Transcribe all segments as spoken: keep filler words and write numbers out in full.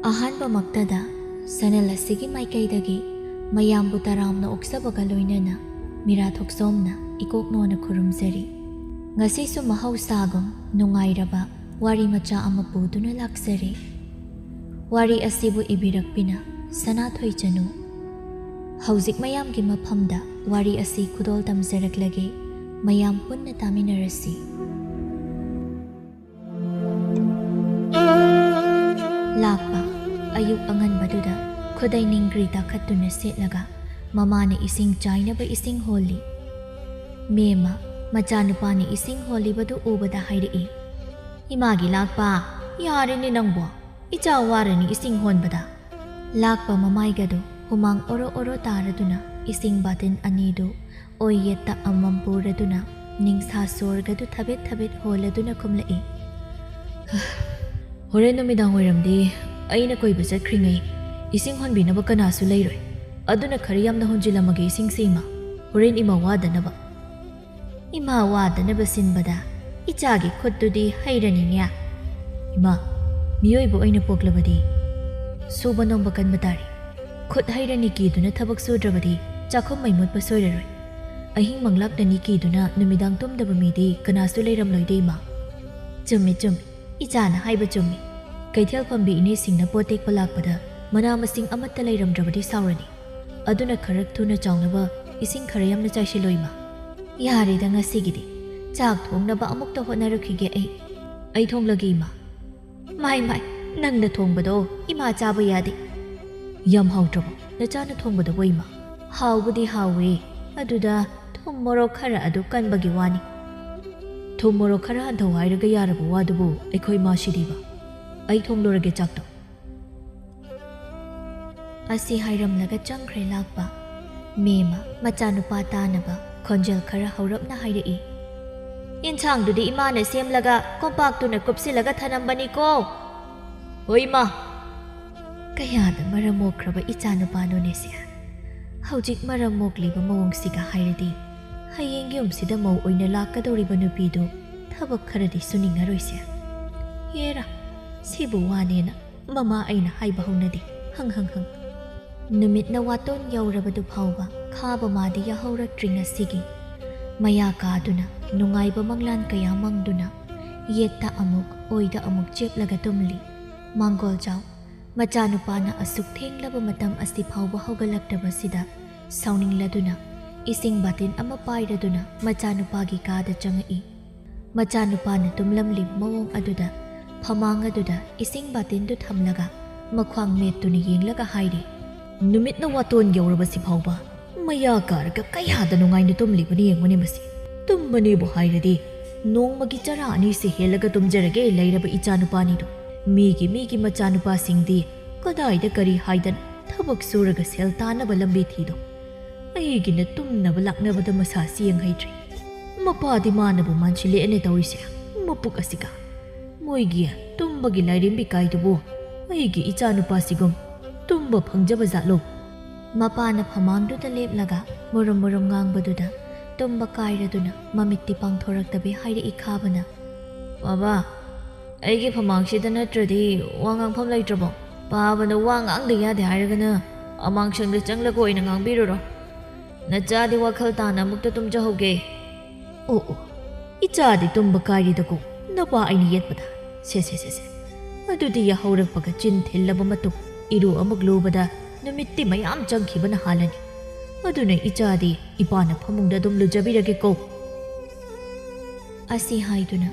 ꯑꯍꯥꯟꯕꯃꯛꯇꯗ channel ꯑꯁꯤꯒꯤ ꯃꯥꯏꯀꯩꯗꯒꯤ ꯃꯌꯥꯝꯕꯨ ꯇꯔꯥꯝꯅ ꯑꯣꯛꯆꯕꯒ ꯂꯣꯏꯅꯅ ꯃꯤꯔꯥ ꯊꯣꯛꯆꯣꯝꯅ ꯏꯀꯣꯛ ꯅꯣꯟꯅ ꯈꯨꯔꯨꯝꯖꯔꯤ꯫ ꯉꯁꯤꯁꯨ ꯃꯍꯧꯁꯥꯒꯨꯝ ꯅꯨꯡꯉꯥꯏꯔꯕ ꯋꯥꯔꯤ ꯃꯆꯥ ꯑꯃ ꯄꯨꯗꯨꯅ ꯂꯥꯛꯆꯔꯤ꯫ ꯋꯥꯔꯤ ꯑꯁꯤꯕꯨ ꯏꯕꯤꯔꯛꯄꯤꯅ ꯁꯅꯥꯊꯣꯏ ꯆꯅꯨ꯫ ꯍꯧꯖꯤꯛ ꯃꯌꯥꯝꯒꯤ ꯃꯐꯝꯗ ꯋꯥꯔꯤ ꯑꯁꯤ ꯈꯨꯗꯣꯜ ꯇꯝꯖꯔꯛꯂꯒꯦ꯫ ꯃꯌꯥꯝ ꯄꯨꯟꯅ ꯇꯥꯃꯤꯟꯅꯔꯁꯤ꯫ ꯂꯥꯛꯄ꯫ ꯑꯌꯨꯛ ꯑꯉꯟꯕꯗꯨꯗ ꯈꯨꯗꯩ ꯅꯤꯡꯒ꯭ꯔꯤ ꯇꯥꯈꯠꯇꯨꯅ ꯁꯦꯠꯂꯒ ꯃꯃꯥꯅ ꯏꯁꯤꯡ ꯆꯥꯏꯅꯕ ꯏꯁꯤꯡ ꯍꯣꯜꯂꯤ꯫ ꯃꯦꯝꯃ ꯃꯆꯥꯅꯨꯄꯥꯅ ꯏꯁꯤꯡ ꯍꯣꯜꯂꯤꯕꯗꯨ ꯎꯕꯗ ꯍꯥꯏꯔꯛꯏ, "ꯏꯃꯥꯒꯤ ꯂꯥꯛꯄ, ꯌꯥꯔꯦꯅꯦ ꯅꯪꯕꯣ, ꯏꯆꯥ ꯋꯥꯔꯅꯤ ꯏꯁꯤꯡ ꯍꯣꯟꯕꯗ꯫" ꯂꯥꯛꯄ ꯃꯃꯥꯏꯒꯗꯨ ꯍꯨꯃꯥꯡ ꯑꯣꯔꯣ ꯑꯣꯔꯣ ꯇꯥꯔꯗꯨꯅ ꯏꯁꯤꯡ ꯕꯥꯇꯤꯟ ꯑꯅꯤꯗꯨ ꯑꯣꯏ ꯌꯦꯠꯇ ꯑꯃꯃꯝ ꯄꯨꯔꯗꯨꯅ ꯅꯤꯡꯁꯥ ꯁꯣꯔꯒꯗꯨ ꯊꯕꯦꯠ ꯊꯕꯦꯠ ꯍꯣꯜꯂꯗꯨꯅ ꯈꯨꯝꯂꯛꯏ, "ꯍꯣꯔꯦꯟ ꯅꯨꯃꯤꯗꯥꯡ ꯋꯥꯏꯔꯝꯗꯤ ꯑꯩꯅ ꯀꯣꯏꯕ ꯆꯠꯈ꯭ꯔꯤꯉꯩ ꯏꯁꯤꯡ ꯍꯣꯟꯕꯤꯅꯕ ꯀꯅꯥꯁꯨ ꯂꯩꯔꯣꯏ꯫ ꯑꯗꯨꯅ ꯈꯔ ꯌꯥꯝꯅ ꯍꯣꯟꯖꯤꯜꯂꯝꯃꯒꯦ ꯏꯁꯤꯡꯁꯦ ꯏꯃꯥ, ꯍꯣꯔꯦꯟ ꯏꯃꯥ ꯋꯥꯗꯅꯕ꯫" ꯏꯃꯥ ꯋꯥꯗꯅꯕ ꯁꯤꯟꯕꯗ ꯏꯆꯥꯒꯤ ꯈꯨꯠꯇꯨꯗꯤ ꯍꯩꯔꯅꯤꯅꯦ꯫ ꯏꯃꯥ, ꯃꯤꯑꯣꯏꯕ ꯑꯣꯏꯅ ꯄꯣꯛꯂꯕꯗꯤ ꯁꯨꯕ ꯅꯣꯝꯕ ꯀꯟꯕ ꯇꯥꯔꯦ꯫ ꯈꯨꯠ ꯍꯩꯔꯅꯤ ꯀꯤꯗꯨꯅ ꯊꯕꯛ ꯁꯨꯗ꯭ꯔꯕꯗꯤ ꯆꯥꯛꯈꯨꯝ ꯃꯩ ꯃꯨꯠꯄ ꯁꯣꯏꯔꯔꯣꯏ꯫ ꯑꯍꯤꯡ ꯃꯪꯂꯥꯛꯅꯅꯤ ꯀꯤꯗꯨꯅ ꯅꯨꯃꯤꯗꯥꯡ ꯇꯨꯝꯗꯕ ꯃꯤꯗꯤ ꯀꯅꯥꯁꯨ ꯂꯩꯔꯝꯂꯣꯏꯗꯦ ꯏꯃꯥ꯫ ꯆꯨꯝꯃꯤ, ꯆꯨꯝꯃꯤ꯫ ꯏꯆꯥꯅ ꯍꯥꯏꯕ ꯆꯨꯝꯃꯤ꯫ ꯀꯩꯊꯦꯜ ꯐꯝꯕꯤ ꯏꯅꯦꯁꯤꯡꯅ ꯄꯣꯠ ꯇꯦꯛꯄ ꯂꯥꯛꯄꯗ ꯃꯅꯥ ꯃꯁꯤꯡ ꯑꯃꯠꯇ ꯂꯩꯔꯝꯗ꯭ꯔꯕꯗꯤ ꯁꯥꯎꯔꯅꯤ꯫ ꯑꯗꯨꯅ ꯈꯔ ꯊꯨꯅ ꯆꯥꯎꯅꯕ ꯏꯁꯤꯡ ꯈꯔ ꯌꯥꯝꯅ ꯆꯥꯏꯁꯤꯜꯂꯣ ꯏꯃꯥ꯫ ꯌꯥꯔꯦꯗ ꯉꯁꯤꯒꯤꯗꯤ꯫ ꯆꯥꯛ ꯊꯣꯡꯅꯕ ꯑꯃꯨꯛꯇ ꯍꯣꯠꯅꯔꯨꯈꯤꯒꯦ ꯑꯩ꯫ ꯑꯩ ꯊꯣꯡꯂꯒꯦ ꯏꯃꯥ꯫ ꯃꯥꯏ ꯃꯥꯏ, ꯅꯪꯅ ꯊꯣꯡꯕꯗꯣ ꯏꯃꯥ ꯆꯥꯕ ꯌꯥꯗꯦ꯫ ꯌꯥꯝ ꯍꯥꯎꯇ꯭ꯔꯕꯣ ꯅꯆꯥꯅ ꯊꯣꯡꯕꯗꯨꯕꯨ ꯏꯃꯥ? ꯍꯥꯎꯕꯨꯗꯤ ꯍꯥꯎꯋꯦ, ꯑꯗꯨꯗ ꯊꯨꯝ ꯃꯣꯔꯣꯛ ꯈꯔ ꯑꯗꯨ ꯀꯟꯕꯒꯤ ꯋꯥꯅꯤ꯫ ꯊꯨꯝ ꯃꯣꯔꯣꯛ ꯈꯔ ꯍꯟꯊꯧ ꯍꯥꯏꯔꯒ ꯌꯥꯔꯕ ꯋꯥꯗꯨꯕꯨ ꯑꯩꯈꯣꯏ ꯃꯥ ꯁꯤꯗꯤꯕ꯫ ꯑꯩ ꯊꯣꯡꯂꯨꯔꯒꯦ ꯆꯥꯛꯇꯣ꯫ ꯑꯁꯤ ꯍꯥꯏꯔꯝꯂꯒ ꯆꯪꯈ꯭ꯔꯦ ꯂꯥꯛꯄ꯫ ꯃꯦꯝꯃ ꯃꯆꯥꯅꯨꯄꯥ ꯇꯥꯅꯕ ꯈꯣꯟꯖꯦꯜ ꯈꯔ ꯍꯧꯔꯞꯅ ꯍꯥꯏꯔꯛꯏ, "ꯏꯟꯁꯥꯡꯗꯨꯗꯤ ꯏꯃꯥꯅ ꯁꯦꯝꯂꯒ ꯀꯣꯝꯄꯥꯛꯇꯨꯅ ꯀꯨꯞꯁꯤꯜꯂꯒ ꯊꯅꯝꯕꯅꯤꯀꯣ꯫" "ꯍꯣꯏ ꯏꯃꯥ꯫" ꯀꯌꯥꯗ ꯃꯔꯝ ꯃꯣꯛꯈ꯭ꯔꯕ ꯏꯆꯥꯅꯨꯄꯥꯅꯣꯅꯦꯁꯦ꯫ ꯍꯧꯖꯤꯛ ꯃꯔꯝ ꯃꯣꯛꯂꯤꯕ ꯃꯑꯣꯡꯁꯤꯒ ꯍꯥꯏꯔꯗꯤ ꯍꯌꯦꯡ ꯌꯨꯝꯁꯤꯗ ꯃꯧ ꯑꯣꯏꯅ ꯂꯥꯛꯀꯗꯧꯔꯤꯕ ꯅꯨꯄꯤꯗꯨ ꯊꯕꯛ ꯈꯔꯗꯤ ꯁꯨꯅꯤꯡꯉꯔꯣꯏꯁꯦ꯫ ꯍꯦꯔꯥ, ꯁꯤꯕꯨ ꯋꯥꯅꯦꯅ ꯃꯃꯥ ꯑꯩꯅ ꯍꯥꯏꯕ ꯍꯧꯅꯗꯦ꯫ ꯍꯪ ꯍꯪ ꯍꯪ꯫ ꯅꯨꯃꯤꯠꯅ ꯋꯥꯇꯣꯟ ꯌꯧꯔꯕꯗꯨ ꯐꯥꯎꯕ ꯈꯥꯕ ꯃꯥꯗꯤ ꯌꯥꯍꯧꯔꯛꯇ꯭ꯔꯤ ꯉꯁꯤꯒꯤ꯫ ꯃꯌꯥ ꯀꯥꯗꯨꯅ ꯅꯨꯡꯉꯥꯏꯕ ꯃꯪꯂꯥꯟ ꯀꯌꯥ ꯃꯪꯗꯨꯅ ꯌꯦꯠꯇ ꯑꯃꯨꯛ ꯑꯣꯏꯗ ꯑꯃꯨꯛ ꯆꯦꯞꯂꯒ ꯇꯨꯝꯂꯤ꯫ ꯃꯥꯡꯒꯣꯜꯖꯥꯎ ꯃꯆꯥꯅꯨꯄꯥꯅ ꯑꯁꯨꯛ ꯊꯦꯡꯂꯕ ꯃꯇꯝ ꯑꯁꯤ ꯐꯥꯎꯕ ꯍꯧꯒꯠꯂꯛꯇꯕꯁꯤꯗ ꯁꯥꯎꯅꯤꯡꯂꯗꯨꯅ ꯏꯁꯤꯡ ꯕꯥꯇꯤꯟ ꯑꯃ ꯄꯥꯏꯔꯗꯨꯅ ꯃꯆꯥꯅꯨꯄꯥꯒꯤ ꯀꯥꯗ ꯆꯪꯉꯛꯏ꯫ ꯃꯆꯥꯅꯨꯄꯥꯅ ꯇꯨꯝꯂꯝꯂꯤꯕ ꯃꯑꯣꯡ ꯑꯗꯨꯗ ꯐꯃꯥꯡ ꯑꯗꯨꯗ ꯏꯁꯤꯡ ꯕꯥꯇꯤꯟꯗꯨ ꯊꯝꯂꯒ ꯃꯈ꯭ꯋꯥꯡ ꯃꯦꯠꯇꯨꯅ ꯌꯦꯡꯂꯒ ꯍꯥꯏꯔꯤ, "ꯅꯨꯃꯤꯠꯅ ꯋꯥꯇꯣꯟ ꯌꯧꯔꯕꯁꯤ ꯐꯥꯎꯕ ꯃꯌꯥ ꯀꯥꯔꯒ ꯀꯌꯥꯗ ꯅꯨꯡꯉꯥꯏꯅ ꯇꯨꯝꯂꯤꯕꯅꯤ ꯌꯦꯡꯉꯨꯅꯦ ꯃꯁꯤ꯫ ꯇꯨꯝꯕꯅꯦꯕꯨ ꯍꯥꯏꯔꯗꯤ ꯅꯣꯡꯃꯒꯤ ꯆꯔꯥ ꯑꯅꯤꯁꯤ ꯍꯦꯜꯂꯒ ꯇꯨꯝꯖꯔꯒꯦ ꯂꯩꯔꯕ ꯏꯆꯥꯅꯨꯄꯥꯅꯤꯗꯣ꯫ ꯃꯤꯒꯤ ꯃꯤꯒꯤ ꯃꯆꯥꯅꯨꯄꯥꯁꯤꯡꯗꯤ ꯀꯗꯥꯏꯗ ꯀꯔꯤ ꯍꯥꯏꯗꯅ ꯊꯕꯛ ꯁꯨꯔꯒ ꯁꯦꯜ ꯇꯥꯅꯕ ꯂꯝꯕꯤ ꯊꯤꯗꯣ꯫ ꯑꯩꯒꯤꯅ ꯇꯨꯝꯅꯕ ꯂꯥꯛꯅꯕꯗ ꯃꯁꯥꯁꯤ ꯌꯦꯡꯍꯩꯗ꯭ꯔꯤ꯫ ꯃꯄꯥꯗꯤ ꯃꯥꯅꯕꯨ ꯃꯥꯟꯁꯤꯜꯂꯛꯑꯦꯅꯦ ꯇꯧꯔꯤꯁꯦ꯫ ꯃꯄꯨꯛ ꯑꯁꯤꯒ꯫ ꯃꯣꯏꯒꯤ ꯇꯨꯝꯕꯒꯤ ꯂꯥꯏꯔꯦꯝꯕꯤ ꯀꯥꯏꯗꯨꯕꯨ ꯑꯩꯒꯤ ꯏꯆꯥꯅꯨꯄꯥꯁꯤꯒꯨꯝ ꯇꯨꯝꯕ ꯐꯪꯖꯕ ꯖꯥꯠꯂꯣ?" ꯃꯄꯥꯅ ꯐꯃꯥꯡꯗꯨꯗ ꯂꯦꯞꯂꯒ ꯃꯨꯔꯨꯝ ꯃꯨꯔꯨꯝ ꯉꯥꯡꯕꯗꯨꯗ ꯇꯨꯝꯕ ꯀꯥꯏꯔꯗꯨꯅ ꯃꯃꯤꯠꯇꯤ ꯄꯥꯡꯊꯣꯔꯛꯇꯕꯤ ꯍꯥꯏꯔꯛꯏ ꯈꯥꯕꯅ, "ꯕꯥꯕꯥ, ꯑꯩꯒꯤ ꯐꯃꯥꯡꯁꯤꯗ ꯅꯠꯇ꯭ꯔꯗꯤ ꯋꯥ ꯉꯥꯡꯐꯝ ꯂꯩꯇ꯭ꯔꯕꯣ? ꯄꯥꯕꯅ ꯋꯥ ꯉꯥꯡꯗ ꯌꯥꯗꯦ ꯍꯥꯏꯔꯒꯅ ꯑꯃꯥꯡꯁꯪꯗ ꯆꯪꯂꯒ ꯑꯣꯏꯅ ꯉꯥꯡꯕꯤꯔꯨꯔꯣ꯫ ꯅꯆꯥꯗꯤ ꯋꯥꯈꯜ ꯇꯥꯅ ꯑꯃꯨꯛꯇ ꯇꯨꯝꯖꯍꯧꯒꯦ꯫" ꯑꯣ ꯑꯣ, ꯏꯆꯥꯗꯤ ꯇꯨꯝꯕ ꯀꯥꯏꯔꯤꯗꯀꯣ, ꯅꯄꯥ ꯑꯩꯅ ꯌꯦꯠꯄꯗ꯫ ꯁꯦ ꯁꯦ ꯁꯦ ꯁꯦ, ꯑꯗꯨꯗꯤ ꯌꯥꯍꯧꯔꯛꯄꯒ ꯆꯤꯟ ꯊꯤꯜꯂꯕ ꯃꯇꯨꯡ ꯏꯔꯨ ꯑꯃꯨꯛ ꯂꯨꯕꯗ ꯅꯨꯃꯤꯠꯇꯤ ꯃꯌꯥꯝ ꯆꯪꯈꯤꯕꯅ ꯍꯥꯜꯂꯅꯤ꯫ ꯑꯗꯨꯅ ꯏꯆꯥꯗꯤ ꯏꯄꯥꯅ ꯐꯃꯨꯡꯗ ꯑꯗꯨꯝ ꯂꯨꯖꯕꯤꯔꯒꯦꯀꯣ꯫ ꯑꯁꯤ ꯍꯥꯏꯗꯨꯅ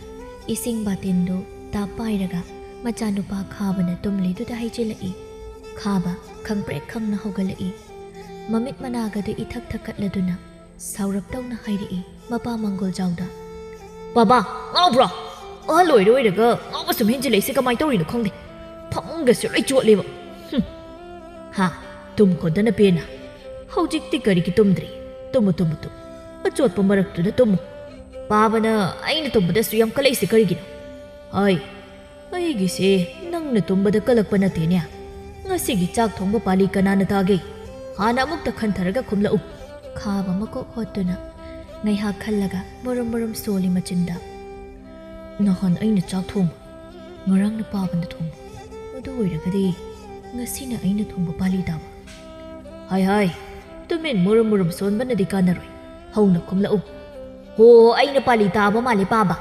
ꯏꯁꯤꯡ ꯕꯥꯇꯤꯟꯗꯨ ꯇꯥꯞ ꯄꯥꯏꯔꯒ ꯃꯆꯥꯅꯨꯄꯥ ꯈꯥꯕꯅ ꯇꯨꯝꯂꯤꯗꯨꯗ ꯍꯩꯖꯤꯜꯂꯛꯏ꯫ ꯈꯥꯕ ꯈꯪꯄ꯭ꯔꯦꯛ ꯈꯪꯅ ꯍꯧꯒꯠꯂꯛꯏ꯫ ꯃꯃꯤꯠ ꯃꯅꯥꯒꯗꯨ ꯏꯊꯛ ꯊꯛꯀꯠꯂꯗꯨꯅ ꯁꯥꯎꯔꯞ ꯇꯧꯅ ꯍꯥꯏꯔꯛꯏ ꯃꯄꯥ ꯃꯪꯒꯣꯜꯖꯥꯎꯗ, "ꯕꯥꯕꯥ, ꯉꯥꯎꯕ꯭ꯔꯣ? ꯑꯍꯜ ꯑꯣꯏꯔ ꯑꯣꯏꯔꯒ ꯉꯥꯎꯕ ꯁꯨꯝ ꯍꯦꯟꯖꯤꯜꯂꯛꯏꯁꯦ ꯀꯃꯥꯏ ꯇꯧꯔꯤꯅꯣ ꯈꯪꯗꯦ꯫ ꯐꯃꯨꯡꯒꯁꯨ ꯂꯣꯏ ꯆꯣꯠꯂꯦꯕ꯫ ꯍꯨꯝ꯫ ꯍꯥ, ꯇꯨꯝꯈꯣꯗꯅ ꯄꯦꯟꯅ꯫ ꯍꯧꯖꯤꯛꯇꯤ ꯀꯔꯤꯒꯤ ꯇꯨꯝꯗ꯭ꯔꯤ? Tamu, Tamu, Tamu. ꯑꯆꯣꯠꯄ ꯃꯔꯛꯇꯨꯗ ꯇꯨꯝꯃꯨ꯫ ꯄꯥꯕꯅ ꯑꯩꯅ ꯇꯨꯝꯕꯗꯁꯨ ꯌꯥꯝ ꯀꯜꯂꯛꯏꯁꯦ ꯀꯔꯤꯒꯤꯅꯣ? ꯍꯥꯏ, ꯑꯩꯒꯤꯁꯦ ꯅꯪꯅ ꯇꯨꯝꯕꯗ ꯀꯜꯂꯛꯄ ꯅꯠꯇꯦꯅꯦ꯫ ꯉꯁꯤꯒꯤ ꯆꯥꯛ ꯊꯣꯡꯕ ꯄꯥꯂꯤ ꯀꯅꯥꯅ ꯇꯥꯒꯦ? ꯍꯥꯟꯅ ꯑꯃꯨꯛꯇ ꯈꯟꯊꯔꯒ ꯈꯨꯝꯂꯛꯎ꯫" ꯈꯥꯕ ꯃꯀꯣꯛ ꯍꯣꯠꯇꯨꯅ ꯉꯥꯏꯍꯥꯛ ꯈꯜꯂꯒ ꯃꯨꯔꯨꯝ ꯃꯨꯔꯨꯝ ꯁꯣꯜꯂꯤ ꯃꯆꯤꯟꯗ꯫ "ꯅꯍꯥꯟ ꯑꯩꯅ ꯆꯥꯛ ꯊꯣꯡꯕ, ꯉꯔꯥꯡꯅ ꯄꯥꯕꯅ ꯊꯣꯡꯕ, ꯑꯗꯨ ꯑꯣꯏꯔꯒꯗꯤ ꯉꯁꯤꯅ ꯑꯩꯅ ꯊꯣꯡꯕ ꯄꯥꯂꯤ ꯇꯥꯕ꯫ "ꯍꯥꯏ ꯍꯥꯏ, ꯇꯨꯃꯤꯟ ꯃꯨꯔꯨꯝ ꯃꯨꯔꯨꯝ ꯁꯣꯟꯕꯅꯗꯤ ꯀꯥꯟꯅꯔꯣꯏ꯫ ꯍꯧꯅ ꯈꯨꯝꯂꯛꯎ꯫" "ꯍꯣ, ꯑꯩꯅ ꯄꯥꯂꯤ ꯇꯥꯕ ꯃꯥꯜꯂꯦ ꯄꯥꯕ꯫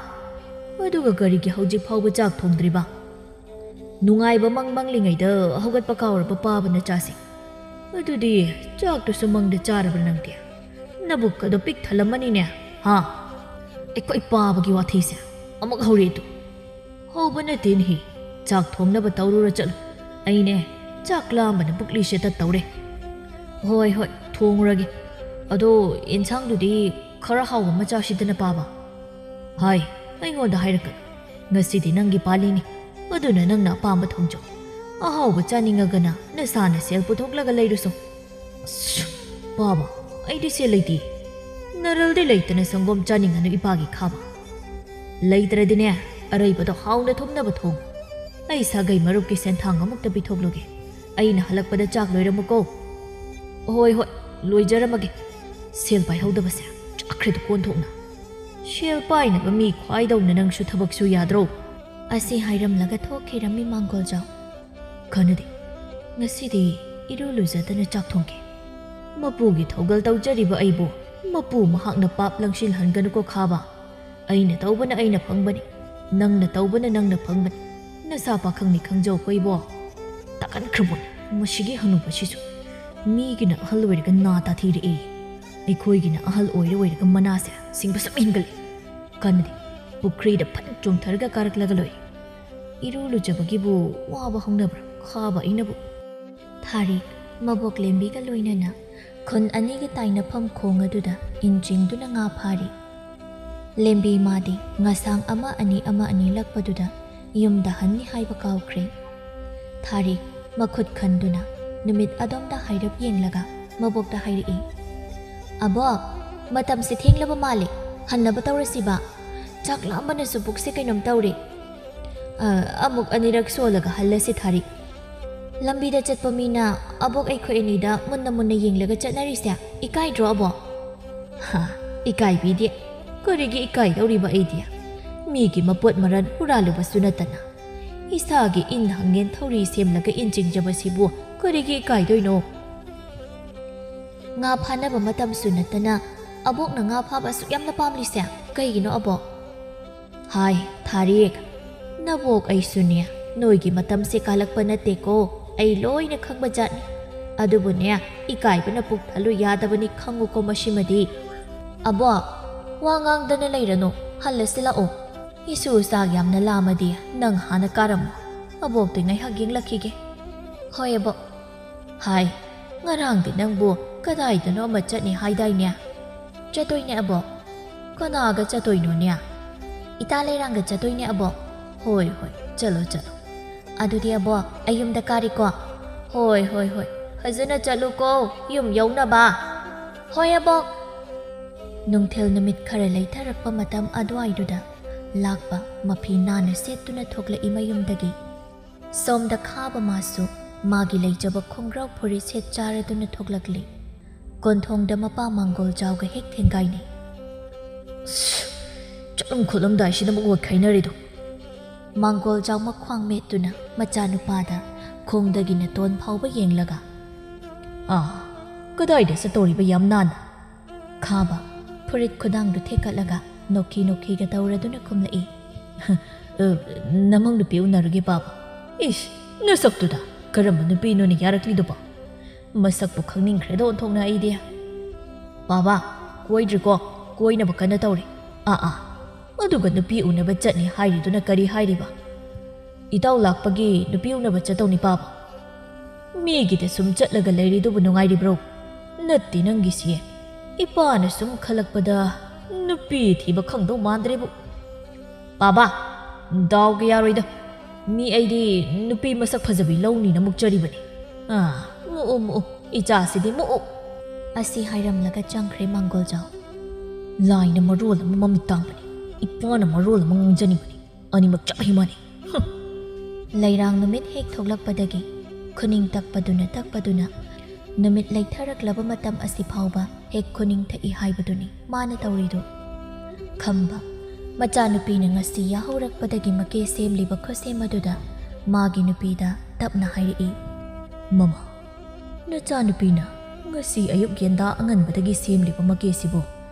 ꯑꯗꯨꯒ ꯀꯔꯤꯒꯤ ꯍꯧꯖꯤꯛ ꯐꯥꯎꯕ ꯆꯥꯛ ꯊꯣꯡꯗ꯭ꯔꯤꯕ? ꯅꯨꯡꯉꯥꯏꯕ ꯃꯪ ꯃꯪꯂꯤꯉꯩꯗ ꯍꯧꯒꯠꯄ ꯀꯥꯎꯔꯕ ꯄꯥꯕ ꯅꯆꯥꯁꯦ꯫ ꯑꯗꯨꯗꯤ ꯆꯥꯛꯇꯨꯁꯨ ꯃꯪꯗ ꯆꯥꯔꯕ꯭ꯔꯥ ꯅꯪꯗꯤ? ꯅꯕꯨꯛꯀꯗꯣ ꯄꯤꯛ ꯊꯜꯂꯝꯃꯅꯤꯅꯦ, ꯍꯥ?" "ꯑꯩꯈꯣꯏ ꯄꯥꯕꯒꯤ ꯋꯥꯊꯤꯁꯦ ꯑꯃꯨꯛ ꯍꯧꯔꯛꯑꯦ ꯇꯨ꯫ ꯍꯧꯕ ꯅꯠꯇꯦꯅꯦꯍꯦ, ꯆꯥꯛ ꯊꯣꯡꯅꯕ ꯇꯧꯔꯨꯔ ꯆꯠꯂꯨ꯫ ꯑꯩꯅꯦ, ꯆꯥꯛ ꯂꯥꯝꯕꯅ ꯄꯨꯛꯂꯤꯁꯦ ꯇꯠꯇꯧꯔꯦ꯫" "ꯍꯣꯏ ꯍꯣꯏ, ꯊꯣꯡꯉꯨꯔꯒꯦ꯫ ꯑꯗꯣ ꯏꯟꯁꯥꯡꯗꯨꯗꯤ ꯈꯔ ꯍꯥꯎꯕ ꯑꯃ ꯆꯥꯁꯤꯗꯅ ꯄꯥꯕ꯫" "ꯍꯥꯏ, ꯑꯩꯉꯣꯟꯗ ꯍꯥꯏꯔꯛꯀꯅꯨ꯫ ꯉꯁꯤꯗꯤ ꯅꯪꯒꯤ ꯄꯥꯂꯤꯅꯤ꯫ ꯑꯗꯨꯅ ꯅꯪꯅ ꯑꯄꯥꯝꯕ ꯊꯣꯡꯖꯧ꯫ ꯑꯍꯥꯎꯕ ꯆꯥꯅꯤꯡꯉꯒꯅ ꯅꯁꯥꯅ ꯁꯦꯜ ꯄꯨꯊꯣꯛꯂꯒ ꯂꯩꯔꯨꯁꯣ꯫" "ꯑꯁ, ꯄꯥꯕ, ꯑꯩꯗꯤ ꯁꯦꯜ ꯂꯩꯇꯦ꯫ ꯅꯔꯜꯗꯤ ꯂꯩꯇꯅ ꯁꯪꯒꯣꯝ ꯆꯥꯅꯤꯡꯉꯅꯨ ꯏꯄꯥꯒꯤ ꯈꯥꯕ꯫ ꯂꯩꯇ꯭ꯔꯗꯤꯅꯦ, ꯑꯔꯩꯕꯗꯣ ꯍꯥꯎꯅ ꯊꯨꯝꯅꯕ ꯊꯣꯡ꯫ ꯑꯩ ꯁꯥꯒꯩ ꯃꯔꯨꯞꯀꯤ ꯁꯦꯟꯊꯥꯡ ꯑꯃꯨꯛꯇ ꯄꯤꯊꯣꯛꯂꯨꯒꯦ꯫ ꯑꯩꯅ ꯍꯜꯂꯛꯄꯗ ꯆꯥꯛ ꯂꯣꯏꯔꯝꯃꯨꯀꯣ꯫" "ꯍꯣꯏ ꯍꯣꯏ, ꯂꯣꯏꯖꯔꯝꯃꯒꯦ꯫" ꯁꯦꯜ ꯄꯥꯏꯍꯧꯗꯕꯁꯦ ꯆꯥꯛꯈ꯭ꯔꯦꯗ ꯀꯣꯟꯊꯣꯛꯅ꯫ ꯁꯦꯜ ꯄꯥꯏꯅꯕ ꯃꯤ ꯈ꯭ꯋꯥꯏꯗꯧꯅ ꯅꯪꯁꯨ ꯊꯕꯛ ꯁꯨ ꯌꯥꯗ꯭ꯔꯣ? ꯑꯁꯤ ꯍꯥꯏꯔꯝꯂꯒ ꯊꯣꯛꯈꯤꯔꯝꯃꯤ ꯃꯥꯡꯒꯣꯜꯖꯥꯎ꯫ "ꯀꯥꯟꯅꯗꯦ, ꯉꯁꯤꯗꯤ ꯏꯔꯨ ꯂꯨꯖꯗꯅ ꯆꯥꯛ ꯊꯣꯡꯒꯦ꯫ ꯃꯄꯨꯒꯤ ꯊꯧꯒꯜ ꯇꯧꯖꯔꯤꯕ ꯑꯩꯕꯨ ꯃꯄꯨ ꯃꯍꯥꯛꯅ ꯄꯥꯞ ꯂꯪꯁꯤꯜꯍꯟꯒꯅꯨꯀꯣ ꯈꯥꯕ꯫ ꯑꯩꯅ ꯇꯧꯕꯅ ꯑꯩꯅ ꯐꯪꯕꯅꯤ, ꯅꯪꯅ ꯇꯧꯕꯅ ꯅꯪꯅ ꯐꯪꯕꯅꯤ꯫ ꯅꯁꯥ ꯄꯥꯈꯪꯅꯤ ꯈꯪꯖꯧꯀꯣ ꯏꯕꯣ꯫" ꯇꯥꯀꯟꯈ꯭ꯔꯕꯣꯅꯤ ꯃꯁꯤꯒꯤ ꯍꯅꯨꯕꯁꯤꯁꯨ꯫ ꯃꯤꯒꯤꯅ ꯑꯍꯜ ꯑꯣꯏꯔꯒ ꯅꯥ ꯇꯥꯊꯤꯔꯛꯑꯦ꯫ ꯑꯩꯈꯣꯏꯒꯤꯅ ꯑꯍꯜ ꯑꯣꯏꯔ ꯑꯣꯏꯔꯒ ꯃꯅꯥꯁꯦ ꯁꯤꯡꯕ ꯁꯨꯝ ꯍꯦꯟꯒꯠꯂꯦ꯫ ꯀꯥꯟꯅꯗꯦ, ꯄꯨꯈ꯭ꯔꯤꯗ ꯐꯠ ꯆꯣꯡꯊꯔꯒ ꯀꯥꯔꯛꯂꯒ ꯂꯣꯏꯔꯦ꯫ ꯏꯔꯨ ꯂꯨꯖꯕꯒꯤꯕꯨ ꯋꯥꯕ ꯍꯧꯅꯕ꯭ꯔꯥ ꯈꯥꯕ ꯑꯩꯅꯕꯨ? ꯊꯥꯔꯤꯛ ꯃꯕꯣꯛ ꯂꯦꯝꯕꯤꯒ ꯂꯣꯏꯅꯅ ꯈꯨꯟ ꯑꯅꯤꯒꯤ ꯇꯥꯏꯅꯐꯝ ꯈꯣꯡ ꯑꯗꯨꯗ ꯏꯟ ꯆꯤꯡꯗꯨꯅ ꯉꯥ ꯐꯥꯔꯤ꯫ ꯂꯦꯝꯕꯤ ꯃꯥꯗꯤ ꯉꯁꯥꯡ ꯑꯃ ꯑꯅꯤ ꯑꯃ ꯑꯅꯤ ꯂꯛꯄꯗꯨꯗ ꯌꯨꯝꯗ ꯍꯟꯅꯤ ꯍꯥꯏꯕ ꯀꯥꯎꯈ꯭ꯔꯦ꯫ ꯊꯥꯔꯤꯛ ꯃꯈꯨꯠ ꯈꯟꯗꯨꯅ ꯅꯨꯃꯤꯠ ꯑꯗꯣꯝꯗ ꯍꯥꯏꯔꯞ ꯌꯦꯡꯂꯒ ꯃꯕꯣꯛꯇ ꯍꯥꯏꯔꯛꯏ, "ꯑꯕꯣꯛ, ꯃꯇꯝꯁꯦ ꯊꯦꯡꯂꯕ ꯃꯥꯜꯂꯦ, ꯍꯟꯅꯕ ꯇꯧꯔꯁꯤꯕ꯫ ꯆꯥꯛ ꯂꯥꯝꯕꯅꯁꯨ ꯄꯨꯛꯁꯦ ꯀꯩꯅꯣꯝ ꯇꯧꯔꯦ꯫ ꯑ, ꯑꯃꯨꯛ ꯑꯅꯤꯔꯛ ꯁꯣꯜꯂꯒ ꯍꯜꯂꯁꯤ ꯊꯥꯔꯤꯛ꯫ ꯂꯝꯕꯤꯗ ꯆꯠꯄ ꯃꯤꯅ ꯑꯕꯣꯛ ꯑꯩꯈꯣꯏ ꯑꯅꯤꯗ ꯃꯨꯟꯅ ꯃꯨꯟꯅ ꯌꯦꯡꯂꯒ ꯆꯠꯅꯔꯤꯁꯦ ꯏꯀꯥꯏꯗ꯭ꯔꯣ ꯑꯕꯣꯛ?" "ꯍꯥ, ꯏꯀꯥꯏꯕꯤꯗꯦ꯫ ꯀꯔꯤꯒꯤ ꯏꯀꯥꯏꯗꯧꯔꯤꯕ ꯑꯩꯗꯤ? ꯃꯤꯒꯤ ꯃꯄꯣꯠ ꯃꯔꯜ ꯍꯨꯔꯥꯜꯂꯨꯕꯁꯨ ꯅꯠꯇꯅ꯫ ꯏꯁꯥꯒꯤ ꯏꯟ ꯍꯪꯉꯦꯟ ꯊꯧꯔꯤ ꯁꯦꯝꯂꯒ ꯏꯟ ꯆꯤꯡꯖꯕꯁꯤꯕꯨ ꯀꯔꯤꯒꯤ ꯏꯀꯥꯏꯗꯣꯏꯅꯣ? ꯉꯥ ꯐꯥꯅꯕ ꯃꯇꯝꯁꯨ ꯅꯠꯇꯅ ꯑꯕꯣꯛꯅ ꯉꯥ ꯐꯥꯕ ꯑꯁꯨꯛ ꯌꯥꯝꯅ ꯄꯥꯝꯂꯤꯁꯦ ꯀꯩꯒꯤꯅꯣ ꯑꯕꯣꯛ? ꯍꯥꯏ, ꯊꯥꯔꯤꯛ, ꯅꯕꯣꯛ ꯑꯩꯁꯨꯅꯦ ꯅꯣꯏꯒꯤ ꯃꯇꯝꯁꯦ ꯀꯥꯜꯂꯛꯄ ꯅꯠꯇꯦꯀꯣ, ꯑꯩ ꯂꯣꯏꯅ ꯈꯪꯕ ꯖꯥꯠꯅꯤ꯫ ꯑꯗꯨꯕꯨꯅꯦ, ꯏꯀꯥꯏꯕꯅ ꯄꯨꯛ ꯊꯜꯂꯨ ꯌꯥꯗꯕꯅꯤ, ꯈꯪꯉꯨꯀꯣ ꯃꯁꯤꯃꯗꯤ꯫ ꯑꯕꯣꯛ, ꯋꯥ ꯉꯥꯡꯗꯅ ꯂꯩꯔꯅꯨ, ꯍꯜꯂꯁꯤ ꯂꯥꯛꯑꯣ꯫ ꯏꯁꯨ ꯆꯥꯛ ꯌꯥꯝꯅ ꯂꯥꯝꯃꯗꯤ ꯅꯪ ꯍꯥꯟꯅ ꯀꯥꯔꯝꯃꯣ, ꯑꯕꯣꯛꯇꯤ ꯉꯥꯏꯍꯥꯛ ꯌꯦꯡꯂꯛꯈꯤꯒꯦ꯫ ꯍꯣꯏ ꯑꯕꯣꯛ꯫ ꯍꯥꯏ, ꯉꯔꯥꯡꯗꯤ ꯅꯪꯕꯨ ꯀꯗꯥꯏꯗꯅꯣ ꯑꯃ ꯆꯠꯅꯤ ꯍꯥꯏꯗꯥꯏꯅꯦ? ꯆꯠꯇꯣꯏꯅꯦ ꯑꯕꯣꯛ꯫ ꯀꯅꯥꯒ ꯆꯠꯇꯣꯏꯅꯣꯅꯦ? ꯏꯇꯥ ꯂꯩꯔꯥꯡꯒ ꯆꯠꯇꯣꯏꯅꯦ ꯑꯕꯣꯛ꯫ ꯍꯣꯏ ꯍꯣꯏ, ꯆꯠꯂꯣ ꯆꯠꯂꯣ꯫ ꯑꯗꯨꯗꯤ ꯑꯕꯣꯛ, ꯑꯩ ꯌꯨꯝꯗ ꯀꯥꯔꯤꯀꯣ꯫ ꯍꯣꯏ ꯍꯣꯏ ꯍꯣꯏ, ꯐꯖꯅ ꯆꯠꯂꯨꯀꯣ, ꯌꯨꯝ ꯌꯧꯅꯕ꯫ ꯍꯣꯏ ꯑꯕꯣꯛ꯫ ꯅꯨꯡꯊꯤꯜ ꯅꯨꯃꯤꯠ ꯈꯔ ꯂꯩꯊꯔꯛꯄ ꯃꯇꯝ ꯑꯗꯨꯋꯥꯏꯗꯨꯗ ꯂꯥꯛꯄ ꯃꯐꯤ ꯅꯥꯟꯅ ꯁꯦꯠꯇꯨꯅ ꯊꯣꯛꯂꯛꯏ ꯃꯌꯨꯝꯗꯒꯤ꯫ ꯁꯣꯝꯗ ꯈꯥꯕ ꯃꯥꯁꯨ ꯃꯥꯒꯤ ꯂꯩꯖꯕ ꯈꯣꯡꯒ꯭ꯔꯥꯎ ꯐꯨꯔꯤꯠ ꯁꯦꯠ ꯆꯥꯔꯗꯨꯅ ꯊꯣꯛꯂꯛꯂꯤ꯫ ꯀꯣꯟꯊꯣꯡꯗ ꯃꯄꯥ ꯃꯥꯡꯒꯣꯜ ꯖꯥꯎꯒ ꯍꯦꯛ ꯊꯦꯡꯒꯥꯏꯅꯩ꯫ ꯆꯠꯂꯝ ꯈꯣꯠꯂꯝꯗꯥꯏꯁꯤꯗ ꯑꯃꯨꯛ ꯋꯥꯈꯩꯅꯔꯤꯗꯣ꯫ ꯃꯥꯡꯒꯣꯜ ꯖꯥꯎ ꯃꯈ꯭ꯋꯥꯡ ꯃꯦꯠꯇꯨꯅ ꯃꯆꯥꯅꯨꯄꯥꯗ ꯈꯣꯡꯗꯒꯤ ꯅꯇꯣꯟ ꯐꯥꯎꯕ ꯌꯦꯡꯂꯒ, "ꯑꯥ, ꯀꯗꯥꯏꯗ ꯆꯠꯇꯧꯔꯤꯕ ꯌꯥꯝ ꯅꯥꯟꯅ?" ꯈꯥꯕ ꯐꯨꯔꯤꯠ ꯈꯨꯗꯥꯡꯗꯨ ꯊꯦꯛꯀꯠꯂꯒ ꯅꯣꯛꯈꯤ ꯅꯣꯛꯈꯤꯒ ꯇꯧꯔꯗꯨꯅ ꯈꯨꯝꯂꯛꯏ꯫ "ꯑ, ꯅꯃꯧ ꯅꯨꯄꯤ ꯎꯅꯔꯨꯒꯦ ꯄꯥꯕ꯫ ꯏꯁ, ꯅꯁꯛꯇꯨꯗ ꯀꯔꯝꯕ ꯅꯨꯄꯤꯅꯣꯅ ꯌꯥꯔꯛꯂꯤꯗꯨꯕꯣ? ꯃꯁꯛꯄꯨ ꯈꯪꯅꯤꯡꯈ꯭ꯔꯦꯗ ꯑꯣꯟꯊꯣꯛꯅ ꯑꯩꯗꯤ꯫ ꯄꯥꯕ, ꯀꯣꯏꯗ꯭ꯔꯤꯀꯣ, ꯀꯣꯏꯅꯕ ꯀꯟꯅ ꯇꯧꯔꯤ꯫ ꯑꯥ ꯑꯥ, ꯑꯗꯨꯒ ꯅꯨꯄꯤ ꯎꯅꯕ ꯆꯠꯅꯤ ꯍꯥꯏꯔꯤꯗꯨꯅ ꯀꯔꯤ ꯍꯥꯏꯔꯤꯕ? ꯏꯇꯥꯎ ꯂꯥꯛꯄꯒꯤ ꯅꯨꯄꯤ ꯎꯅꯕ ꯆꯠꯇꯧꯅꯤ ꯄꯥꯕ꯫ ꯃꯤꯒꯤꯗ ꯁꯨꯝ ꯆꯠꯂꯒ ꯂꯩꯔꯤꯗꯨꯕꯨ ꯅꯨꯡꯉꯥꯏꯔꯤꯕ꯭ꯔꯣ? ꯅꯠꯇꯦ ꯅꯪꯒꯤꯁꯤ꯫ ꯏꯄꯥꯅ ꯁꯨꯝ ꯈꯜꯂꯛꯄꯗ ꯅꯨꯄꯤ ꯊꯤꯕ ꯈꯪꯗꯧ ꯃꯥꯟꯗ꯭ꯔꯦꯕꯨ꯫ ꯄꯥꯕ, ꯗꯥꯎꯒ ꯌꯥꯔꯣꯏꯗ꯫ ꯃꯤ ꯑꯩꯗꯤ ꯅꯨꯄꯤ ꯃꯁꯛ ꯐꯖꯕꯤ ꯂꯧꯅꯤꯅ ꯃꯨꯛꯆꯔꯤꯕꯅꯤ꯫ ꯑꯥ, ꯃꯨꯛꯎ, ꯃꯨꯛꯎ, ꯏꯆꯥꯁꯤꯗꯤ ꯃꯨꯛꯎ꯫ ꯑꯁꯤ ꯍꯥꯏꯔꯝꯂꯒ ꯆꯪꯈ꯭ꯔꯦ ꯃꯥꯡꯒꯣꯜꯖꯥꯎ꯫ ꯂꯥꯏꯅ ꯃꯔꯣꯜ ꯑꯃ ꯃꯃꯤꯠ ꯇꯥꯡꯕꯅꯤ, ꯏꯄꯥꯅ ꯃꯔꯣꯜ ꯑꯃ ꯉꯥꯡꯖꯅꯤꯡꯕꯅꯤ, ꯑꯅꯤꯃꯛ ꯆꯞ ꯍꯩ ꯃꯥꯟꯅꯩ꯫ ꯍꯨꯝ꯫ ꯂꯩꯔꯥꯡ ꯅꯨꯃꯤꯠ ꯍꯦꯛ ꯊꯣꯛꯂꯛꯄꯗꯒꯤ ꯈꯨꯅꯤꯡ ꯇꯛꯄꯗꯨꯅ ꯇꯛꯄꯗꯨꯅ ꯅꯨꯃꯤꯠ ꯂꯩꯊꯔꯛꯂꯕ ꯃꯇꯝ ꯑꯁꯤ ꯐꯥꯎꯕ ꯍꯦꯛ ꯈꯨꯅꯤꯡ ꯊꯛꯏ ꯍꯥꯏꯕꯗꯨꯅꯤ ꯃꯥꯅ ꯇꯧꯔꯤꯗꯨ꯫ ꯈꯝꯕ, ꯃꯆꯥꯅꯨꯄꯤꯅ ꯉꯁꯤ ꯌꯥꯍꯧꯔꯛꯄꯗꯒꯤ ꯃꯀꯦ ꯁꯦꯝꯂꯤꯕ ꯈꯨꯠꯁꯦꯝ ꯑꯗꯨꯗ ꯃꯥꯒꯤ ꯅꯨꯄꯤꯗ ꯇꯞꯅ ꯍꯥꯏꯔꯛꯏ, "ꯃꯃꯥ, ꯅꯆꯥꯅꯨꯄꯤꯅ ꯉꯁꯤ ꯑꯌꯨꯛ ꯌꯦꯟꯗꯥ ꯑꯉꯟꯕꯗꯒꯤ ꯁꯦꯝꯂꯤꯕ ꯃꯀꯦꯁꯤꯕꯨ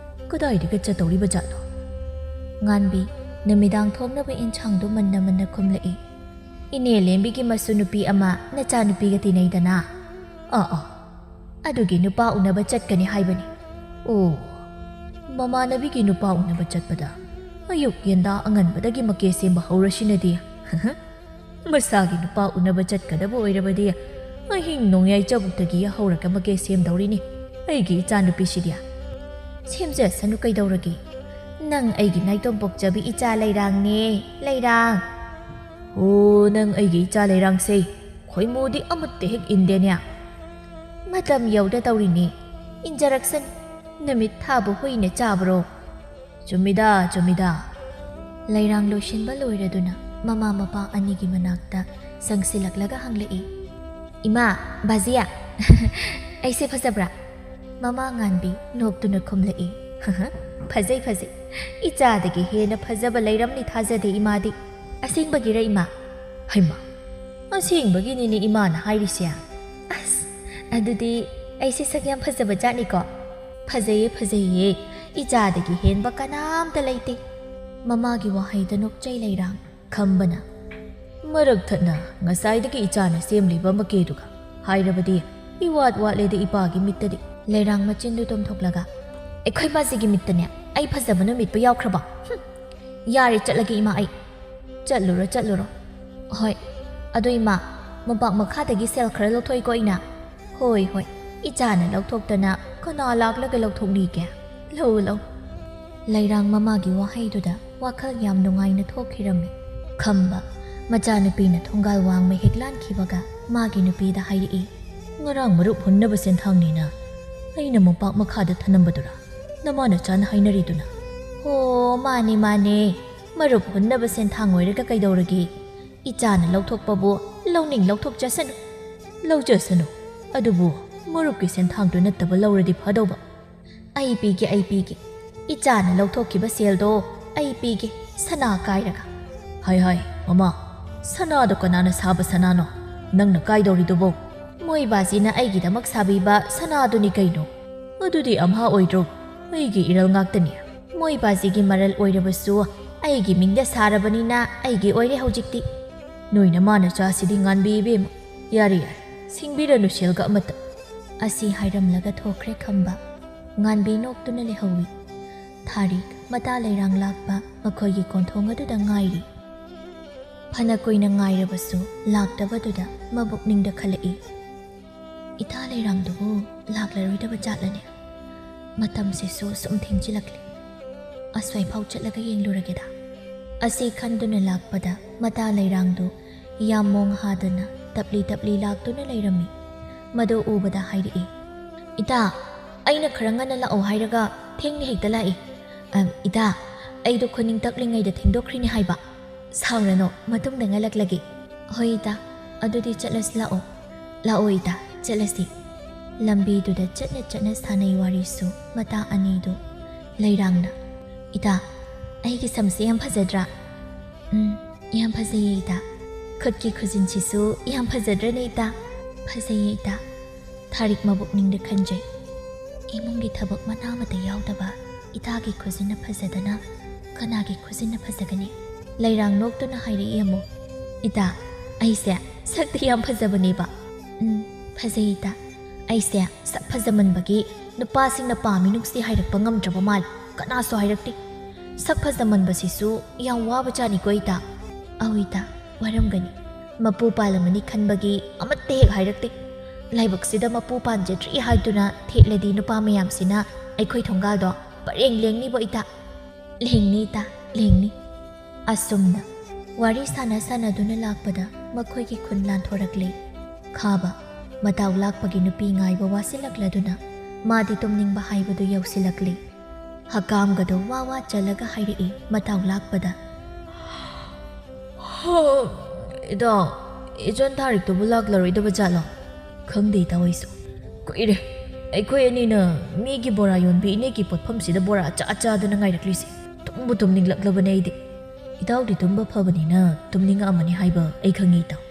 ꯀꯗꯥꯏꯗꯒꯤ ꯆꯠꯇꯧꯔꯤꯕ ꯖꯥꯠꯅꯣ?" ꯉꯥꯟꯕꯤ ꯅꯨꯃꯤꯗꯥꯡ ꯊꯣꯡꯅꯕ ꯏꯟꯁꯥꯡꯗꯨ ꯃꯟꯅ ꯃꯟꯅ ꯈꯨꯝꯂꯛꯏ꯫ "ꯏꯅꯦ ꯂꯦꯝꯕꯤꯒꯤ ꯃꯁꯨ ꯅꯨꯄꯤ ꯑꯃ ꯅꯆꯥꯅꯨꯄꯤꯒ ꯇꯤꯟꯅꯩꯗꯅ?" "ꯑꯥ, ꯑꯥ, ꯑꯗꯨꯒꯤ ꯅꯨꯄꯥ ꯎꯅꯕ ꯆꯠꯀꯅꯤ ꯍꯥꯏꯕꯅꯤ꯫" "ꯑꯣ, ꯃꯃꯥꯟꯅꯕꯤꯒꯤ ꯅꯨꯄꯥ ꯎꯅꯕ ꯆꯠꯄꯗ ꯑꯌꯨꯛ ꯌꯦꯟꯗꯥ ꯑꯉꯟꯕꯗꯒꯤ ꯃꯀꯦ ꯁꯦꯝꯕ ꯍꯧꯔꯁꯤꯅꯗꯤ?" "ꯃꯁꯥꯒꯤ ꯅꯨꯄꯥ ꯎꯅꯕ ꯆꯠꯀꯗꯕ ꯑꯣꯏꯔꯕꯗꯤ ꯑꯍꯤꯡ ꯅꯣꯡꯌꯥꯏ ꯆꯕꯨꯛꯇꯒꯤ ꯌꯥꯍꯧꯔꯒ ꯃꯀꯦ ꯁꯦꯝꯗꯧꯔꯤꯅꯤ ꯑꯩꯒꯤ ꯏꯆꯥꯅꯨꯄꯤꯁꯤꯗꯤ꯫" "ꯁꯦꯝꯖꯁꯅꯨ ꯀꯩꯗꯧꯔꯒꯦ? ꯅꯪ ꯑꯩꯒꯤ ꯅꯥꯏꯇꯣꯝ ꯄꯣꯛꯆꯕꯤ ꯏꯆꯥ ꯂꯩꯔꯥꯡꯅꯦ, ꯂꯩꯔꯥꯡ꯫" "ꯑꯣ, ꯅꯪ ꯑꯩꯒꯤ ꯏꯆꯥ ꯂꯩꯔꯥꯡꯁꯦ ꯈꯣꯏꯃꯨꯗꯤ ꯑꯃꯠꯇ ꯍꯦꯛ ꯏꯟꯗꯦꯅꯦ꯫" "ꯃꯇꯝ ꯌꯧꯗ ꯇꯧꯔꯤꯅꯦ, ꯏꯟꯖꯔꯛꯁꯅꯨ꯫ ꯅꯨꯃꯤꯠ ꯊꯥꯕꯨ ꯍꯨꯏꯅ ꯆꯥꯕ꯭ꯔꯣ?" "ꯆꯨꯝꯃꯤꯗ, ꯆꯨꯝꯃꯤꯗ꯫" ꯂꯩꯔꯥꯡ ꯂꯣꯏꯁꯤꯟꯕ ꯂꯣꯏꯔꯗꯨꯅ ꯃꯃꯥ ꯃꯄꯥ ꯑꯅꯤꯒꯤ ꯃꯅꯥꯛꯇ ꯆꯪꯁꯤꯜꯂꯛꯂꯒ ꯍꯪꯂꯛꯏ, "ꯏꯃꯥ, ꯕꯥꯖꯤꯌꯥ, ꯑꯩꯁꯦ ꯐꯖꯕ꯭ꯔꯥ?" ꯃꯃꯥ ꯉꯥꯟꯕꯤ ꯅꯣꯛꯇꯨꯅ ꯈꯨꯝꯂꯛꯏ, "ꯐꯖꯩ, ꯐꯖꯩ꯫ ꯏꯆꯥꯗꯒꯤ ꯍꯦꯟꯅ ꯐꯖꯕ ꯂꯩꯔꯝꯅꯤ ꯊꯥꯖꯗꯦ ꯏꯃꯥꯗꯤ꯫ ꯑꯁꯦꯡꯕꯒꯤꯔ ꯏꯃꯥ?" "ꯍꯩꯃꯥ, ꯑꯁꯦꯡꯕꯒꯤꯅꯤꯅꯦ ꯏꯃꯥꯅ ꯍꯥꯏꯔꯤꯁꯦ꯫" "ꯑꯁ, ꯑꯗꯨꯗꯤ ꯑꯩꯁꯦ ꯁꯛ ꯌꯥꯝ ꯐꯖꯕ ꯖꯥꯠꯅꯤꯀꯣ?" "ꯐꯖꯩꯌꯦ, ꯐꯖꯩꯌꯦ꯫ ꯏꯆꯥꯗꯒꯤ ꯍꯦꯟꯕ ꯀꯅꯥꯝꯇ ꯂꯩꯇꯦ꯫" ꯃꯃꯥꯒꯤ ꯋꯥꯍꯩꯗ ꯅꯣꯛꯆꯩ ꯂꯩꯔꯥꯡ꯫ ꯈꯝꯕꯅ, "ꯃꯔꯛ ꯊꯠꯅ ꯉꯁꯥꯏꯗꯒꯤ ꯏꯆꯥꯅ ꯁꯦꯝꯂꯤꯕ ꯃꯀꯦꯗꯨꯒ ꯍꯥꯏꯔꯕꯗꯤ ꯏꯋꯥꯠ ꯋꯥꯠꯂꯦꯗ ꯏꯄꯥꯒꯤ ꯃꯤꯠꯇꯗꯤ꯫" ꯂꯩꯔꯥꯡ ꯃꯆꯤꯟꯗꯨ ꯇꯨꯝꯊꯣꯛꯂꯒ, "ꯑꯩꯈꯣꯏ ꯃꯥꯁꯤꯒꯤ ꯃꯤꯠꯇꯅꯦ ꯑꯩ ꯐꯖꯕꯅ ꯃꯤꯠꯄ ꯌꯥꯎꯈ꯭ꯔꯕ? ꯍꯨꯝ! ꯌꯥꯔꯦ, ꯆꯠꯂꯒꯦ ꯏꯃꯥ ꯑꯩ꯫" "ꯆꯠꯂꯨꯔꯣ, ꯆꯠꯂꯨꯔꯣ꯫ ꯍꯣꯏ, ꯑꯗꯣ ꯏꯃꯥ, ꯃꯣꯝꯄꯥꯛ ꯃꯈꯥꯗꯒꯤ ꯁꯦꯜ ꯈꯔ ꯂꯧꯊꯣꯛꯏꯀꯣ ꯑꯩꯅ꯫" "ꯍꯣꯏ, ꯍꯣꯏ, ꯏꯆꯥꯅ ꯂꯧꯊꯣꯛꯇꯅ ꯀꯅꯥ ꯂꯥꯛꯂꯒ ꯂꯧꯊꯣꯛꯅꯤꯒꯦ? ꯂꯧ, ꯂꯧ꯫" ꯂꯩꯔꯥꯡ ꯃꯃꯥꯒꯤ ꯋꯥꯍꯩꯗꯨꯗ ꯋꯥꯈꯜ ꯌꯥꯝ ꯅꯨꯡꯉꯥꯏꯅ ꯊꯣꯛꯈꯤꯔꯝꯃꯤ꯫ ꯈꯝꯕ, ꯃꯆꯥꯅꯨꯄꯤꯅ ꯊꯣꯡꯒꯥꯜ ꯋꯥꯡꯃ ꯍꯦꯛ ꯂꯥꯟꯈꯤꯕꯒ ꯃꯥꯒꯤ ꯅꯨꯄꯤꯗ ꯍꯥꯏꯔꯛꯏ, "ꯉꯔꯥꯡ ꯃꯔꯨꯞ ꯍꯨꯟꯅꯕ ꯁꯦꯟꯊꯥꯡꯅꯤꯅ ꯑꯩꯅ ꯃꯣꯝꯄꯥꯛ ꯃꯈꯥꯗ ꯊꯅꯝꯕꯗꯨꯔꯥ ꯅꯃꯥ ꯅꯆꯥꯅ ꯍꯥꯏꯅꯔꯤꯗꯨꯅ?" "ꯍꯣ, ꯃꯥꯅꯦ, ꯃꯥꯅꯦ꯫ ꯃꯔꯨꯞ ꯍꯨꯟꯅꯕ ꯁꯦꯟꯊꯥꯡ ꯑꯣꯏꯔꯒ ꯀꯩꯗꯧꯔꯒꯦ? ꯏꯆꯥꯅ ꯂꯧꯊꯣꯛꯄꯕꯨ ꯂꯧꯅꯤꯡ ꯂꯧꯊꯣꯛꯆꯁꯅꯨ꯫" "ꯂꯧꯖꯁꯅꯨ, ꯑꯗꯨꯕꯨ ꯃꯔꯨꯞꯀꯤ ꯁꯦꯟꯊꯥꯡꯗꯨ ꯅꯠꯇꯕ ꯂꯧꯔꯗꯤ ꯐꯗꯧꯕ꯫" "ꯑꯩ ꯄꯤꯒꯦ, ꯑꯩ ꯄꯤꯒꯦ꯫ ꯏꯆꯥꯅ ꯂꯧꯊꯣꯛꯈꯤꯕ ꯁꯦꯜꯗꯣ "ꯑꯩ ꯄꯤꯒꯦ, ꯁꯅꯥ ꯀꯥꯏꯔꯒ꯫" "ꯍꯥꯏ ꯍꯥꯏ, ꯃꯃꯥ, ꯁꯅꯥꯗꯣ ꯀꯅꯥꯅ ꯁꯥꯕ ꯁꯅꯥꯅꯣ ꯅꯪꯅ ꯀꯥꯏꯗꯧꯔꯤꯗꯨꯕꯣ? ꯃꯣꯏ ꯕꯥꯖꯤꯅ ꯑꯩꯒꯤꯗꯃꯛ ꯁꯥꯕꯤꯕ ꯁꯅꯥꯗꯨꯅꯤ ꯀꯩꯅꯣ꯫ ꯑꯗꯨꯗꯤ ꯑꯝꯍꯥ ꯑꯣꯏꯗ꯭ꯔꯣ? ꯑꯩꯒꯤ ꯏꯔꯜ ꯉꯥꯛꯇꯅꯤ꯫ ꯃꯣꯏ ꯕꯥꯖꯤꯒꯤ ꯃꯔꯜ ꯑꯣꯏꯔꯕꯁꯨ ꯑꯩꯒꯤ ꯃꯤꯡꯗ ꯁꯥꯔꯕꯅꯤꯅ ꯑꯩꯒꯤ ꯑꯣꯏꯔꯦ ꯍꯧꯖꯤꯛꯇꯤ꯫ ꯅꯣꯏ ꯅꯃꯥꯅ ꯆꯥꯁꯤꯗꯤ ꯉꯥꯟꯕꯤ ꯏꯕꯦꯝꯃ꯫ ꯌꯥꯔꯦ ꯌꯥꯔꯦ, ꯁꯤꯡꯕꯤꯔꯅꯨ ꯁꯦꯜꯒ ꯑꯃꯠꯇ꯫" ꯑꯁꯤ ꯍꯥꯏꯔꯝꯂꯒ ꯊꯣꯛꯈ꯭ꯔꯦ ꯈꯝꯕ꯫ ꯉꯥꯟꯕꯤ ꯅꯣꯛꯇꯨꯅ ꯂꯩꯍꯧꯏ꯫ ꯊꯥꯔꯤꯛ ꯃꯇꯥ ꯂꯩꯔꯥꯡ ꯂꯥꯛꯄ ꯃꯈꯣꯏꯒꯤ ꯀꯣꯟꯊꯣꯡ ꯑꯗꯨꯗ ꯉꯥꯏꯔꯤ꯫ ꯐꯅ ꯀꯨꯏꯅ ꯉꯥꯏꯔꯕꯁꯨ ꯂꯥꯛꯇꯕꯗꯨꯗ ꯃꯕꯨꯛꯅꯤꯡꯗ ꯈꯜꯂꯛꯏ, "ꯏꯇꯥ ꯂꯩꯔꯥꯡꯗꯨꯕꯨ ꯂꯥꯛꯂꯔꯣꯏꯗꯕ ꯖꯥꯠꯂꯅꯦ? ꯃꯇꯝꯁꯤꯁꯨ ꯁꯨꯝ ꯊꯦꯡꯖꯤꯜꯂꯛꯂꯦ꯫ ꯑꯁ꯭ꯋꯥꯏꯐꯥꯎ ꯆꯠꯂꯒ ꯌꯦꯡꯂꯨꯔꯒꯦꯗ꯫" ꯑꯁꯤ ꯈꯟꯗꯨꯅ ꯂꯥꯛꯄꯗ ꯃꯇꯥ ꯂꯩꯔꯥꯡꯗꯨ ꯌꯥꯝ ꯃꯣꯡ ꯍꯥꯗꯅ ꯇꯞꯂꯤ ꯇꯞꯂꯤ ꯂꯥꯛꯇꯨꯅ ꯂꯩꯔꯝꯃꯤ꯫ ꯃꯗꯨ ꯎꯕꯗ ꯍꯥꯏꯔꯛꯏ, "ꯏꯇꯥ, ꯑꯩꯅ ꯈꯔ ꯉꯟꯅ ꯂꯥꯛꯑꯣ ꯍꯥꯏꯔꯒ ꯊꯦꯡꯅ ꯍꯦꯛꯇ ꯂꯥꯛꯏ꯫ ꯑꯝ, ꯏꯇꯥ, ꯑꯩꯗꯣ ꯈꯨꯅꯤꯡ ꯇꯛꯂꯤꯉꯩꯗ ꯊꯦꯡꯗꯣꯛꯈ꯭ꯔꯤꯅꯤ ꯍꯥꯏꯕ꯫ ꯁꯥꯎꯔꯅꯣ, ꯃꯇꯨꯡꯗ ꯉꯜꯂꯛꯂꯒꯦ꯫" "ꯍꯣꯏ ꯏꯇꯥ, ꯑꯗꯨꯗꯤ ꯆꯠꯂꯁꯤ ꯂꯥꯛꯑꯣ꯫" "ꯂꯥꯛꯑꯣ ꯏꯇꯥ, ꯆꯠꯂꯁꯤ꯫" ꯂꯝꯕꯤꯗꯨꯗ ꯆꯠꯅ ꯆꯠꯅ ꯁꯥꯟꯅꯩ ꯋꯥꯔꯤꯁꯨ ꯃꯇꯥ ꯑꯅꯤꯗꯨ꯫ ꯂꯩꯔꯥꯡꯅ, "ꯏꯇꯥ, ꯑꯩꯒꯤ ꯁꯝꯁꯦ ꯌꯥꯝ ꯐꯖꯗ꯭ꯔꯥ?" "ꯎꯝ, ꯌꯥꯝ ꯐꯖꯩꯌꯦ ꯏꯇꯥ꯫ ꯈꯨꯠꯀꯤ ꯈꯨꯖꯤꯟꯁꯤꯁꯨ ꯌꯥꯝ ꯐꯖꯗ꯭ꯔꯅꯦ ꯏꯇꯥ?" "ꯐꯖꯩꯌꯦ ꯏꯇꯥ꯫" ꯊꯥꯔꯤꯛ ꯃꯕꯨꯛꯅꯤꯡꯗ ꯈꯟꯖꯩ, "ꯏꯃꯨꯡꯒꯤ ꯊꯕꯛ ꯃꯅꯥ ꯑꯃꯠꯇ ꯌꯥꯎꯗꯕ ꯏꯇꯥꯒꯤ ꯈꯨꯖꯤꯟꯅ ꯐꯖꯗꯅ ꯀꯅꯥꯒꯤ ꯈꯨꯖꯤꯟꯅ ꯐꯖꯒꯅꯤ?" ꯂꯩꯔꯥꯡ ꯅꯣꯛꯇꯨꯅ ꯍꯥꯏꯔꯛꯏ ꯑꯃꯨꯛ, "ꯏꯇꯥ, ꯑꯩꯁꯦ ꯁꯛꯇꯤ ꯌꯥꯝ ꯐꯖꯕꯅꯦꯕ꯫" "ꯎꯝ, ꯐꯖꯩ ꯏꯇꯥ꯫ ꯑꯩꯁꯦ ꯁꯛ ꯐꯖꯃꯟꯕꯒꯤ ꯅꯨꯄꯥꯁꯤꯡꯅ ꯄꯥꯝꯃꯤ ꯅꯨꯡꯁꯤ ꯍꯥꯏꯔꯛꯄ ꯉꯝꯗ꯭ꯔꯕ ꯃꯥꯜꯂꯦ꯫ ꯀꯅꯥꯁꯨ ꯍꯥꯏꯔꯛꯇꯦ꯫ ꯁꯛ ꯐꯖꯃꯟꯕꯁꯤꯁꯨ ꯌꯥꯝ ꯋꯥꯕ ꯖꯥꯠꯅꯤꯀꯣ ꯏꯇꯥ꯫" "ꯑꯧ ꯏꯇꯥ, ꯋꯥꯔꯝꯒꯅꯤ꯫ ꯃꯄꯨ ꯄꯥꯜꯂꯝꯃꯅꯤ ꯈꯟꯕꯒꯤ ꯑꯃꯠꯇ ꯍꯦꯛ ꯍꯥꯏꯔꯛꯇꯦ꯫ ꯂꯥꯏꯕꯛꯁꯤꯗ ꯃꯄꯨ ꯄꯥꯟꯖꯗ꯭ꯔꯤ ꯍꯥꯏꯗꯨꯅ ꯊꯦꯠꯂꯗꯤ ꯅꯨꯄꯥ ꯃꯌꯥꯝꯁꯤꯅ ꯑꯩꯈꯣꯏ ꯊꯣꯡꯒꯥꯜꯗꯣ ꯄꯔꯦꯡ ꯂꯦꯡꯅꯤꯕꯣ ꯏꯇꯥ꯫" "ꯂꯦꯡꯅꯤ ꯏꯇꯥ, ꯂꯦꯡꯅꯤ꯫" ꯑꯁꯨꯝꯅ ꯋꯥꯔꯤ ꯁꯥꯟꯅ ꯁꯥꯟꯅꯗꯨꯅ ꯂꯥꯛꯄꯗ ꯃꯈꯣꯏꯒꯤ ꯈꯨꯟ ꯂꯥꯟꯊꯣꯔꯛꯂꯦ꯫ ꯈꯥꯕ ꯃꯇꯥꯎ ꯂꯥꯛꯄꯒꯤ ꯅꯨꯄꯤ ꯉꯥꯏꯕ ꯋꯥꯁꯤꯜꯂꯛꯂꯗꯨꯅ ꯃꯥꯗꯤ ꯇꯨꯝꯅꯤꯡꯕ ꯍꯥꯏꯕꯗꯨ ꯌꯧꯁꯤꯜꯂꯛꯂꯦ꯫ ꯍꯀꯥꯝꯒꯗꯣ ꯋꯥ ꯋꯥ ꯆꯜꯂꯒ ꯍꯥꯏꯔꯛꯏ ꯃꯇꯥꯎ ꯂꯥꯛꯄꯗ, "ꯍ, ꯏꯇꯥ, ꯏꯆꯟ ꯊꯥꯔꯤꯛꯇꯨꯕꯨ ꯂꯥꯛꯂꯔꯣꯏꯗꯕ ꯖꯥꯠꯂꯣ? ꯈꯪꯗꯦ ꯏꯇꯥ ꯑꯩꯁꯨ꯫ ꯀꯨꯏꯔꯦ ꯑꯩꯈꯣꯏ ꯑꯅꯤꯅ ꯃꯤꯒꯤ ꯕꯣꯔꯥ ꯌꯣꯟꯕꯤ ꯏꯅꯦꯒꯤ ꯄꯣꯠꯐꯝꯁꯤꯗ ꯕꯣꯔꯥ ꯆꯥ ꯆꯥꯗꯅ ꯉꯥꯏꯔꯛꯂꯤꯁꯦ꯫ ꯕꯨ ꯇꯨꯝꯅꯤꯡꯂꯛꯂꯕꯅꯦ ꯑꯩꯗꯤ꯫ ꯏꯇꯥꯎꯗꯤ ꯇꯨꯝꯕ ꯐꯕꯅꯤꯅ ꯇꯨꯝꯅꯤꯡꯉꯛꯑꯝꯃꯅꯤ ꯍꯥꯏꯕ ꯑꯩ ꯈꯪꯉꯤ ꯏꯇꯥꯎ꯫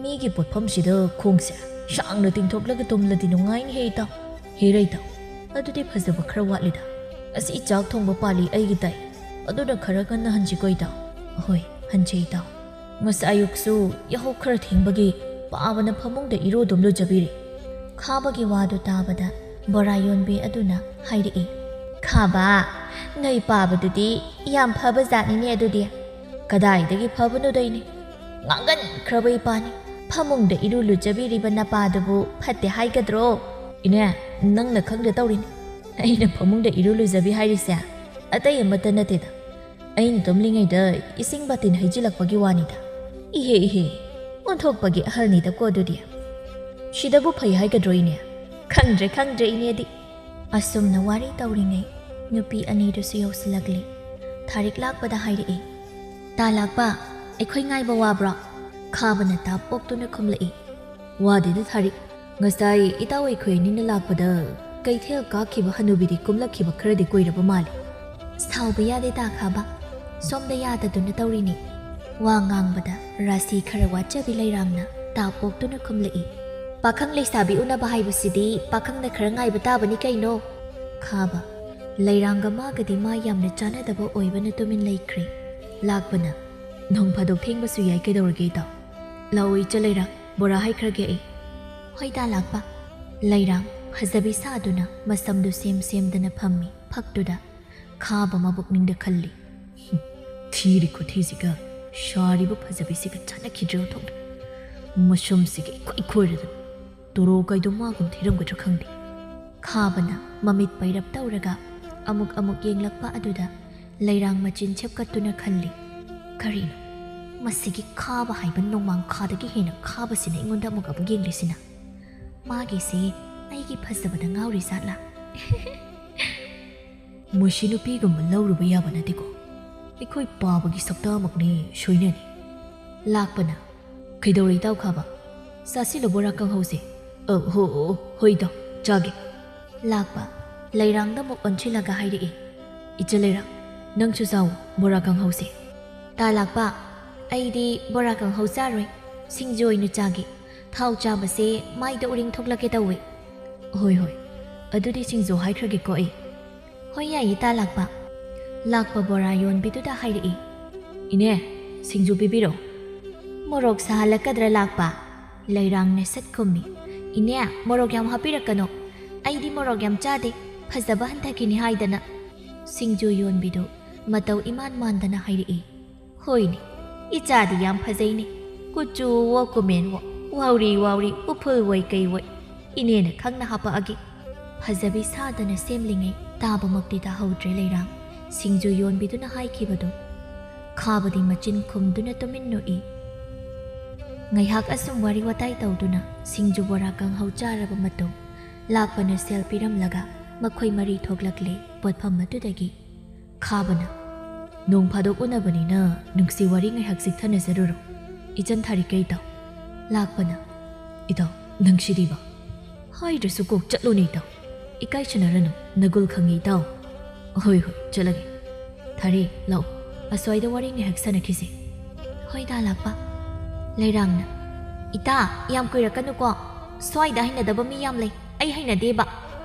ꯃꯤꯒꯤ ꯄꯣꯠꯐꯝꯁꯤꯗ ꯈꯣꯡꯁꯦ ꯁꯥꯡꯅ ꯇꯤꯡꯊꯣꯛꯂꯒ ꯇꯨꯝꯂꯗꯤ ꯅꯨꯡꯉꯥꯏꯅꯤꯍꯦ ꯏꯇꯥꯎ꯫ ꯍꯦꯔꯥ ꯏꯇꯥꯎ, ꯑꯗꯨꯗꯤ ꯐꯖꯕ ꯈꯔ ꯋꯥꯠꯂꯤꯗ꯫ ꯑꯁꯤ ꯆꯥꯛ ꯊꯣꯡꯕ ꯄꯥꯜꯂꯤ ꯑꯩꯒꯤ ꯇꯥꯏ꯫ ꯑꯗꯨꯅ ꯈꯔ ꯉꯟꯅ ꯍꯟꯁꯤꯀꯣ ꯏꯇꯥꯎ꯫ ꯑꯍꯣꯏ, ꯍꯟꯁꯦ ꯏꯇꯥꯎ꯫ ꯉꯁꯥꯏ ꯑꯌꯨꯛꯁꯨ ꯌꯥꯍꯧ ꯈꯔ ꯊꯦꯡꯕꯒꯤ ꯄꯥꯕꯅ ꯐꯃꯨꯡꯗ ꯏꯔꯨꯗꯨꯝ ꯂꯨꯖꯕꯤꯔꯤ꯫ ꯈꯥꯕꯒꯤ ꯋꯥꯗꯨ ꯇꯥꯕꯗ ꯕꯣꯔꯥ ꯌꯣꯟꯕꯤ ꯑꯗꯨꯅ ꯍꯥꯏꯔꯛꯏ, "ꯈꯥꯕ, ꯅꯣꯏ ꯄꯥꯕꯗꯨꯗꯤ ꯌꯥꯝ ꯐꯕ ꯖꯥꯠꯅꯤꯅꯦ ꯑꯗꯨꯗꯤ꯫" "ꯀꯗꯥꯏꯗꯒꯤ ꯐꯕꯅꯣꯗ ꯏꯅꯦ? ꯉꯥꯡꯒꯟꯈ꯭ꯔꯕ ꯏꯄꯥꯅꯤ꯫ ꯐꯃꯨꯡꯗ ꯏꯔꯨ ꯂꯨꯖꯕꯤꯔꯤꯕ ꯅꯄꯥꯗꯨꯕꯨ ꯐꯠꯇꯦ ꯍꯥꯏꯒꯗ꯭ꯔꯣ?" "ꯏꯅꯦ, ꯅꯪꯅ ꯈꯪꯗ ꯇꯧꯔꯤꯅꯦ꯫ ꯑꯩꯅ ꯐꯃꯨꯡꯗ ꯏꯔꯨ ꯂꯨꯖꯕꯤ ꯍꯥꯏꯔꯤꯁꯦ ꯑꯇꯩ ꯑꯃꯠꯇ ꯅꯠꯇꯦꯗ꯫ ꯑꯩꯅ ꯇꯨꯝꯂꯤꯉꯩꯗ ꯏꯁꯤꯡ ꯕꯥꯇꯤꯟ ꯍꯩꯖꯤꯜꯂꯛꯄꯒꯤ ꯋꯥꯅꯤꯗ꯫ ꯏꯍꯦ, ꯏꯍꯦ, ꯑꯣꯟꯊꯣꯛꯄꯒꯤ ꯑꯍꯜꯅꯤꯗꯀꯣ ꯑꯗꯨꯗꯤ꯫ ꯁꯤꯗꯕꯨ ꯐꯩ ꯍꯥꯏꯒꯗ꯭ꯔꯣ ꯏꯅꯦ? ꯈꯪꯗ꯭ꯔꯦ, ꯈꯪꯗ꯭ꯔꯦ ꯏꯅꯦꯗꯤ꯫" ꯑꯁꯨꯝꯅ ꯋꯥꯔꯤ ꯇꯧꯔꯤꯉꯩ ꯅꯨꯄꯤ ꯑꯅꯤꯗꯨꯁꯨ ꯌꯧꯁꯤꯜꯂꯛꯂꯤ꯫ ꯊꯥꯔꯤꯛ ꯂꯥꯛꯄꯗ ꯍꯥꯏꯔꯛꯏ, "ꯇꯥ ꯂꯥꯛꯄ, ꯑꯩꯈꯣꯏ ꯉꯥꯏꯕ ꯋꯥꯕ꯭ꯔꯣ?" ꯈꯥꯕꯅ ꯇꯥꯞ ꯑꯣꯛꯇꯨꯅ ꯈꯨꯝꯂꯛꯏ, "ꯋꯥꯗꯦꯗ ꯊꯥꯔꯤꯛ꯫ ꯉꯁꯥꯏ ꯏꯇꯥꯎ ꯑꯩꯈꯣꯏ ꯑꯅꯤꯅ ꯂꯥꯛꯄꯗ ꯀꯩꯊꯦꯜ ꯀꯥꯈꯤꯕ ꯍꯅꯨꯕꯤꯗꯤ ꯀꯨꯝꯂꯛꯈꯤꯕ ꯈꯔꯗꯤ ꯀꯨꯏꯔꯕ ꯃꯥꯜꯂꯤ꯫" "ꯁꯥꯎꯕ ꯌꯥꯗꯦ ꯇꯥ ꯈꯥꯕ, ꯁꯣꯝꯗ ꯌꯥꯗꯗꯨꯅ ꯇꯧꯔꯤꯅꯤ꯫" ꯋꯥ ꯉꯥꯡꯕꯗ ꯔꯥꯁꯤ ꯈꯔ ꯋꯥꯠꯆꯕꯤ ꯂꯩꯔꯥꯡꯅ ꯇꯥꯞ ꯑꯣꯛꯇꯨꯅ ꯈꯨꯝꯂꯛꯏ, "ꯄꯥꯈꯪ ꯂꯩꯁꯥꯕꯤ ꯎꯅꯕ ꯍꯥꯏꯕꯁꯤꯗꯤ ꯄꯥꯈꯪꯅ ꯈꯔ ꯉꯥꯏꯕ ꯇꯥꯕꯅꯤ ꯀꯩꯅꯣ?" ꯈꯥꯕ, ꯂꯩꯔꯥꯡꯒ ꯃꯥꯒꯗꯤ ꯃꯥ ꯌꯥꯝꯅ ꯆꯥꯟꯅꯗꯕ ꯑꯣꯏꯕꯅ ꯇꯨꯃꯤꯟ ꯂꯩꯈ꯭ꯔꯦ꯫ ꯂꯥꯛꯄꯅ, "ꯅꯣꯡ ꯐꯥꯗꯣꯛ ꯊꯦꯡꯕꯁꯨ ꯌꯥꯏ, ꯀꯩꯗꯧꯔꯒꯦ ꯏꯇꯥꯎ? ꯂꯥꯛꯑꯣ ꯏꯆꯜ ꯂꯩꯔꯥꯡ, ꯕꯣꯔꯥ ꯍꯩꯈ꯭ꯔꯒꯦ ꯑꯩ꯫" "ꯍꯣꯏ ꯇꯥ ꯂꯥꯛꯄ꯫" ꯂꯩꯔꯥꯡ ꯐꯖꯕꯤ ꯁꯥꯗꯨꯅ ꯃꯁꯝꯗꯨ ꯁꯦꯝ ꯁꯦꯝꯗꯅ ꯐꯝꯃꯤ ꯐꯛꯇꯨꯗ꯫ ꯈꯥꯕ ꯃꯕꯨꯛꯅꯤꯡꯗ ꯈꯜꯂꯤ, "ꯍꯨꯝ, ꯊꯤꯔꯤ ꯈꯨꯊꯤꯁꯤꯒ ꯁꯥꯔꯤꯕ ꯐꯖꯕꯤꯁꯤꯒ ꯆꯥꯟꯅꯈꯤꯗ꯭ꯔꯦ ꯑꯣꯟꯊꯣꯛꯅ꯫ ꯃꯁꯝꯁꯤꯒ ꯏꯈꯣꯏ ꯈꯣꯏꯔꯗꯅ ꯇꯣꯔꯣ ꯀꯥꯏꯗꯣ ꯃꯥꯒꯨꯝ ꯊꯤꯔꯝꯒꯗ꯭ꯔꯥ ꯈꯪꯗꯦ꯫" ꯈꯥꯕꯅ ꯃꯃꯤꯠ ꯄꯩꯔꯞ ꯇꯧꯔꯒ ꯑꯃꯨꯛ ꯑꯃꯨꯛ ꯌꯦꯡꯂꯛꯄ ꯑꯗꯨꯗ ꯂꯩꯔꯥꯡ ꯃꯆꯤꯟ ꯁꯦꯞꯀꯠꯇꯨꯅ ꯈꯜꯂꯤ, "ꯀꯔꯤꯅꯣ ꯃꯁꯤꯒꯤ ꯈꯥꯕ ꯍꯥꯏꯕ ꯅꯣꯡꯃꯥꯡꯈꯥꯗꯒꯤ ꯍꯦꯟꯅ ꯈꯥꯕꯁꯤꯅ ꯑꯩꯉꯣꯟꯗ ꯑꯃꯨꯛ ꯑꯃꯨꯛ ꯌꯦꯡꯂꯤꯁꯤꯅ? ꯃꯥꯒꯤꯁꯦ ꯑꯩꯒꯤ ꯐꯖꯕꯗ ꯉꯥꯎꯔꯤ ꯖꯥꯠꯂꯥ?" "ꯃꯁꯤ ꯅꯨꯄꯤꯒꯨꯝꯕ ꯂꯧꯔꯨꯕ ꯌꯥꯕ ꯅꯠꯇꯦꯀꯣ꯫ ꯑꯩꯈꯣꯏ ꯄꯥꯕꯒꯤ ꯁꯛꯇꯥꯃꯛꯅꯦ, ꯁꯣꯏꯅꯅꯤ꯫" ꯂꯥꯛꯄꯅ, "ꯀꯩꯗꯧꯔꯦ ꯏꯇꯥꯎ ꯈꯥꯕ? ꯆꯥꯁꯤꯜꯂꯣ ꯕꯣꯔꯥ ꯀꯥꯡꯍꯧꯁꯦ꯫" "ꯑ, ꯍꯣ, ꯑꯣ, ꯍꯣꯏ ꯏꯇꯥꯎ, ꯆꯥꯒꯦ꯫" ꯂꯥꯛꯄ ꯂꯩꯔꯥꯡꯗ ꯑꯃꯨꯛ ꯑꯣꯟꯁꯤꯜꯂꯒ ꯍꯥꯏꯔꯛꯏ, "ꯏꯆꯜ ꯂꯩꯔꯥꯡ, "ꯅꯪꯁꯨ ꯆꯥꯎ ꯕꯣꯔꯥ ꯀꯥꯡꯍꯧꯁꯦ꯫" "ꯇꯥ ꯂꯥꯛꯄ, ꯑꯩꯗꯤ ꯕꯣꯔꯥ ꯀꯥꯡꯍꯧ ꯆꯥꯔꯣꯏ, ꯁꯤꯡꯖꯨ ꯑꯣꯏꯅ ꯆꯥꯒꯦ꯫ ꯊꯥꯎ ꯆꯥꯕꯁꯦ ꯃꯥꯏꯗ ꯎꯔꯤꯡ ꯊꯣꯛꯂꯛꯀꯦ ꯇꯧꯋꯦ꯫" "ꯍꯣꯏ ꯍꯣꯏ, ꯑꯗꯨꯗꯤ ꯁꯤꯡꯖꯨ ꯍꯥꯏꯈ꯭ꯔꯒꯦꯀꯣ ꯑꯩ꯫" "ꯍꯣꯏ ꯌꯥꯏꯌꯦ ꯇꯥ ꯂꯥꯛꯄ꯫" ꯂꯥꯛꯄ ꯕꯣꯔꯥ ꯌꯣꯟꯕꯤꯗꯨꯗ ꯍꯥꯏꯔꯛꯏ꯫ "ꯏꯅꯦ, ꯁꯤꯡꯖꯨ ꯄꯤꯕꯤꯔꯣ꯫" "ꯃꯣꯔꯣꯛ ꯁꯥꯍꯜꯂꯛꯀꯗ꯭ꯔꯥ ꯂꯥꯛꯄ?" ꯂꯩꯔꯥꯡꯅ ꯁꯠ ꯈꯨꯝꯃꯤ꯫ "ꯏꯅꯦ, ꯃꯣꯔꯣꯛ ꯌꯥꯝ ꯍꯥꯞꯄꯤꯔꯛꯀꯅꯣ, ꯑꯩꯗꯤ ꯃꯣꯔꯣꯛ ꯌꯥꯝ ꯆꯥꯗꯦ, ꯐꯖꯕ ꯍꯟꯊꯈꯤꯅꯤ ꯍꯥꯏꯗꯅ꯫" ꯁꯤꯡꯖꯨ ꯌꯣꯟꯕꯤꯗꯨ ꯃꯇꯧ ꯏꯃꯥꯟ ꯃꯥꯟꯗꯅ ꯍꯥꯏꯔꯛꯏ꯫ "ꯍꯣꯏꯅꯦ, ꯏꯆꯥꯗꯤ ꯌꯥꯝ ꯐꯖꯩꯅꯦ, ꯀꯨꯆꯨꯋꯣ ꯀꯨꯃꯦꯟꯋꯣ, ꯋꯥꯎꯔꯤ ꯋꯥꯎꯔꯤ, ꯎꯐꯨꯜ ꯑꯣꯏ ꯀꯩ ꯑꯣꯏ, ꯏꯅꯦꯅ ꯈꯪꯅ ꯍꯥꯄꯛꯑꯒꯦ꯫" ꯐꯖꯕꯤ ꯁꯥꯗꯅ ꯁꯦꯝꯂꯤꯉꯩ ꯇꯥꯕꯃꯛꯇꯤ ꯇꯥꯍꯧꯗ꯭ꯔꯦ ꯂꯩꯔꯥꯡ꯫ ꯁꯤꯡꯖꯨ ꯌꯣꯟꯕꯤꯗꯨꯅ ꯍꯥꯏꯈꯤꯕꯗꯨ ꯈꯥꯕꯗꯤ ꯃꯆꯤꯟ ꯈꯨꯝꯗꯨꯅ ꯇꯨꯃꯤꯟ ꯅꯣꯛꯏ꯫ ꯉꯥꯏꯍꯥꯛ ꯑꯁꯨꯝ ꯋꯥꯔꯤ ꯋꯥꯇꯥꯏ ꯇꯧꯗꯨꯅ ꯁꯤꯡꯖꯨ ꯕꯣꯔꯥ ꯀꯥꯡꯍꯧ ꯆꯥꯔꯕ ꯃꯇꯨꯡ, ꯂꯥꯛꯄꯅ ꯁꯦꯜ ꯄꯤꯔꯝꯂꯒ ꯃꯈꯣꯏ ꯃꯔꯤ ꯊꯣꯛꯂꯛꯂꯦ ꯄꯣꯠꯐꯝ ꯑꯗꯨꯗꯒꯤ꯫ ꯈꯥꯕꯅ, "ꯅꯣꯡ ꯐꯥꯗꯣꯛ ꯎꯅꯕꯅꯤꯅ ꯅꯨꯡꯁꯤ ꯋꯥꯔꯤ ꯉꯥꯏꯍꯥꯛ ꯆꯤꯛꯊꯅꯖꯔꯨꯔꯣ, ꯏꯆꯟ ꯊꯥꯔꯤꯛꯀ ꯏꯇꯥꯎ꯫" ꯂꯥꯛꯄꯅ, "ꯏꯇꯥꯎ, ꯅꯪꯁꯤꯗꯤꯕ꯫ ꯍꯥꯏꯗ꯭ꯔꯁꯨ ꯀꯣꯛ ꯆꯠꯂꯨꯅꯦ ꯏꯇꯥꯎ꯫ ꯏꯀꯥꯏꯁꯤꯟꯅꯔꯅꯨ, ꯅꯒꯨꯜ ꯈꯪꯉꯤ ꯏꯇꯥꯎ꯫" "ꯍꯣꯏ ꯍꯣꯏ, ꯆꯠꯂꯒꯦ꯫ ꯊꯥꯔꯤ, ꯂꯥꯛꯑꯣ, ꯑꯁ꯭ꯋꯥꯏꯗ ꯋꯥꯔꯤ ꯉꯥꯏꯍꯥꯛ ꯁꯥꯟꯅꯈꯤꯁꯦ꯫" "ꯍꯣꯏ ꯇꯥ ꯂꯥꯛꯄ꯫" ꯂꯩꯔꯥꯡꯅ, "ꯏꯇꯥ, ꯌꯥꯝ ꯀꯨꯏꯔꯛꯀꯅꯨꯀꯣ, ꯁ꯭ꯋꯥꯏꯗ ꯍꯩꯅꯗꯕ ꯃꯤ ꯌꯥꯝ ꯂꯩ, ꯑꯩ ꯍꯩꯅꯗꯦꯕ꯫"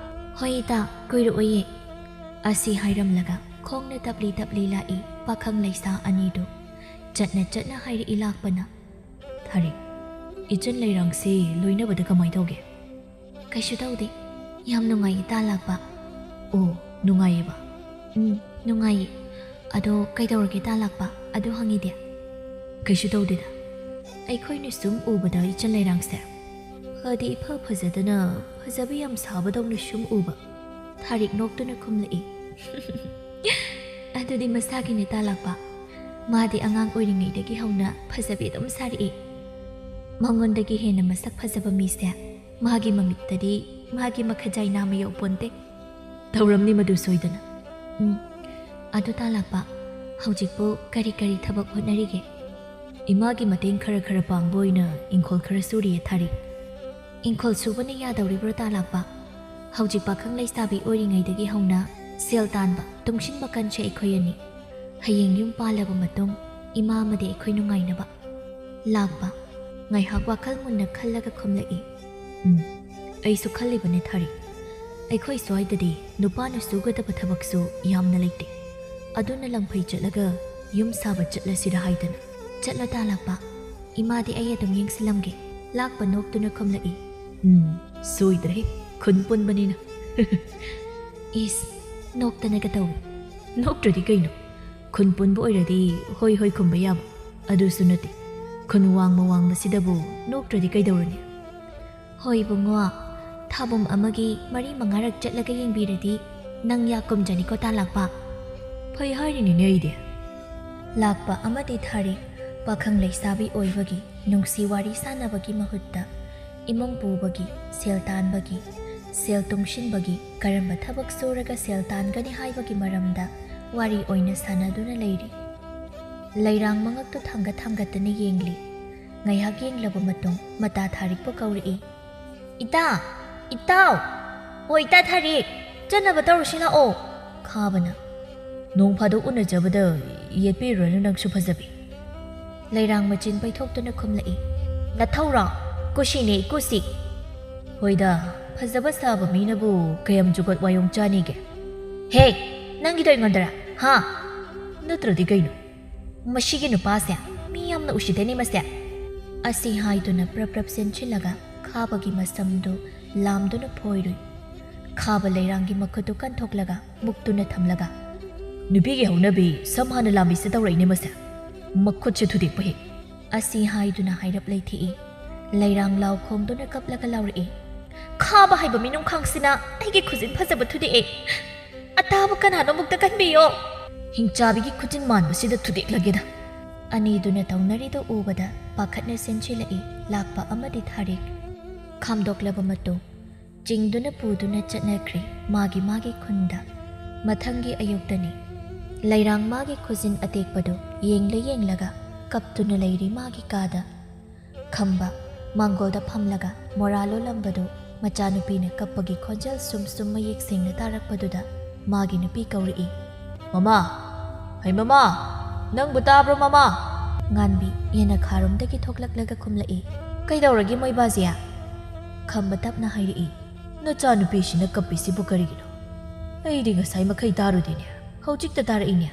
"ꯍꯣꯏ ꯏꯇꯥ, ꯀꯨꯏꯔꯛꯑꯣꯏꯌꯦ꯫" ꯑꯁꯤ ꯍꯥꯏꯔꯝꯂꯒ ꯈꯣꯡꯅ ꯇꯞꯂꯤ ꯇꯞꯂꯤ ꯂꯥꯛꯏ ꯄꯥꯈꯪ ꯂꯩꯁꯥ ꯑꯅꯤꯗꯨ꯫ ꯆꯠꯅ ꯆꯠꯅ ꯍꯥꯏꯔꯛꯏ ꯂꯥꯛꯄꯅ꯫ "ꯊꯥꯔꯤ, ꯏꯆꯟ ꯂꯩꯔꯥꯡꯁꯤ ꯂꯣꯏꯅꯕꯗ ꯀꯃꯥꯏ ꯇꯧꯒꯦ?" "ꯀꯩꯁꯨ ꯇꯧꯗꯦ, ꯌꯥꯝ ꯅꯨꯡꯉꯥꯏꯌꯦ ꯇꯥ ꯂꯥꯛꯄ꯫" "ꯑꯣ, ꯅꯨꯡꯉꯥꯏꯌꯦꯕ?" "ꯎꯝ, ꯅꯨꯡꯉꯥꯏꯌꯦ꯫ ꯑꯗꯣ ꯀꯩꯗꯧꯔꯒꯦ ꯇꯥ ꯂꯥꯛꯄ, ꯑꯗꯨ ꯍꯪꯉꯤꯗꯤ?" "ꯀꯩꯁꯨ ꯇꯧꯗꯦꯗ꯫ ꯑꯩꯈꯣꯏꯅ ꯁꯨꯝ ꯎꯕꯗ ꯏꯆꯟ ꯂꯩꯔꯥꯡꯁꯦ ꯐꯗꯤ ꯏꯐ ꯐꯖꯗꯅ ꯐꯖꯕ ꯌꯥꯝ ꯁꯥꯕꯗꯧꯅ ꯁꯨꯝ ꯎꯕ꯫" ꯊꯥꯔꯤꯛ ꯅꯣꯛꯇꯨꯅ ꯈꯨꯝꯂꯛꯏ꯫ "ꯑꯗꯨꯗꯤ ꯃꯁꯥꯒꯤꯅꯦ ꯇꯥ ꯂꯥꯛꯄ꯫ ꯃꯥꯗꯤ ꯑꯉꯥꯡ ꯑꯣꯏꯔꯤꯉꯩꯗꯒꯤ ꯍꯧꯅ ꯐꯖꯕꯤ ꯑꯗꯨꯝ ꯁꯥꯔꯛꯏ꯫ ꯃꯉꯣꯟꯗꯒꯤ ꯍꯦꯟꯅ ꯃꯁꯛ ꯐꯖꯕ ꯃꯤꯁꯦ ꯃꯥꯒꯤ ꯃꯃꯤꯠꯇꯗꯤ ꯃꯥꯒꯤ ꯃꯈꯖꯥꯏ ꯅꯥꯝꯃ ꯌꯧꯄꯣꯟꯇꯦ꯫" "ꯇꯧꯔꯝꯅꯤ ꯃꯗꯨ ꯁꯣꯏꯗꯅ꯫" "ꯎꯝ꯫ ꯑꯗꯨ ꯇꯥ ꯂꯥꯛꯄ, ꯍꯧꯖꯤꯛꯄꯨ ꯀꯔꯤ ꯀꯔꯤ ꯊꯕꯛ ꯍꯣꯠꯅꯔꯤꯒꯦ?" "ꯏꯃꯥꯒꯤ ꯃꯇꯦꯡ ꯈꯔ ꯈꯔ ꯄꯥꯡꯕ ꯑꯣꯏꯅ ꯏꯪꯈꯣꯜ ꯈꯔ ꯁꯨꯔꯤꯌꯦ ꯊꯥꯔꯤ꯫" "ꯏꯪꯈꯣꯜ ꯁꯨꯕꯅ ꯌꯥꯗꯧꯔꯤꯕ꯭ꯔꯣ ꯇꯥ ꯂꯥꯛꯄ? ꯍꯧꯖꯤꯛ ꯄꯥꯈꯪ ꯂꯩꯁꯥꯕꯤ ꯑꯣꯏꯔꯤꯉꯩꯗꯒꯤ ꯍꯧꯅ ꯁꯦꯜ ꯇꯥꯟꯕ, ꯇꯨꯡꯁꯤꯟꯕ ꯀꯟꯁꯦ ꯑꯩꯈꯣꯏ ꯑꯅꯤ꯫ ꯍꯌꯦꯡ ꯌꯨꯝ ꯄꯥꯜꯂꯕ ꯃꯇꯨꯡ ꯏꯃꯥ ꯑꯃꯗꯤ ꯑꯩꯈꯣꯏ ꯅꯨꯡꯉꯥꯏꯅꯕ꯫ ꯂꯥꯛꯄ ꯉꯥꯏꯍꯥꯛ ꯋꯥꯈꯜ ꯃꯨꯟꯅ ꯈꯜꯂꯒ ꯈꯨꯝꯂꯛꯏ, "ꯎꯝ, ꯑꯩꯁꯨ ꯈꯜꯂꯤꯕꯅꯦ ꯊꯥꯔꯤ꯫ ꯑꯩꯈꯣꯏ ꯁ꯭ꯋꯥꯏꯗꯗꯤ ꯅꯨꯄꯥꯅ ꯁꯨꯒꯗꯕ ꯊꯕꯛꯁꯨ ꯌꯥꯝꯅ ꯂꯩꯇꯦ꯫ ꯑꯗꯨꯅ ꯂꯪꯐꯩ ꯆꯠꯂꯒ ꯌꯨꯝ ꯁꯥꯕ ꯆꯠꯂꯁꯤꯔ ꯍꯥꯏꯗꯅ꯫ ꯆꯠꯂꯣ ꯇꯥ ꯂꯥꯛꯄ, ꯏꯃꯥꯗꯤ ꯑꯩ ꯑꯗꯨꯝ ꯌꯦꯡꯁꯤꯜꯂꯝꯒꯦ"꯫ ꯂꯥꯛꯄ ꯅꯣꯛꯇꯨꯅ ꯈꯨꯝꯂꯛꯏ, "ꯎꯝ, ꯁꯣꯏꯗ꯭ꯔꯦ, ꯈꯨꯟ ꯄꯨꯟꯕꯅꯤꯅ"꯫ ꯏꯁ, ꯅꯣꯛꯇꯅꯒ ꯇꯧꯏ꯫ ꯅꯣꯛꯇ꯭ꯔꯗꯤ ꯀꯩꯅꯣ? ꯈꯨꯟ ꯄꯨꯟꯕ ꯑꯣꯏꯔꯗꯤ ꯍꯣꯏ ꯍꯣꯏ ꯈꯨꯝꯕ ꯌꯥꯕ꯫ ꯑꯗꯨꯁꯨ ꯅꯠꯇꯦ꯫ ꯈꯨꯟ ꯋꯥꯡꯃ ꯋꯥꯡꯕꯁꯤꯗꯕꯨ ꯅꯣꯛꯇ꯭ꯔꯗꯤ ꯀꯩꯗꯧꯔꯨꯅꯤ? ꯍꯣꯏ ꯏꯕꯨꯡꯉꯣ, ꯊꯥꯕꯨꯝ ꯑꯃꯒꯤ ꯃꯔꯤ ꯃꯉꯥꯔꯛ ꯆꯠꯂꯒ ꯌꯦꯡꯕꯤꯔꯗꯤ ꯅꯪ ꯌꯥ ꯀꯨꯝꯖꯅꯤꯀꯣ ꯇꯥ ꯂꯥꯛꯄ꯫ ꯐꯩ ꯍꯥꯏꯔꯤꯅꯤꯅꯦ ꯑꯩꯗꯤ꯫ ꯂꯥꯛꯄ ꯑꯃꯗꯤ ꯊꯥꯔꯤ ꯄꯥꯈꯪ ꯂꯩꯁꯥꯕꯤ ꯑꯣꯏꯕꯒꯤ ꯅꯨꯡꯁꯤ ꯋꯥꯔꯤ ꯁꯥꯟꯅꯕꯒꯤ ꯃꯍꯨꯠꯇ ꯏꯃꯨꯡ ꯄꯨꯕꯒꯤ, ꯁꯦꯜ ꯇꯥꯟꯕꯒꯤ, ꯁꯦꯜ ꯇꯨꯡꯁꯤꯟꯕꯒꯤ, ꯀꯔꯝꯕ ꯊꯕꯛ ꯁꯨꯔꯒ ꯁꯦꯜ ꯇꯥꯟꯒꯅꯤ ꯍꯥꯏꯕꯒꯤ ꯃꯔꯝꯗ ꯋꯥꯔꯤ ꯑꯣꯏꯅ ꯁꯥꯟꯅꯗꯨꯅ ꯂꯩꯔꯤ꯫ ꯂꯩꯔꯥꯡ ꯃꯉꯛꯇꯨ ꯊꯥꯡꯒꯠ ꯊꯥꯡꯒꯠꯇꯨꯅ ꯌꯦꯡꯂꯤ꯫ ꯉꯥꯏꯍꯥꯛ ꯌꯦꯡꯂꯕ ꯃꯇꯨꯡ ꯃꯇꯥ ꯊꯥꯔꯤꯛꯄꯨ ꯀꯧꯔꯛꯏ꯫ "ꯏꯇꯥ! ꯏꯇꯥꯎ! ꯑꯣ ꯏꯇꯥ ꯊꯥꯔꯤꯛ, ꯆꯠꯅꯕ ꯇꯧꯔꯁꯤ ꯂꯥꯛꯑꯣ"꯫ ꯈꯥꯕꯅ, "ꯅꯣꯡ ꯐꯥꯗꯣꯛ ꯎꯅꯖꯕꯗ ꯌꯦꯠꯄꯤꯔꯨꯔꯅꯨ ꯅꯪꯁꯨ ꯐꯖꯕꯤ"꯫ ꯂꯩꯔꯥꯡ ꯃꯆꯤꯟ ꯄꯩꯊꯣꯛꯇꯨꯅ ꯈꯨꯝꯂꯛꯏ, "ꯅꯊꯧꯔꯣ? ꯀꯨꯁꯤꯅꯦ ꯏꯀꯨꯁꯤ"꯫ "ꯍꯣꯏꯗ, ꯐꯖꯕ ꯁꯥꯕ ꯃꯤꯅꯕꯨ ꯀꯌꯥꯝ ꯖꯨꯒꯣꯠ ꯋꯥꯌꯣꯡ ꯆꯥꯅꯤꯒꯦ? ꯍꯦ, ꯅꯪꯒꯤꯗꯣ ꯑꯩꯉꯣꯟꯗꯔꯥ? ꯍꯥ? ꯅꯠꯇ꯭ꯔꯗꯤ ꯀꯩꯅꯣ? ꯃꯁꯤꯒꯤ ꯅꯨꯄꯥꯁꯦ ꯃꯤ ꯌꯥꯝꯅ ꯎꯁꯤꯠꯇꯦꯅꯦ ꯃꯁꯦ"꯫ ꯑꯁꯤ ꯍꯥꯏꯗꯨꯅ ꯄ꯭ꯔꯞ ꯄ꯭ꯔꯞ ꯆꯦꯟꯁꯤꯜꯂꯒ ꯈꯥꯕꯒꯤ ꯃꯁꯝꯗꯨ ꯂꯥꯝꯗꯨꯅ ꯐꯣꯏꯔꯨꯏ꯫ ꯈꯥꯕ ꯂꯩꯔꯥꯡꯒꯤ ꯃꯈꯨꯠꯇꯨ ꯀꯟꯊꯣꯛꯂꯒ ꯃꯨꯛꯇꯨꯅ ꯊꯝꯂꯒ, "ꯅꯨꯄꯤꯒꯤ ꯍꯧꯅꯕꯤ ꯁꯝ ꯍꯥꯟꯅ ꯂꯥꯝꯕꯤꯁꯦ ꯇꯧꯔꯛꯏꯅꯦ ꯃꯁꯦ꯫ ꯃꯈꯨꯠꯁꯦ ꯊꯨꯗꯦꯛꯄ ꯍꯦꯛ"꯫ ꯑꯁꯤ ꯍꯥꯏꯗꯨꯅ ꯍꯥꯏꯔꯞ ꯂꯩꯊꯦꯛꯏ꯫ ꯂꯩꯔꯥꯡ ꯂꯥꯎ ꯈꯣꯡꯗꯨꯅ ꯀꯞꯂꯒ ꯂꯥꯎꯔꯛꯏ, "ꯈꯥꯕ ꯍꯥꯏꯕ ꯃꯤꯅꯨꯡꯈꯥꯡꯁꯤꯅ ꯑꯩꯒꯤ ꯈꯨꯖꯤꯟ ꯐꯖꯕ ꯊꯨꯗꯦꯛꯑꯦ꯫ ꯑꯇꯥꯕ ꯀꯅꯥꯅꯣ ꯑꯃꯨꯛꯇ ꯀꯟꯕꯤꯌꯣ꯫ ꯍꯤꯡꯆꯥꯕꯤꯒꯤ ꯈꯨꯖꯤꯟ ꯃꯥꯟꯕꯁꯤꯗ ꯊꯨꯗꯦꯛꯂꯒꯦꯗ"꯫ ꯑꯅꯤꯗꯨꯅ ꯇꯧꯅꯔꯤꯗꯨ ꯎꯕꯗ ꯄꯥꯈꯠꯅ ꯆꯦꯟꯁꯤꯜꯂꯛꯏ ꯂꯥꯛꯄ ꯑꯃꯗꯤ ꯊꯥꯔꯤꯛ꯫ ꯈꯥꯝꯗꯣꯛꯂꯕ ꯃꯇꯨꯡ ꯆꯤꯡꯗꯨꯅ ꯄꯨꯗꯨꯅ ꯆꯠꯅꯈ꯭ꯔꯦ ꯃꯥꯒꯤ ꯃꯥꯒꯤ ꯈꯨꯟꯗ꯫ ꯃꯊꯪꯒꯤ ꯑꯌꯨꯛꯇꯅꯤ꯫ ꯂꯩꯔꯥꯡ ꯃꯥꯒꯤ ꯈꯨꯖꯤꯟ ꯑꯇꯦꯛꯄꯗꯨ ꯌꯦꯡꯂ ꯌꯦꯡꯂꯒ ꯀꯞꯇꯨꯅ ꯂꯩꯔꯤ ꯃꯥꯒꯤ ꯀꯥꯗ꯫ ꯈꯝꯕ ꯃꯥꯡꯒꯣꯜꯗ ꯐꯝꯂꯒ ꯃꯣꯔꯥ ꯂꯣꯜꯂꯝꯕꯗꯨ ꯃꯆꯥꯅꯨꯄꯤꯅ ꯀꯞꯄꯒꯤ ꯈꯣꯟꯖꯦꯜ ꯁꯨꯝ ꯁꯨꯝ ꯃꯌꯦꯛ ꯁꯦꯡꯅ ꯇꯥꯔꯛꯄꯗꯨꯗ ꯃꯥꯒꯤ ꯅꯨꯄꯤ ꯀꯧꯔꯛꯏ꯫ "ꯃꯃꯥ! ꯍꯩ ꯃꯃꯥ! ꯅꯪꯕꯨ ꯇꯥꯕ꯭ꯔꯣ ꯃꯃꯥ?" ꯉꯥꯟꯕꯤ ꯌꯦꯅꯈꯥꯔꯣꯝꯗꯒꯤ ꯊꯣꯛꯂꯛꯂꯒ ꯈꯨꯝꯂꯛꯏ꯫ "ꯀꯩꯗꯧꯔꯒꯦ ꯃꯣꯏꯕꯥꯖꯤꯌꯥ?" ꯈꯝꯕ ꯇꯞꯅ ꯍꯥꯏꯔꯛꯏ꯫ "ꯅꯆꯥꯅꯨꯄꯤꯁꯤꯅ ꯀꯞꯄꯤꯁꯤꯕꯨ ꯀꯔꯤꯒꯤꯅꯣ? ꯑꯩꯗꯤ ꯉꯁꯥꯏ ꯃꯈꯩ ꯇꯥꯔꯨꯗꯦꯅꯦ, ꯍꯧꯖꯤꯛꯇ ꯇꯥꯔꯛꯏꯅꯦ꯫"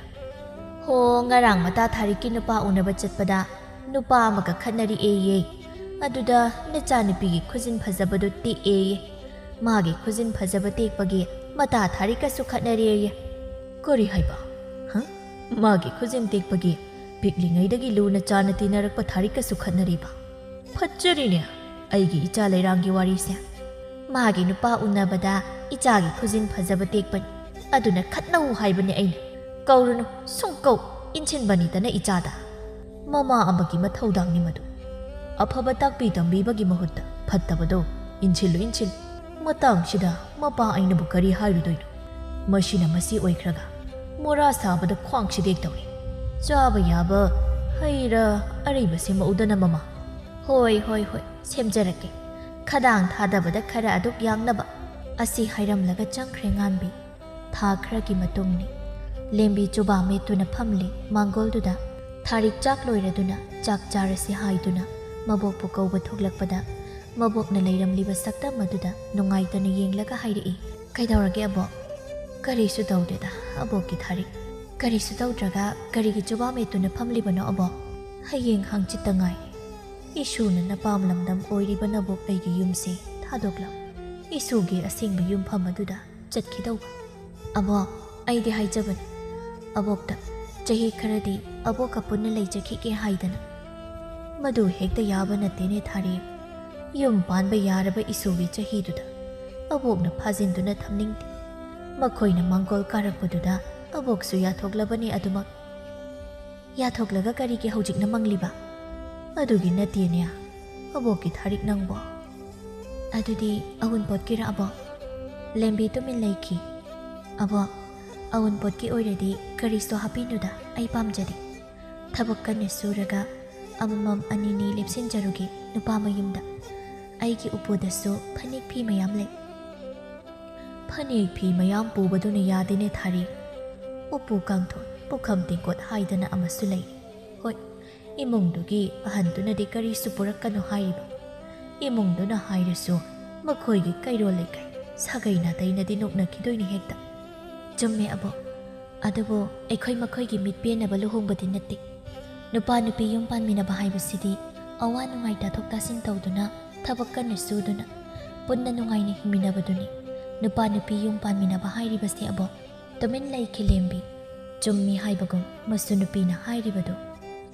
"ꯍꯣ, ꯉꯔꯥꯡ ꯃꯇꯥ ꯊꯥꯔꯤꯛꯀꯤ ꯅꯨꯄꯥ ꯎꯅꯕ ꯆꯠꯄꯗ ꯅꯨꯄꯥ ꯑꯃꯒ ꯈꯠꯅꯔꯛꯑꯦꯌꯦ꯫ ꯑꯗꯨꯗ ꯅꯆꯥꯅꯨꯄꯤꯒꯤ ꯈꯨꯖꯤꯟ ꯐꯖꯕꯗꯨ ꯇꯦꯛꯑꯦꯌꯦ꯫ ꯃꯥꯒꯤ ꯈꯨꯖꯤꯟ ꯐꯖꯕ ꯇꯦꯛꯄꯒꯤ ꯃꯇꯥ ꯊꯥꯔꯤꯛꯀꯁꯨ ꯈꯠꯅꯔꯦꯌꯦ꯫" "ꯀꯔꯤ ꯍꯥꯏꯕ? ꯍ? ꯃꯥꯒꯤ ꯈꯨꯖꯤꯟ ꯇꯦꯛꯄꯒꯤ ꯄꯤꯛꯂꯤꯉꯩꯗꯒꯤ ꯂꯨꯅ ꯆꯥꯟꯅ ꯇꯤꯟꯅꯔꯛꯄ ꯊꯥꯔꯤꯛꯀꯁꯨ ꯈꯠꯅꯔꯤꯕ? ꯐꯠꯖꯔꯤꯅꯦ꯫ ꯑꯩꯒꯤ ꯏꯆꯥ ꯂꯩꯔꯥꯡꯒꯤ ꯋꯥꯔꯤꯁꯦ꯫ ꯃꯥꯒꯤ ꯅꯨꯄꯥ ꯎꯅꯕꯗ ꯏꯆꯥꯒꯤ ꯈꯨꯖꯤꯟ ꯐꯖꯕ ꯇꯦꯛꯄꯅꯤ, ꯑꯗꯨꯅ ꯈꯠꯅꯧ ꯍꯥꯏꯕꯅꯦ ꯑꯩꯅ꯫ ꯀꯧꯔꯨꯅꯨ, ꯁꯨꯡꯀꯧ ꯏꯟꯁꯤꯟꯕꯅꯤꯗꯅ ꯏꯆꯥꯗ꯫ ꯃꯃꯥ ꯑꯃꯒꯤ ꯃꯊꯧꯗꯥꯡꯅꯤ ꯃꯗꯨ꯫ ꯑꯐꯕ ꯇꯥꯛꯄꯤ ꯇꯝꯕꯤꯕꯒꯤ ꯃꯍꯨꯠꯇ ꯐꯠꯇꯕꯗꯣ ꯏꯟꯁꯤꯜꯂꯨ, ꯏꯟꯁꯤꯜꯂꯨ꯫ ꯃꯇꯥꯡꯁꯤꯗ ꯃꯄꯥ ꯑꯩꯅꯕꯨ ꯀꯔꯤ ꯍꯥꯏꯔꯨꯗꯣꯏꯅꯣ? ꯃꯁꯤꯅ ꯃꯁꯤ ꯑꯣꯏꯈ꯭ꯔꯒ ꯃꯣꯔꯥ ꯁꯥꯕꯗ ꯈ꯭ꯋꯥꯡ ꯁꯤꯗꯦꯛ ꯇꯧꯔꯦ꯫ ꯆꯥꯕ ꯌꯥꯕ ꯍꯩ ꯔꯥ ꯑꯔꯩꯕ ꯁꯦꯝꯃꯛꯎꯗꯅ ꯃꯃꯥ꯫" "ꯍꯣꯏ, ꯍꯣꯏ, ꯍꯣꯏ, ꯁꯦꯝꯖꯔꯛꯀꯦ꯫ ꯈꯗꯥꯡ ꯊꯥꯗꯕꯗ ꯈꯔ ꯑꯗꯨꯛ ꯌꯥꯡꯅꯕ꯫" ꯑꯁꯤ ꯍꯥꯏꯔꯝꯂꯒ ꯆꯪꯈ꯭ꯔꯦ ꯉꯥꯟꯕꯤ꯫ ꯊꯥ ꯈꯔꯒꯤ ꯃꯇꯨꯡꯅꯤ꯫ ꯂꯦꯝꯕꯤ ꯆꯨꯕꯥ ꯃꯦꯠꯇꯨꯅ ꯐꯝꯂꯤ ꯃꯥꯡꯒꯣꯜꯗꯨꯗ꯫ ꯊꯥꯔꯤꯛ ꯆꯥꯛ ꯂꯣꯏꯔꯗꯨꯅ ꯆꯥꯛ ꯆꯥꯔꯁꯤ ꯍꯥꯏꯗꯨꯅ ꯃꯕꯣꯛꯄꯨ ꯀꯧꯕ ꯊꯣꯛꯂꯛꯄꯗ ꯃꯕꯣꯛꯅ ꯂꯩꯔꯝꯂꯤꯕ ꯁꯛꯇꯝ ꯑꯗꯨꯗ ꯅꯨꯡꯉꯥꯏꯇꯅ ꯌꯦꯡꯂꯒ ꯍꯥꯏꯔꯛꯏ, "ꯀꯩꯗꯧꯔꯒꯦ ꯑꯕꯣꯛ?" "ꯀꯔꯤꯁꯨ ꯇꯧꯗꯦꯗ ꯑꯕꯣꯛꯀꯤ ꯊꯥꯔꯤꯛ꯫" "ꯀꯔꯤꯁꯨ ꯇꯧꯗ꯭ꯔꯒ ꯀꯔꯤꯒꯤ ꯆꯨꯕꯥ ꯃꯦꯠꯇꯨꯅ ꯐꯝꯂꯤꯕꯅꯣ ꯑꯕꯣꯛ?" "ꯍꯌꯦꯡ ꯍꯪꯆꯤꯠꯇ ꯉꯥꯏ꯫ ꯏꯁꯨꯅ ꯅꯄꯥꯝ ꯂꯝꯗꯝ ꯑꯣꯏꯔꯤꯕ ꯅꯕꯣꯛ ꯑꯩꯒꯤ ꯌꯨꯝꯁꯦ ꯊꯥꯗꯣꯛꯂꯝ ꯏꯁꯨꯒꯤ ꯑꯁꯦꯡꯕ ꯌꯨꯝꯐꯝ ꯑꯗꯨꯗ ꯆꯠꯈꯤꯗꯧꯕ꯫" "ꯑꯕꯣꯛ, ꯑꯩꯗꯤ ꯍꯥꯏꯖꯕꯅꯤ ꯑꯕꯣꯛꯇ, ꯆꯍꯤ ꯈꯔꯗꯤ ꯑꯕꯣꯛꯀ ꯄꯨꯟꯅ ꯂꯩꯖꯈꯤꯒꯦ ꯍꯥꯏꯗꯅ꯫ ꯃꯗꯨ ꯍꯦꯛꯇ ꯌꯥꯕ ꯅꯠꯇꯦꯅꯦ ꯊꯥꯔꯦꯝ꯫ ꯌꯨꯝ ꯄꯥꯟꯕ ꯌꯥꯔꯕ ꯏꯁꯨꯒꯤ ꯆꯍꯤꯗꯨꯗ ꯑꯕꯣꯛꯅ ꯐꯥꯖꯤꯟꯗꯨꯅ ꯊꯝꯅꯤꯡꯗꯦ꯫ ꯃꯈꯣꯏꯅ ꯃꯥꯡꯒꯣꯜ ꯀꯥꯔꯛꯄꯗꯨꯗ ꯑꯕꯣꯛꯁꯨ ꯌꯥꯊꯣꯛꯂꯕꯅꯤ ꯑꯗꯨꯃꯛ꯫" "ꯌꯥꯊꯣꯛꯂꯒ ꯀꯔꯤꯒꯤ ꯍꯧꯖꯤꯛꯅ ꯃꯪꯂꯤꯕ?" "ꯑꯗꯨꯒꯤ ꯅꯠꯇꯦꯅꯦ ꯑꯕꯣꯛꯀꯤ ꯊꯥꯔꯤꯛ ꯅꯪꯕꯣ꯫" "ꯑꯗꯨꯗꯤ ꯑꯋꯨꯟꯄꯣꯠꯀꯤꯔ ꯑꯕꯣꯛ?" ꯂꯦꯝꯕꯤ ꯇꯨꯃꯤꯟ ꯂꯩꯈꯤ꯫ "ꯑꯕꯣꯛ, ꯑꯋꯨꯟꯄꯣꯠꯀꯤ ꯑꯣꯏꯔꯗꯤ ꯀꯔꯤꯁꯨ ꯍꯥꯞꯄꯤꯅꯨꯗ, ꯑꯩ ꯄꯥꯝꯖꯗꯦ꯫ ꯊꯕꯛ ꯀꯟꯅ ꯁꯨꯔꯒ ꯑꯃꯃꯝ ꯑꯅꯤꯅꯤ ꯂꯦꯞꯁꯤꯟꯖꯔꯨꯒꯦ ꯅꯨꯄꯥ ꯃꯌꯨꯝꯗ꯫ ꯑꯩꯒꯤ ꯎꯄꯨꯗꯁꯨ ꯐꯅꯦꯛ ꯐꯤ ꯃꯌꯥꯝ ꯂꯩ꯫" ꯐꯅꯦꯛ ꯐꯤ ꯃꯌꯥꯝ ꯄꯨꯕꯗꯨꯅ ꯌꯥꯗꯦꯅꯦ ꯊꯥꯔꯤ꯫ ꯎꯄꯨ ꯀꯥꯡꯊꯣꯟ, ꯄꯨꯈꯝ ꯇꯦꯡꯀꯣꯠ ꯍꯥꯏꯗꯅ ꯑꯃꯁꯨ ꯂꯩꯔꯤ꯫ ꯍꯣꯏ, ꯏꯃꯨꯡꯗꯨꯒꯤ ꯑꯍꯟꯗꯨꯅꯗꯤ ꯀꯔꯤꯁꯨ ꯄꯨꯔꯛꯀꯅꯨ ꯍꯥꯏꯔꯤꯕ꯫ ꯏꯃꯨꯡꯗꯨꯅ ꯍꯥꯏꯔꯁꯨ ꯃꯈꯣꯏꯒꯤ ꯀꯩꯔꯣꯜ ꯂꯩꯀꯥꯏ, ꯁꯥꯒꯩ ꯅꯥꯇꯩꯅꯗꯤ ꯅꯣꯛꯅꯈꯤꯗꯣꯏꯅꯤ ꯍꯦꯛꯇ꯫ ꯆꯨꯝꯃꯦ ꯑꯕꯣꯛ, ꯑꯗꯨꯕꯨ ꯑꯩꯈꯣꯏ ꯃꯈꯣꯏꯒꯤ ꯃꯤꯠ ꯄꯦꯟꯅꯕ ꯂꯨꯍꯣꯡꯕꯗꯤ ꯅꯠꯇꯦ꯫ ꯅꯨꯄꯥ ꯅꯨꯄꯤ ꯌꯨꯝ ꯄꯥꯟꯃꯤꯟꯅꯕ ꯍꯥꯏꯕꯁꯤꯗꯤ ꯑꯋꯥ ꯅꯨꯡꯉꯥꯏ ꯇꯥꯊꯣꯛ ꯇꯥꯁꯤꯟ ꯇꯧꯗꯨꯅ, ꯊꯕꯛ ꯀꯟꯅ ꯁꯨꯗꯨꯅ, ꯄꯨꯟꯅ ꯅꯨꯡꯉꯥꯏꯅ ꯍꯤꯡꯃꯤꯟꯅꯕꯗꯨꯅꯤ꯫ ꯅꯨꯄꯥ ꯅꯨꯄꯤ ꯌꯨꯝ ꯄꯥꯟꯃꯤꯟꯅꯕ ꯍꯥꯏꯔꯤꯕꯁꯦ ꯑꯕꯣꯛ, ꯇꯨꯃꯤꯟ ꯂꯩ ꯈꯤꯂꯦꯝꯕꯤ꯫ ꯆꯨꯝꯃꯤ ꯍꯥꯏꯕꯒꯨꯝ ꯃꯁꯨ ꯅꯨꯄꯤꯅ ꯍꯥꯏꯔꯤꯕꯗꯨ꯫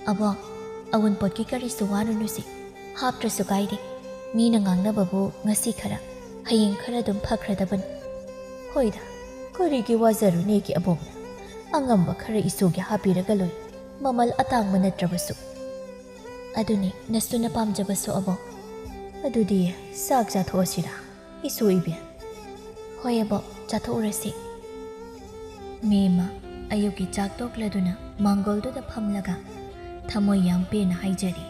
ꯑꯕꯣꯛ, ꯑꯋꯨꯟꯄꯣꯠꯀꯤ ꯀꯔꯤꯁꯨ ꯋꯥꯔꯨꯅꯨꯁꯦ꯫ ꯍꯥꯞꯇ꯭ꯔꯁꯨ ꯀꯥꯏꯗꯦ꯫ ꯃꯤꯅ ꯉꯥꯡꯅꯕꯕꯨ ꯉꯁꯤ ꯈꯔ, ꯍꯌꯦꯡ ꯈꯔ ꯑꯗꯨꯝ ꯐꯈ꯭ꯔꯗꯕꯅꯤ꯫ ꯍꯣꯏꯗ, ꯀꯔꯤꯒꯤ ꯋꯥꯖꯔꯨꯅꯦꯒꯦ ꯑꯕꯣꯛꯅ? ꯑꯉꯝꯕ ꯈꯔ ꯏꯁꯣꯒꯤ ꯍꯥꯞꯄꯤꯔꯒ ꯂꯣꯏꯔꯦ, ꯃꯃꯜ ꯑꯇꯥꯡꯕ ꯅꯠꯇ꯭ꯔꯕꯁꯨ꯫ ꯑꯗꯨꯅꯤ ꯅꯁꯨꯅ ꯄꯥꯝꯖꯕꯁꯨ ꯑꯕꯣꯛ꯫ ꯑꯗꯨꯗꯤ ꯆꯥꯛ ꯆꯥꯊꯣꯛꯑꯁꯤꯔꯥ, ꯏꯁꯨ ꯏꯕꯦꯟ? ꯍꯣꯏ ꯑꯕꯣꯛ, ꯆꯥꯊꯣꯛꯎꯔꯁꯤ꯫ ꯃꯦꯝꯃ ꯑꯌꯨꯛꯀꯤ ꯆꯥꯛ ꯇꯣꯛꯂꯗꯨꯅ ꯃꯥꯡꯒꯣꯜꯗꯨꯗ ꯐꯝꯂꯒ ꯊꯃꯣꯏ ꯌꯥꯝ ꯄꯦꯟꯅ ꯍꯥꯏꯖꯔꯤ꯫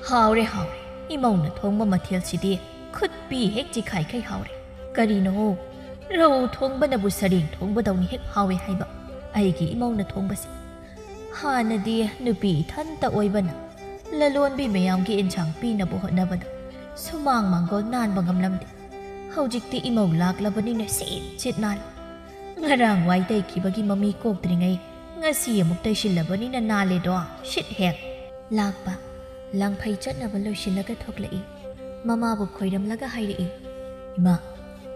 ꯍꯥꯎꯔꯦ, ꯍꯥꯎꯔꯦ꯫ ꯏꯃꯧꯅ ꯊꯣꯡꯕ ꯃꯊꯦꯜꯁꯤꯗꯤ ꯈꯨꯠꯄꯤ ꯍꯦꯛ ꯆꯤꯈꯥꯏꯈꯩ ꯍꯥꯎꯔꯦ꯫ ꯀꯔꯤꯅꯣ? ꯔꯧ ꯊꯣꯡꯕꯅꯕꯨ ꯁꯔꯦꯡ ꯊꯣꯡꯕꯗꯧꯅ ꯍꯦꯛ ꯍꯥꯎꯋꯦ ꯍꯥꯏꯕ ꯑꯩꯒꯤ ꯏꯃꯧꯅ ꯊꯣꯡꯕꯁꯦ꯫ ꯍꯥꯟꯅꯗꯤ ꯅꯨꯄꯤ ꯏꯊꯟꯇ ꯑꯣꯏꯕꯅ ꯂꯂꯣꯟꯕꯤ ꯃꯌꯥꯝꯒꯤ ꯏꯟꯁꯥꯡ ꯄꯤꯅꯕ ꯍꯣꯠꯅꯕꯗ ꯁꯨꯃꯥꯡ ꯃꯥꯡꯒꯣꯜ ꯅꯥꯟꯕ ꯉꯝꯂꯝꯗꯦ꯫ ꯍꯧꯖꯤꯛꯇꯤ ꯏꯃꯧ ꯂꯥꯛꯂꯕꯅꯤꯅ ꯁꯤꯠ ꯁꯤꯠ ꯅꯥꯜꯂꯤ꯫ ꯉꯔꯥꯡ ꯋꯥꯏ ꯇꯩꯈꯤꯕꯒꯤ ꯃꯃꯤ ꯀꯣꯛꯇ꯭ꯔꯤꯉꯩ ꯉꯁꯤ ꯑꯃꯨꯛ ꯇꯩꯁꯤꯜꯂꯕꯅꯤꯅ ꯅꯥꯜꯂꯦꯗꯣ, ꯁꯤꯠ ꯍꯦꯛ꯫ ꯂꯥꯛꯄ, ꯂꯥꯡꯐꯩ ꯆꯠꯅꯕ ꯂꯣꯏꯁꯤꯜꯂꯒ ꯊꯣꯛꯂꯛꯏ꯫ ꯃꯃꯥꯕꯨ ꯈꯣꯏꯔꯝꯂꯒ ꯍꯥꯏꯔꯛꯏ, "ꯏꯃꯥ,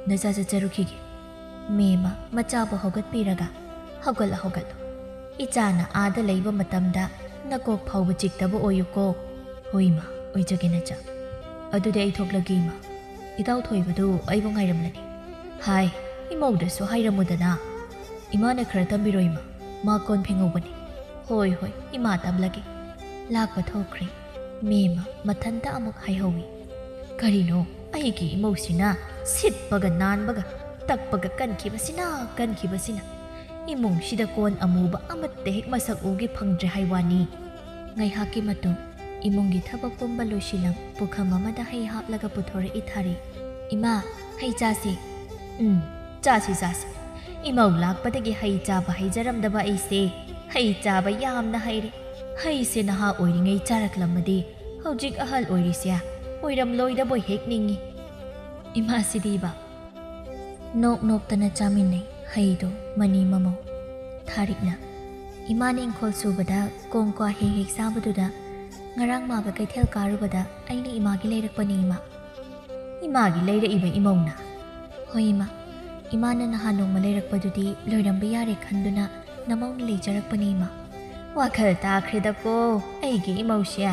ꯅꯆꯥ ꯆꯠꯆꯔꯨꯈꯤꯒꯦ꯫" ꯃꯦꯝꯃ ꯃꯆꯥꯕꯨ ꯍꯧꯒꯠꯄꯤꯔꯒ, "ꯍꯧꯒꯠꯂꯣ, ꯍꯧꯒꯠꯂꯣ꯫ ꯏꯆꯥꯅ ꯑꯥꯗ ꯂꯩꯕ ꯃꯇꯝꯗ ꯅꯀꯣꯛ ꯐꯥꯎꯕ ꯆꯤꯛꯇꯕ ꯑꯣꯏꯌꯨꯀꯣ꯫" "ꯍꯣꯏ ꯏꯃꯥ, ꯑꯣꯏꯖꯒꯦ ꯅꯆꯥ꯫ ꯑꯗꯨꯗꯤ ꯑꯩ ꯊꯣꯛꯂꯒꯦ ꯏꯃꯥ꯫ ꯏꯇꯥꯎ ꯊꯣꯏꯕꯗꯨ ꯑꯩꯕꯨ ꯉꯥꯏꯔꯝꯂꯅꯤ꯫ ꯍꯥꯏ, ꯏꯃꯧꯗꯁꯨ ꯍꯥꯏꯔꯝꯃꯨꯗꯅ꯫ ꯏꯃꯥꯅ ꯈꯔ ꯇꯝꯕꯤꯔꯣ ꯏꯃꯥ, ꯃꯥ ꯀꯣꯟ ꯐꯦꯡꯍꯧꯕꯅꯤ꯫" "ꯍꯣꯏ, ꯍꯣꯏ, ꯏꯃꯥ ꯇꯝꯂꯒꯦ꯫" ꯂꯥꯛꯄ ꯊꯣꯛꯈ꯭ꯔꯦ꯫ ꯃꯦꯝꯃ ꯃꯊꯟꯇ ꯑꯃꯨꯛ ꯍꯥꯏꯍꯧꯏ, "ꯀꯔꯤꯅꯣ, ꯑꯩꯒꯤ ꯏꯃꯧꯁꯤꯅ ꯁꯤꯠꯄꯒ ꯅꯥꯟꯕꯒ ꯇꯛꯄꯒ ꯀꯟꯈꯤꯕꯁꯤꯅ, ꯀꯟꯈꯤꯕꯁꯤꯅ꯫ ꯏꯃꯨꯡꯁꯤꯗ ꯀꯣꯟ ꯑꯃꯨꯕ ꯑꯃꯠꯇ ꯍꯦꯛ ꯃꯁꯛ ꯎꯒꯦ ꯐꯪꯗ꯭ꯔꯦ ꯍꯥꯏ ꯋꯥꯅꯤ꯫" ꯉꯥꯏꯍꯥꯛꯀꯤ ꯃꯇꯨꯡ ꯏꯃꯨꯡꯒꯤ ꯊꯕꯛ ꯄꯨꯝꯕ ꯂꯣꯏꯁꯤꯜꯂꯝ ꯄꯨꯈꯝ ꯑꯃꯗ ꯍꯩ ꯍꯥꯞꯂꯒ ꯄꯨꯊꯣꯔꯛꯏ ꯊꯥꯔꯤ꯫ "ꯏꯃꯥ, ꯍꯩ ꯆꯥꯁꯤ꯫" ꯎꯝ, ꯆꯥꯁꯤ, ꯆꯥꯁꯤ꯫ ꯏꯃꯧ ꯂꯥꯛꯄꯗꯒꯤ ꯍꯩ ꯆꯥꯕ ꯍꯩꯖꯔꯝꯗꯕ ꯑꯩꯁꯦ ꯍꯩ ꯆꯥꯕ ꯌꯥꯝꯅ ꯍꯩꯔꯦ꯫ ꯍꯩꯁꯦ ꯅꯍꯥ ꯑꯣꯏꯔꯤꯉꯩ ꯆꯥꯔꯛꯂꯝꯃꯗꯤ ꯍꯧꯖꯤꯛ ꯑꯍꯜ ꯑꯣꯏꯔꯤꯁꯦ ꯑꯣꯏꯔꯝꯂꯣꯏꯗꯕꯣꯏ ꯍꯦꯛ ꯅꯤꯡꯏ꯫ ꯏꯃꯥꯁꯤꯗꯤꯕ꯫ ꯅꯣꯛ ꯅꯣꯛꯇꯅ ꯆꯥꯃꯤꯟꯅꯩ ꯍꯩꯗꯣ ꯃꯅꯤ ꯃꯃꯧ꯫ ꯊꯥꯔꯤꯛꯅ, "ꯏꯃꯥꯅ ꯏꯪꯈꯣꯜ ꯁꯨꯕꯗ ꯀꯣꯡ ꯀ꯭ꯋꯥ ꯍꯦꯛ ꯍꯦꯛ ꯆꯥꯕꯗꯨꯗ ꯉꯔꯥꯡ ꯃꯥꯒ ꯀꯩꯊꯦꯜ ꯀꯥꯔꯨꯕꯗ ꯑꯩꯅ ꯏꯃꯥꯒꯤ ꯂꯩꯔꯛꯄꯅꯦ, ꯏꯃꯥ"꯫ "ꯏꯃꯥꯒꯤ ꯂꯩꯔꯛꯏꯕ ꯏꯃꯧꯅ?" "ꯍꯣꯏ, ꯏꯃꯥ꯫ ꯏꯃꯥꯅ ꯅꯍꯥꯟ ꯅꯣꯡꯃ ꯂꯩꯔꯛꯄꯗꯨꯗꯤ ꯂꯣꯏꯔꯝꯕ ꯌꯥꯔꯦ ꯈꯟꯗꯨꯅ ꯅꯃꯧꯅ ꯂꯩꯖꯔꯛꯄꯅꯦ, ꯏꯃꯥ"꯫ "ꯋꯥꯈꯜ ꯇꯥꯈ꯭ꯔꯦꯗꯀꯣ ꯑꯩꯒꯤ ꯏꯃꯧꯁꯦ꯫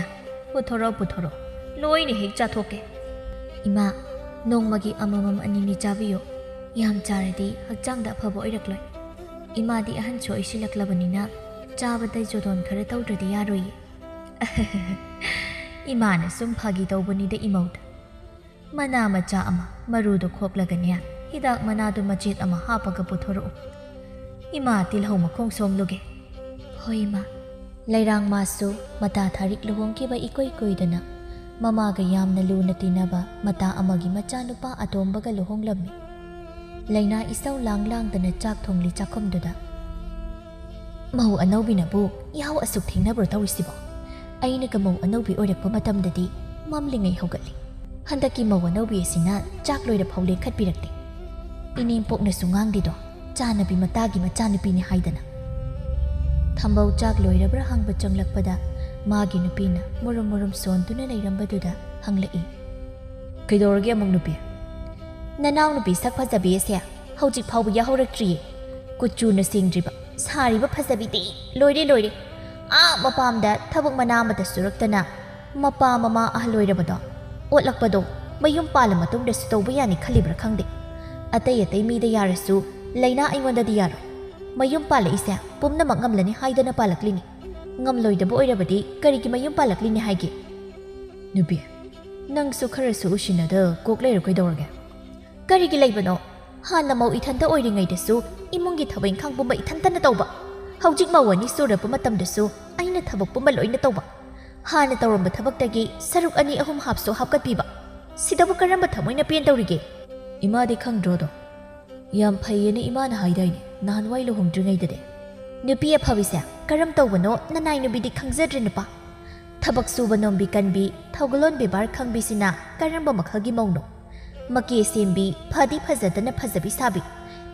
ꯄꯨꯊꯣꯔꯛꯑꯣ, ꯄꯨꯊꯣꯔꯛꯑꯣ꯫ ꯂꯣꯏꯅ ꯍꯦꯛ ꯆꯥꯊꯣꯛꯀꯦ"꯫ "ꯏꯃꯥ, ꯅꯣꯡꯃꯒꯤ ꯑꯃꯃꯝ ꯑꯅꯤꯅꯤ ꯆꯥꯕꯤꯌꯨ꯫ ꯌꯥꯝ ꯆꯥꯔꯗꯤ ꯍꯛꯆꯥꯡꯗ ꯑꯐꯕ ꯑꯣꯏꯔꯛꯂꯣꯏ꯫ ꯏꯃꯥꯗꯤ ꯑꯍꯟꯁꯨ ꯑꯣꯏꯁꯤꯜꯂꯛꯂꯕꯅꯤꯅ ꯆꯥꯕꯗ ꯖꯣꯇꯣꯟ ꯈꯔ ꯇꯧꯗ꯭ꯔꯗꯤ ꯌꯥꯔꯣꯏꯌꯦ"꯫ "ꯏꯃꯥꯅ ꯁꯨꯝ ꯐꯥꯒꯤ ꯇꯧꯕꯅꯤꯗ ꯏꯃꯧꯗ꯫ ꯃꯅꯥ ꯃꯆꯥ ꯑꯃ ꯃꯔꯨꯗꯣ ꯈꯣꯛꯂꯒꯅꯦ, ꯍꯤꯗꯥꯛ ꯃꯅꯥꯗꯨ ꯃꯆꯦꯠ ꯑꯃ ꯍꯥꯞꯄꯒ ꯄꯨꯊꯣꯔꯛꯎ꯫ ꯏꯃꯥ ꯇꯤꯜꯍꯧ ꯃꯈꯣꯡ ꯁꯣꯝꯂꯨꯒꯦ"꯫ "ꯍꯣꯏ, ꯏꯃꯥ"꯫ ꯂꯩꯔꯥꯡ ꯃꯥꯁꯨ ꯃꯇꯥ ꯊꯥꯔꯤꯛ ꯂꯨꯍꯣꯡꯈꯤꯕ ꯏꯀꯨꯏ ꯀꯨꯏꯗꯅ ꯃꯃꯥꯒ ꯌꯥꯝꯅ ꯂꯨꯅ ꯇꯤꯟꯅꯕ ꯃꯇꯥ ꯑꯃꯒꯤ ꯃꯆꯥꯅꯨꯄꯥ ꯑꯇꯣꯝꯕꯒ ꯂꯨꯍꯣꯡꯂꯝꯃꯤ꯫ ꯂꯩꯅꯥ ꯏꯁꯧ ꯂꯥꯡ ꯂꯥꯡꯗꯅ ꯆꯥꯛ ꯊꯣꯡꯂꯤ ꯆꯥꯛꯈꯨꯝꯗꯨꯗ꯫ "ꯃꯧ ꯑꯅꯧꯕꯤꯅꯕꯨ ꯌꯥꯍꯧ ꯑꯁꯨꯛ ꯊꯦꯡꯅꯕ꯭ꯔꯣ ꯇꯧꯔꯤꯁꯤꯕꯣ? ꯑꯩꯅꯒ ꯃꯧ ꯑꯅꯧꯕꯤ ꯑꯣꯏꯔꯛꯄ ꯃꯇꯝꯗꯗꯤ ꯃꯝꯂꯤꯉꯩ ꯍꯧꯒꯠꯂꯤ꯫ ꯍꯟꯗꯛꯀꯤ ꯃꯧ ꯑꯅꯧꯕꯤ ꯑꯁꯤꯅ ꯆꯥꯛ ꯂꯣꯏꯔ ꯐꯥꯎ ꯂꯦꯡꯈꯠꯄꯤꯔꯛꯇꯦ"꯫ "ꯏꯅꯦꯝꯄꯣꯛꯅꯁꯨ ꯉꯥꯡꯗꯦꯗꯣ, ꯆꯥꯅꯕꯤ ꯃꯇꯥꯒꯤ ꯃꯆꯥꯅꯨꯄꯤꯅꯤ ꯍꯥꯏꯗꯅ"꯫ ꯊꯝꯕꯧ ꯆꯥꯛ ꯂꯣꯏꯔꯕ꯭ꯔꯥ ꯍꯪꯕ ꯆꯪꯂꯛꯄꯗ ꯃꯥꯒꯤ ꯅꯨꯄꯤꯅ ꯃꯨꯔꯨꯝ ꯃꯨꯔꯨꯝ ꯁꯣꯟꯗꯨꯅ ꯂꯩꯔꯝꯕꯗꯨꯗ ꯍꯪꯂꯛꯏ꯫ "ꯀꯩꯗꯧꯔꯒꯦ ꯑꯃꯨꯛ ꯅꯨꯄꯤ?" "ꯅꯅꯥꯎ ꯅꯨꯄꯤ ꯁꯛ ꯐꯖꯕꯤ ꯑꯁꯦ ꯍꯧꯖꯤꯛ ꯐꯥꯎꯕ ꯌꯥꯍꯧꯔꯛꯇ꯭ꯔꯤꯌꯦ꯫ ꯀꯨꯆꯨꯅ ꯁꯦꯡꯗ꯭ꯔꯤꯕ, ꯁꯥꯔꯤꯕ ꯐꯖꯕꯤꯗꯤ ꯂꯣꯏꯔꯦ, ꯂꯣꯏꯔꯦ꯫ ꯑꯥ ꯃꯄꯥꯝꯗ ꯊꯕꯛ ꯃꯅꯥ ꯑꯃꯠꯇ ꯁꯨꯔꯛꯇꯅ ꯃꯄꯥ ꯃꯃꯥ ꯑꯍꯜ ꯑꯣꯏꯔꯕꯗꯣ, ꯑꯣꯠꯂꯛꯄꯗꯣ ꯃꯌꯨꯝ ꯄꯥꯜꯂ ꯃꯇꯨꯡꯗꯁꯨ ꯇꯧꯕ ꯌꯥꯅꯤ ꯈꯜꯂꯤꯕ꯭ꯔꯥ ꯈꯪꯗꯦ꯫ ꯑꯇꯩ ꯑꯇꯩ ꯃꯤꯗ ꯌꯥꯔꯁꯨ ꯂꯩꯅꯥ ꯑꯩꯉꯣꯟꯗꯗꯤ ꯌꯥꯔꯣꯏ꯫ ꯃꯌꯨꯝ ꯄꯥꯜꯂꯛꯏꯁꯦ ꯄꯨꯝꯅꯃꯛ ꯉꯝꯂꯅꯤ ꯍꯥꯏꯗꯅ ꯄꯥꯜꯂꯛꯂꯤꯅꯤ꯫ ꯉꯝꯂꯣꯏꯗꯕ ꯑꯣꯏꯔꯕꯗꯤ ꯀꯔꯤꯒꯤ ꯃꯌꯨꯝ ꯄꯥꯜꯂꯛꯂꯤꯅꯤ ꯍꯥꯏꯒꯦ?" "ꯅꯨꯄꯤ, ꯅꯪꯁꯨ ꯈꯔꯁꯨ ꯎꯁꯤꯟꯅꯗ ꯀꯣꯛ ꯂꯩꯔꯣ ꯀꯩꯗꯧꯔꯒꯦ?" "ꯀꯔꯤꯒꯤ ꯂꯩꯕꯅꯣ? ꯍꯥꯟꯅ ꯃꯧ ꯏꯊꯟꯇ ꯑꯣꯏꯔꯤꯉꯩꯗꯁꯨ ꯏꯃꯨꯡꯒꯤ ꯊꯕꯛ ꯏꯪꯈꯥꯡ ꯄꯨꯝꯕ ꯏꯊꯟꯇꯅ ꯇꯧꯕ꯫ ꯍꯧꯖꯤꯛ ꯃꯧ ꯑꯅꯤ ꯁꯨꯔꯕ ꯃꯇꯝꯗꯁꯨ ꯑꯩꯅ ꯊꯕꯛ ꯄꯨꯝꯕ ꯂꯣꯏꯅ ꯇꯧꯕ꯫ ꯍꯥꯟꯅ ꯇꯧꯔꯝꯕ ꯊꯕꯛꯇꯒꯤ ꯁꯔꯨꯛ ꯑꯅꯤ ꯑꯍꯨꯝ ꯍꯥꯞꯁꯨ ꯍꯥꯞꯀꯠꯄꯤꯕ꯫ ꯁꯤꯗꯕꯨ ꯀꯔꯝꯕ ꯊꯃꯣꯏꯅ ꯄꯦꯟꯗꯧꯔꯤꯒꯦ?" "ꯏꯃꯥꯗꯤ ꯈꯪꯗ꯭ꯔꯣꯗꯣ? ꯌꯥꯝ ꯐꯩꯌꯦꯅ ꯏꯃꯥꯅ ꯍꯥꯏꯗꯥꯏꯅꯦ ꯅꯍꯥꯟꯋꯥꯏ ꯂꯨꯍꯣꯡꯗ꯭ꯔꯤꯉꯩꯗꯗꯤ? ꯅꯨꯄꯤ ꯑꯐꯕꯤꯁꯦ ꯀꯔꯝ ꯇꯧꯕꯅꯣ ꯅꯅꯥꯏ ꯅꯨꯄꯤꯗꯤ ꯈꯪꯖꯗ꯭ꯔꯦ ꯅꯨꯄꯥ꯫ ꯊꯕꯛ ꯁꯨꯕ ꯅꯣꯝꯕꯤ ꯀꯟꯕꯤ, ꯊꯧꯒꯜꯂꯣꯟ ꯕꯦꯕꯥꯔ ꯈꯪꯕꯤꯁꯤꯅ ꯀꯔꯝꯕ ꯃꯈꯜꯒꯤ ꯃꯧꯅꯣ? ꯃꯀꯦ ꯁꯦꯝꯕꯤ, ꯐꯗꯤ ꯐꯖꯗꯅ ꯐꯖꯕꯤ ꯁꯥꯕꯤ,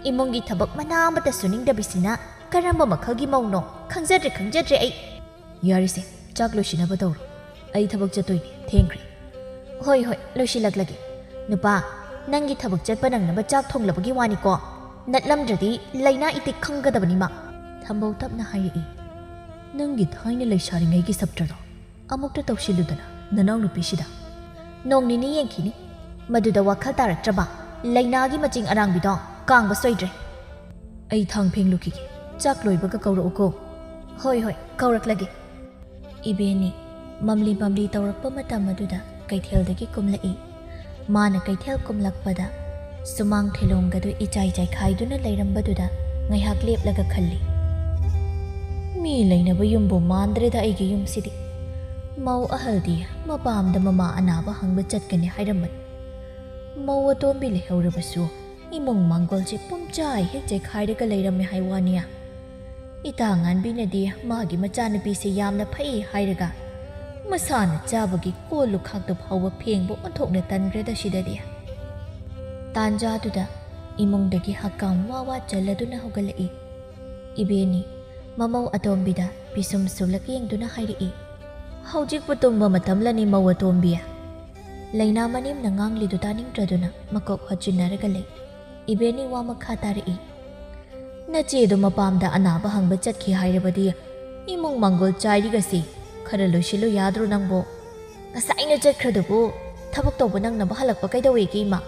ꯏꯃꯨꯡꯒꯤ ꯊꯕꯛ ꯃꯅꯥ ꯑꯃꯠꯇ ꯁꯨꯅꯤꯡꯗꯕꯤꯁꯤꯅ ꯀꯔꯝꯕ ꯃꯈꯜꯒꯤ ꯃꯧꯅꯣ? ꯈꯪꯖꯗ꯭ꯔꯦ, ꯈꯪꯖꯗ꯭ꯔꯦ ꯑꯩ꯫ ꯌꯥꯔꯦꯁꯦ, ꯆꯥꯛ ꯂꯣꯏꯁꯤꯟꯅꯕ ꯇꯧꯔꯣ꯫ ꯑꯩ ꯊꯕꯛ ꯆꯠꯇꯣꯏꯅꯦ, ꯊꯦꯡꯈ꯭ꯔꯦ꯫ ꯍꯣꯏ, ꯍꯣꯏ, ꯂꯣꯏꯁꯤꯜꯂꯛꯂꯒꯦ꯫ ꯅꯨꯄꯥ, ꯅꯪꯒꯤ ꯊꯕꯛ ꯆꯠꯄ ꯅꯪꯅꯕ ꯆꯥꯛ ꯊꯣꯡꯂꯕꯒꯤ ꯋꯥꯅꯤꯀꯣ꯫ ꯅꯠꯂꯝꯗ꯭ꯔꯗꯤ ꯂꯩꯅꯥ ꯏꯇꯤꯛ ꯈꯪꯒꯗꯕꯅꯤ ꯃꯥ꯫ ꯊꯝꯕꯧ ꯇꯞꯅ ꯍꯥꯏꯔꯛꯏ꯫ ꯅꯪꯒꯤ ꯊꯥꯏꯅ ꯂꯩꯁꯥꯔꯤꯉꯩꯒꯤ ꯁꯞꯇ꯭ꯔꯗꯣ ꯑꯃꯨꯛꯇ ꯇꯧꯁꯤꯜꯂꯨꯗꯅ ꯅꯅꯥꯎꯅꯨꯄꯤꯁꯤꯗ꯫ ꯅꯣꯡ ꯅꯤꯅꯤ ꯌꯦꯡꯈꯤꯅꯤ꯫ ꯃꯗꯨꯗ ꯋꯥꯈꯜ ꯇꯥꯔꯛꯇ꯭ꯔꯕ ꯂꯩꯅꯥꯒꯤ ꯃꯆꯤꯡ ꯑꯔꯥꯡꯕꯤꯗꯣ ꯀꯥꯡꯕ ꯁꯣꯏꯗ꯭ꯔꯦ꯫ ꯑꯩ ꯊꯥꯡ ꯐꯦꯡꯂꯨꯈꯤꯒꯦ꯫ ꯆꯥꯛ ꯂꯣꯏꯕꯒ ꯀꯧꯔꯛꯎꯀꯣ꯫ ꯍꯣꯏ, ꯍꯣꯏ, ꯀꯧꯔꯛꯂꯒꯦ꯫ ꯏꯕꯦꯅꯤ ꯃꯝꯂꯤ ꯃꯝꯂꯤ ꯇꯧꯔꯛꯄ ꯃꯇꯝ ꯑꯗꯨꯗ ꯀꯩꯊꯦꯜꯗꯒꯤ ꯀꯨꯝꯂꯛꯏ꯫ ꯃꯥꯅ ꯀꯩꯊꯦꯜ ꯀꯨꯝꯂꯛꯄꯗ ꯁꯨꯃꯥꯡ ꯊꯦꯂꯣꯡꯒꯗꯨ ꯏꯆꯥꯏ ꯆꯥꯏꯈꯥꯏꯗꯨꯅ ꯂꯩꯔꯝꯕꯗꯨꯗ ꯉꯥꯏꯍꯥꯛ ꯂꯦꯞꯂꯒ ꯈꯜꯂꯤ꯫ ꯃꯤ ꯂꯩꯅꯕ ꯌꯨꯝꯕꯨ ꯃꯥꯟꯗ꯭ꯔꯦꯗ ꯑꯩꯒꯤ ꯌꯨꯝꯁꯤꯗꯤ꯫ ꯃꯧ ꯑꯍꯜꯗꯤ ꯃꯄꯥꯝꯗ ꯃꯃꯥ ꯑꯅꯥꯕ ꯍꯪꯕ ꯆꯠꯀꯅꯤ ꯍꯥꯏꯔꯝꯕꯅꯤ꯫ ꯃꯧ ꯑꯇꯣꯝꯕꯤ ꯂꯩꯍꯧꯔꯕꯁꯨ ꯏꯃꯨꯡ ꯃꯥꯡꯒꯣꯜꯁꯦ ꯄꯨꯝꯆꯥꯏ ꯍꯦꯛ ꯆꯥꯏꯈꯥꯏꯔꯒ ꯂꯩꯔꯝꯃꯦ ꯍꯥꯏ ꯋꯥꯅꯤ꯫ ꯏꯇꯥ ꯉꯥꯟꯕꯤꯅꯗꯤ ꯃꯥꯒꯤ ꯃꯆꯥꯅꯨꯄꯤꯁꯦ ꯌꯥꯝꯅ ꯐꯩ ꯍꯥꯏꯔꯒ ꯃꯁꯥꯅ ꯆꯥꯕꯒꯤ ꯀꯣꯜ ꯂꯨꯈꯥꯛꯇꯨ ꯐꯥꯎꯕ ꯐꯦꯡꯕ ꯑꯣꯟꯊꯣꯛꯅ ꯇꯟꯈ꯭ꯔꯦꯗ ꯁꯤꯗꯗꯤ꯫ ꯇꯥꯟꯖꯥꯗꯨꯗ ꯏꯃꯨꯡꯗꯒꯤ ꯍꯛꯀꯥꯝ ꯋꯥ ꯋꯥ ꯆꯜꯂꯗꯨꯅ ꯍꯧꯒꯠꯂꯛꯏ꯫ ꯏꯕꯦꯅꯤ ꯃꯃꯧ ꯑꯇꯣꯝꯕꯤꯗ ꯄꯤꯁꯨꯝ ꯁꯨꯂꯛ ꯌꯦꯡꯗꯨꯅ ꯍꯥꯏꯔꯛꯏ, "ꯍꯧꯖꯤꯛꯄꯨ ꯇꯨꯝꯕ ꯃꯇꯝꯂꯅꯤ ꯃꯧ ꯑꯇꯣꯝꯕꯤ?" ꯂꯩꯅꯥ ꯃꯅꯦꯝꯅ ꯉꯥꯡꯂꯤꯗꯨ ꯇꯥꯅꯤꯡꯗ꯭ꯔꯗꯨꯅ ꯃꯀꯣꯛ ꯍꯣꯠꯆꯤꯟꯅꯔꯒ ꯂꯩ꯫ ꯏꯕꯦꯅꯤ ꯋꯥ ꯃꯈꯥ ꯇꯥꯔꯛꯏ, "ꯅꯆꯦꯗꯨ ꯃꯄꯥꯝꯗ ꯑꯅꯥꯕ ꯍꯪꯕ ꯆꯠꯈꯤ ꯍꯥꯏꯔꯕꯗꯤ ꯏꯃꯨꯡ ꯃꯥꯡꯒꯣꯜ ꯆꯥꯏꯔꯤꯒꯁꯤ ꯈꯔ ꯂꯣꯏꯁꯤꯜꯂꯨ ꯌꯥꯗ꯭ꯔꯣ ꯅꯪꯕꯣ? ꯉꯁꯥꯏꯅ ꯆꯠꯈ꯭ꯔꯗꯨꯕꯨ ꯊꯕꯛ ꯇꯧꯕ ꯅꯪꯅꯕ ꯍꯜꯂꯛꯄ ꯀꯩꯗꯧꯋꯦꯒꯦ ꯏꯃꯥ?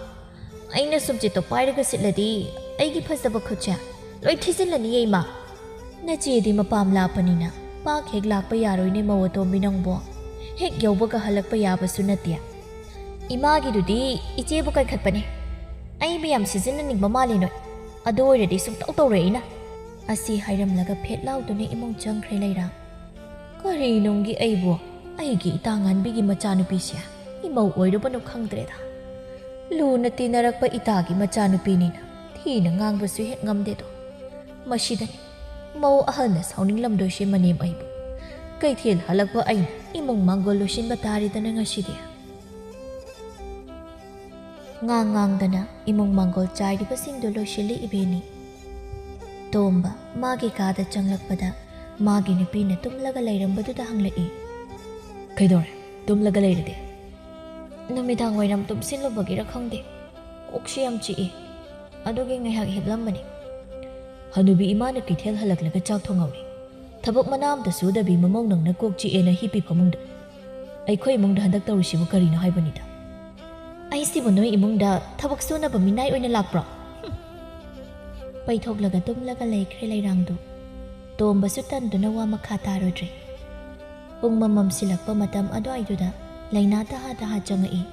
ꯑꯩꯅ ꯁꯨꯝꯆꯤꯠꯇꯣ ꯄꯥꯏꯔꯒ ꯁꯤꯠꯂꯗꯤ ꯑꯩꯒꯤ ꯐꯖꯕ ꯈꯨꯠꯁꯦ ꯂꯣꯏ ꯊꯤꯖꯤꯜꯂꯅꯤꯌꯦ ꯏꯃꯥ꯫ ꯅꯆꯦꯗꯤ ꯃꯄꯥꯝ ꯂꯥꯞꯄꯅꯤꯅ ꯄꯥꯛ ꯍꯦꯛ ꯂꯥꯛꯄ ꯌꯥꯔꯣꯏꯅꯦ ꯃꯧ ꯑꯇꯣꯝꯕꯤ ꯅꯪꯕꯣ꯫ ꯍꯦꯛ ꯌꯧꯕꯒ ꯍꯜꯂꯛꯄ ꯌꯥꯕꯁꯨ ꯅꯠꯇꯦ꯫ ꯏꯃꯥꯒꯤꯗꯨꯗꯤ ꯏꯆꯦꯕꯨ ꯀꯟꯈꯠꯄꯅꯦ꯫ ꯑꯩ ꯃꯌꯥꯝ ꯁꯤꯖꯤꯟꯅꯅꯤꯡꯕ ꯃꯥꯜꯂꯦ ꯅꯣꯏ꯫ ꯑꯗꯨ ꯑꯣꯏꯔꯗꯤ ꯁꯨꯡꯇꯧ ꯇꯧꯔꯣꯏ ꯑꯩꯅ꯫" ꯑꯁꯤ ꯍꯥꯏꯔꯝꯂꯒ ꯐꯦꯠ ꯂꯥꯎꯗꯨꯅ ꯏꯃꯨꯡ ꯆꯪꯈ꯭ꯔꯦ ꯂꯩꯔꯥ꯫ ꯀꯔꯤꯅꯨꯡꯒꯤ ꯑꯩꯕꯨ ꯑꯩꯒꯤ ꯏꯇꯥ ꯉꯥꯟꯕꯤꯒꯤ ꯃꯆꯥꯅꯨꯄꯤꯁꯦ ꯏꯃꯧ ꯑꯣꯏꯔꯨꯕꯅꯣ ꯈꯪꯗ꯭ꯔꯦꯗ꯫ ꯂꯨꯅ ꯇꯤꯟꯅꯔꯛꯄ ꯏꯇꯥꯒꯤ ꯃꯆꯥꯅꯨꯄꯤꯅꯤꯅ ꯍꯤꯅ ꯉꯥꯡꯕꯁꯨ ꯍꯦꯛ ꯉꯝꯗꯦꯗꯣ꯫ ꯃꯁꯤꯗꯅꯤ ꯃꯧ ꯑꯍꯜꯅ ꯁꯥꯎꯅꯤꯡꯂꯝꯗꯣꯏꯁꯦ ꯃꯅꯦꯝ ꯑꯩꯕꯨ꯫ ꯀꯩꯊꯦꯜ ꯍꯜꯂꯛꯄ ꯑꯩꯅ ꯏꯃꯨꯡ ꯃꯥꯡꯒꯣꯜ ꯂꯣꯏꯁꯤꯟꯕ ꯇꯥꯔꯦꯗꯅ ꯉꯁꯤꯗꯤ꯫ ꯉꯥꯡ ꯉꯥꯡꯗꯅ ꯏꯃꯨꯡ ꯃꯥꯡꯒꯣꯜ ꯆꯥꯏꯔꯤꯕꯁꯤꯡꯗꯨ ꯂꯣꯏꯁꯤꯜꯂꯤ ꯏꯕꯦꯟꯅꯤ꯫ ꯇꯣꯝꯕ ꯃꯥꯒꯤ ꯀꯥꯗ ꯆꯪꯂꯛꯄꯗ ꯃꯥꯒꯤ ꯅꯨꯄꯤꯅ ꯇꯨꯝꯂꯒ ꯂꯩꯔꯝꯕꯗꯨꯗ ꯍꯪꯂꯛꯏ, "ꯀꯩꯗꯧꯔꯦ? ꯇꯨꯝꯂꯒ ꯂꯩꯔꯗꯤ?" "ꯅꯨꯃꯤꯗꯥꯡ ꯋꯥꯏꯔꯝ ꯇꯨꯝꯁꯤꯜꯂꯨꯕꯒꯤꯔ ꯈꯪꯗꯦ, ꯀꯣꯛꯁꯤ ꯌꯥꯝ ꯆꯤꯛꯏ꯫ ꯑꯗꯨꯒꯤ ꯉꯥꯏꯍꯥꯛ ꯍꯤꯞꯂꯝꯕꯅꯤ꯫" "ꯍꯅꯨꯕꯤ ꯏꯃꯥꯅ ꯀꯩꯊꯦꯜ ꯍꯜꯂꯛꯂꯒ ꯆꯥꯛ ꯊꯣꯡꯍꯧꯔꯤ꯫ ꯊꯕꯛ ꯃꯅꯥ ꯑꯝꯇ ꯁꯨꯗꯕꯤ ꯃꯃꯧ ꯅꯪꯅ ꯀꯣꯛ ꯆꯤꯛꯑꯦꯅ ꯍꯤꯞꯄꯤ ꯐꯃꯨꯡꯗ꯫ ꯑꯩꯈꯣꯏ ꯏꯃꯨꯡꯗ ꯍꯟꯗꯛ ꯇꯧꯔꯤꯁꯤꯕꯨ ꯀꯔꯤꯅꯣ ꯍꯥꯏꯕꯅꯤꯗ?" "ꯑꯩꯁꯤꯕꯨ ꯅꯣꯏ ꯏꯃꯨꯡꯗ ꯊꯕꯛ ꯁꯨꯅꯕ ꯃꯤꯅꯥꯏ ꯑꯣꯏꯅ ꯂꯥꯛꯄ꯭ꯔꯣ?" ꯍꯨꯝ꯫ ꯄꯩꯊꯣꯛꯂꯒ ꯇꯨꯝꯂꯒ ꯂꯩꯈ꯭ꯔꯦ ꯂꯩꯔꯥꯡꯗꯨ꯫ ꯇꯣꯝꯕꯁꯨ ꯇꯟꯗꯨꯅ ꯋꯥ ꯃꯈꯥ ꯇꯥꯔꯨꯗ꯭ꯔꯦ꯫ ꯄꯨꯡ ꯃꯝꯃꯝꯁꯤꯜꯂꯛꯄ ꯃꯇꯝ ꯑꯗꯨꯋꯥꯏꯗꯨꯗ ꯂꯩꯅꯥ ꯇꯍꯥ ꯇꯍꯥ ꯆꯪꯉꯛꯏ꯫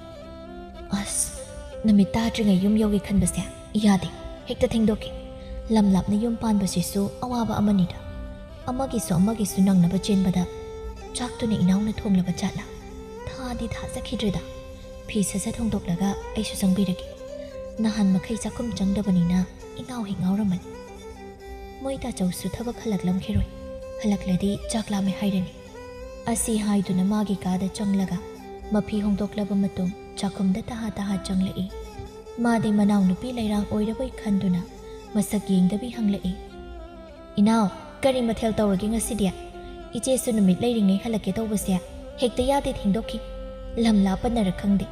"ꯑꯁ, ꯅꯨꯃꯤꯠ ꯇꯥꯗ꯭ꯔꯤꯉꯩ ꯌꯨꯝ ꯌꯧꯒꯦ ꯈꯟꯕꯁꯦ ꯌꯥꯗꯦ, ꯍꯦꯛꯇ ꯊꯦꯡꯗꯣꯛꯈꯤ꯫ ꯂꯝ ꯂꯥꯞꯅ ꯌꯨꯝ ꯄꯥꯟꯕꯁꯤꯁꯨ ꯑꯋꯥꯕ ꯑꯃꯅꯤꯗ꯫ ꯑꯃꯒꯤꯁꯨ ꯑꯃꯒꯤꯁꯨ ꯅꯪꯅꯕ ꯆꯦꯟꯕꯗ ꯆꯥꯛꯇꯨꯅ ꯏꯅꯥꯎꯅ ꯊꯣꯡꯂꯕ ꯖꯥꯠꯂꯥ? ꯊꯥꯗꯤ ꯊꯥꯖꯈꯤꯗ꯭ꯔꯦꯗ꯫ ꯐꯤ ꯁꯠ ꯁꯠ ꯍꯣꯡꯗꯣꯛꯂꯒ ꯑꯩꯁꯨ ꯆꯪꯕꯤꯔꯒꯦ꯫ ꯅꯍꯥꯟ ꯃꯈꯩ ꯆꯥꯛꯈꯨꯝ ꯆꯪꯗꯕꯅꯤꯅ ꯏꯉꯥꯎ ꯍꯦꯛ ꯉꯥꯎꯔꯝꯃꯅꯤ꯫ ꯃꯣꯏ ꯇꯥꯆꯧꯁꯨ ꯊꯕꯛ ꯍꯜꯂꯛꯂꯝꯈꯤꯔꯣꯏ꯫ ꯍꯜꯂꯛꯂꯗꯤ ꯆꯥꯛ ꯂꯥꯝꯃꯦ ꯍꯥꯏꯔꯅꯤ꯫" ꯑꯁꯤ ꯍꯥꯏꯗꯨꯅ ꯃꯥꯒꯤ ꯀꯥꯗ ꯆꯪꯂꯒ ꯃꯐꯤ ꯍꯣꯡꯗꯣꯛꯂꯕ ꯃꯇꯨꯡ ꯆꯥꯛꯈꯨꯝꯗ ꯇꯍꯥ ꯇꯍꯥ ꯆꯪꯂꯛꯏ꯫ ꯃꯥꯗꯤ ꯃꯅꯥꯎꯅꯨꯄꯤ ꯂꯩꯔꯥꯡ ꯑꯣꯏꯔꯕꯣꯏ ꯈꯟꯗꯨꯅ ꯃꯁꯛ ꯌꯦꯡꯗꯕꯤ ꯍꯪꯂꯛꯏ, "ꯏꯅꯥꯎ, ꯀꯔꯤ ꯃꯊꯦꯜ ꯇꯧꯔꯒꯦ ꯉꯁꯤꯗꯤ? ꯏꯆꯦꯁꯨ ꯅꯨꯃꯤꯠ ꯂꯩꯔꯤꯉꯩ ꯍꯜꯂꯛꯀꯦ ꯇꯧꯕꯁꯦ ꯍꯦꯛꯇ ꯌꯥꯗꯦ, ꯊꯦꯡꯗꯣꯛꯈꯤ꯫ ꯂꯝ ꯂꯥꯞꯄꯅꯔ ꯈꯪꯗꯦ꯫"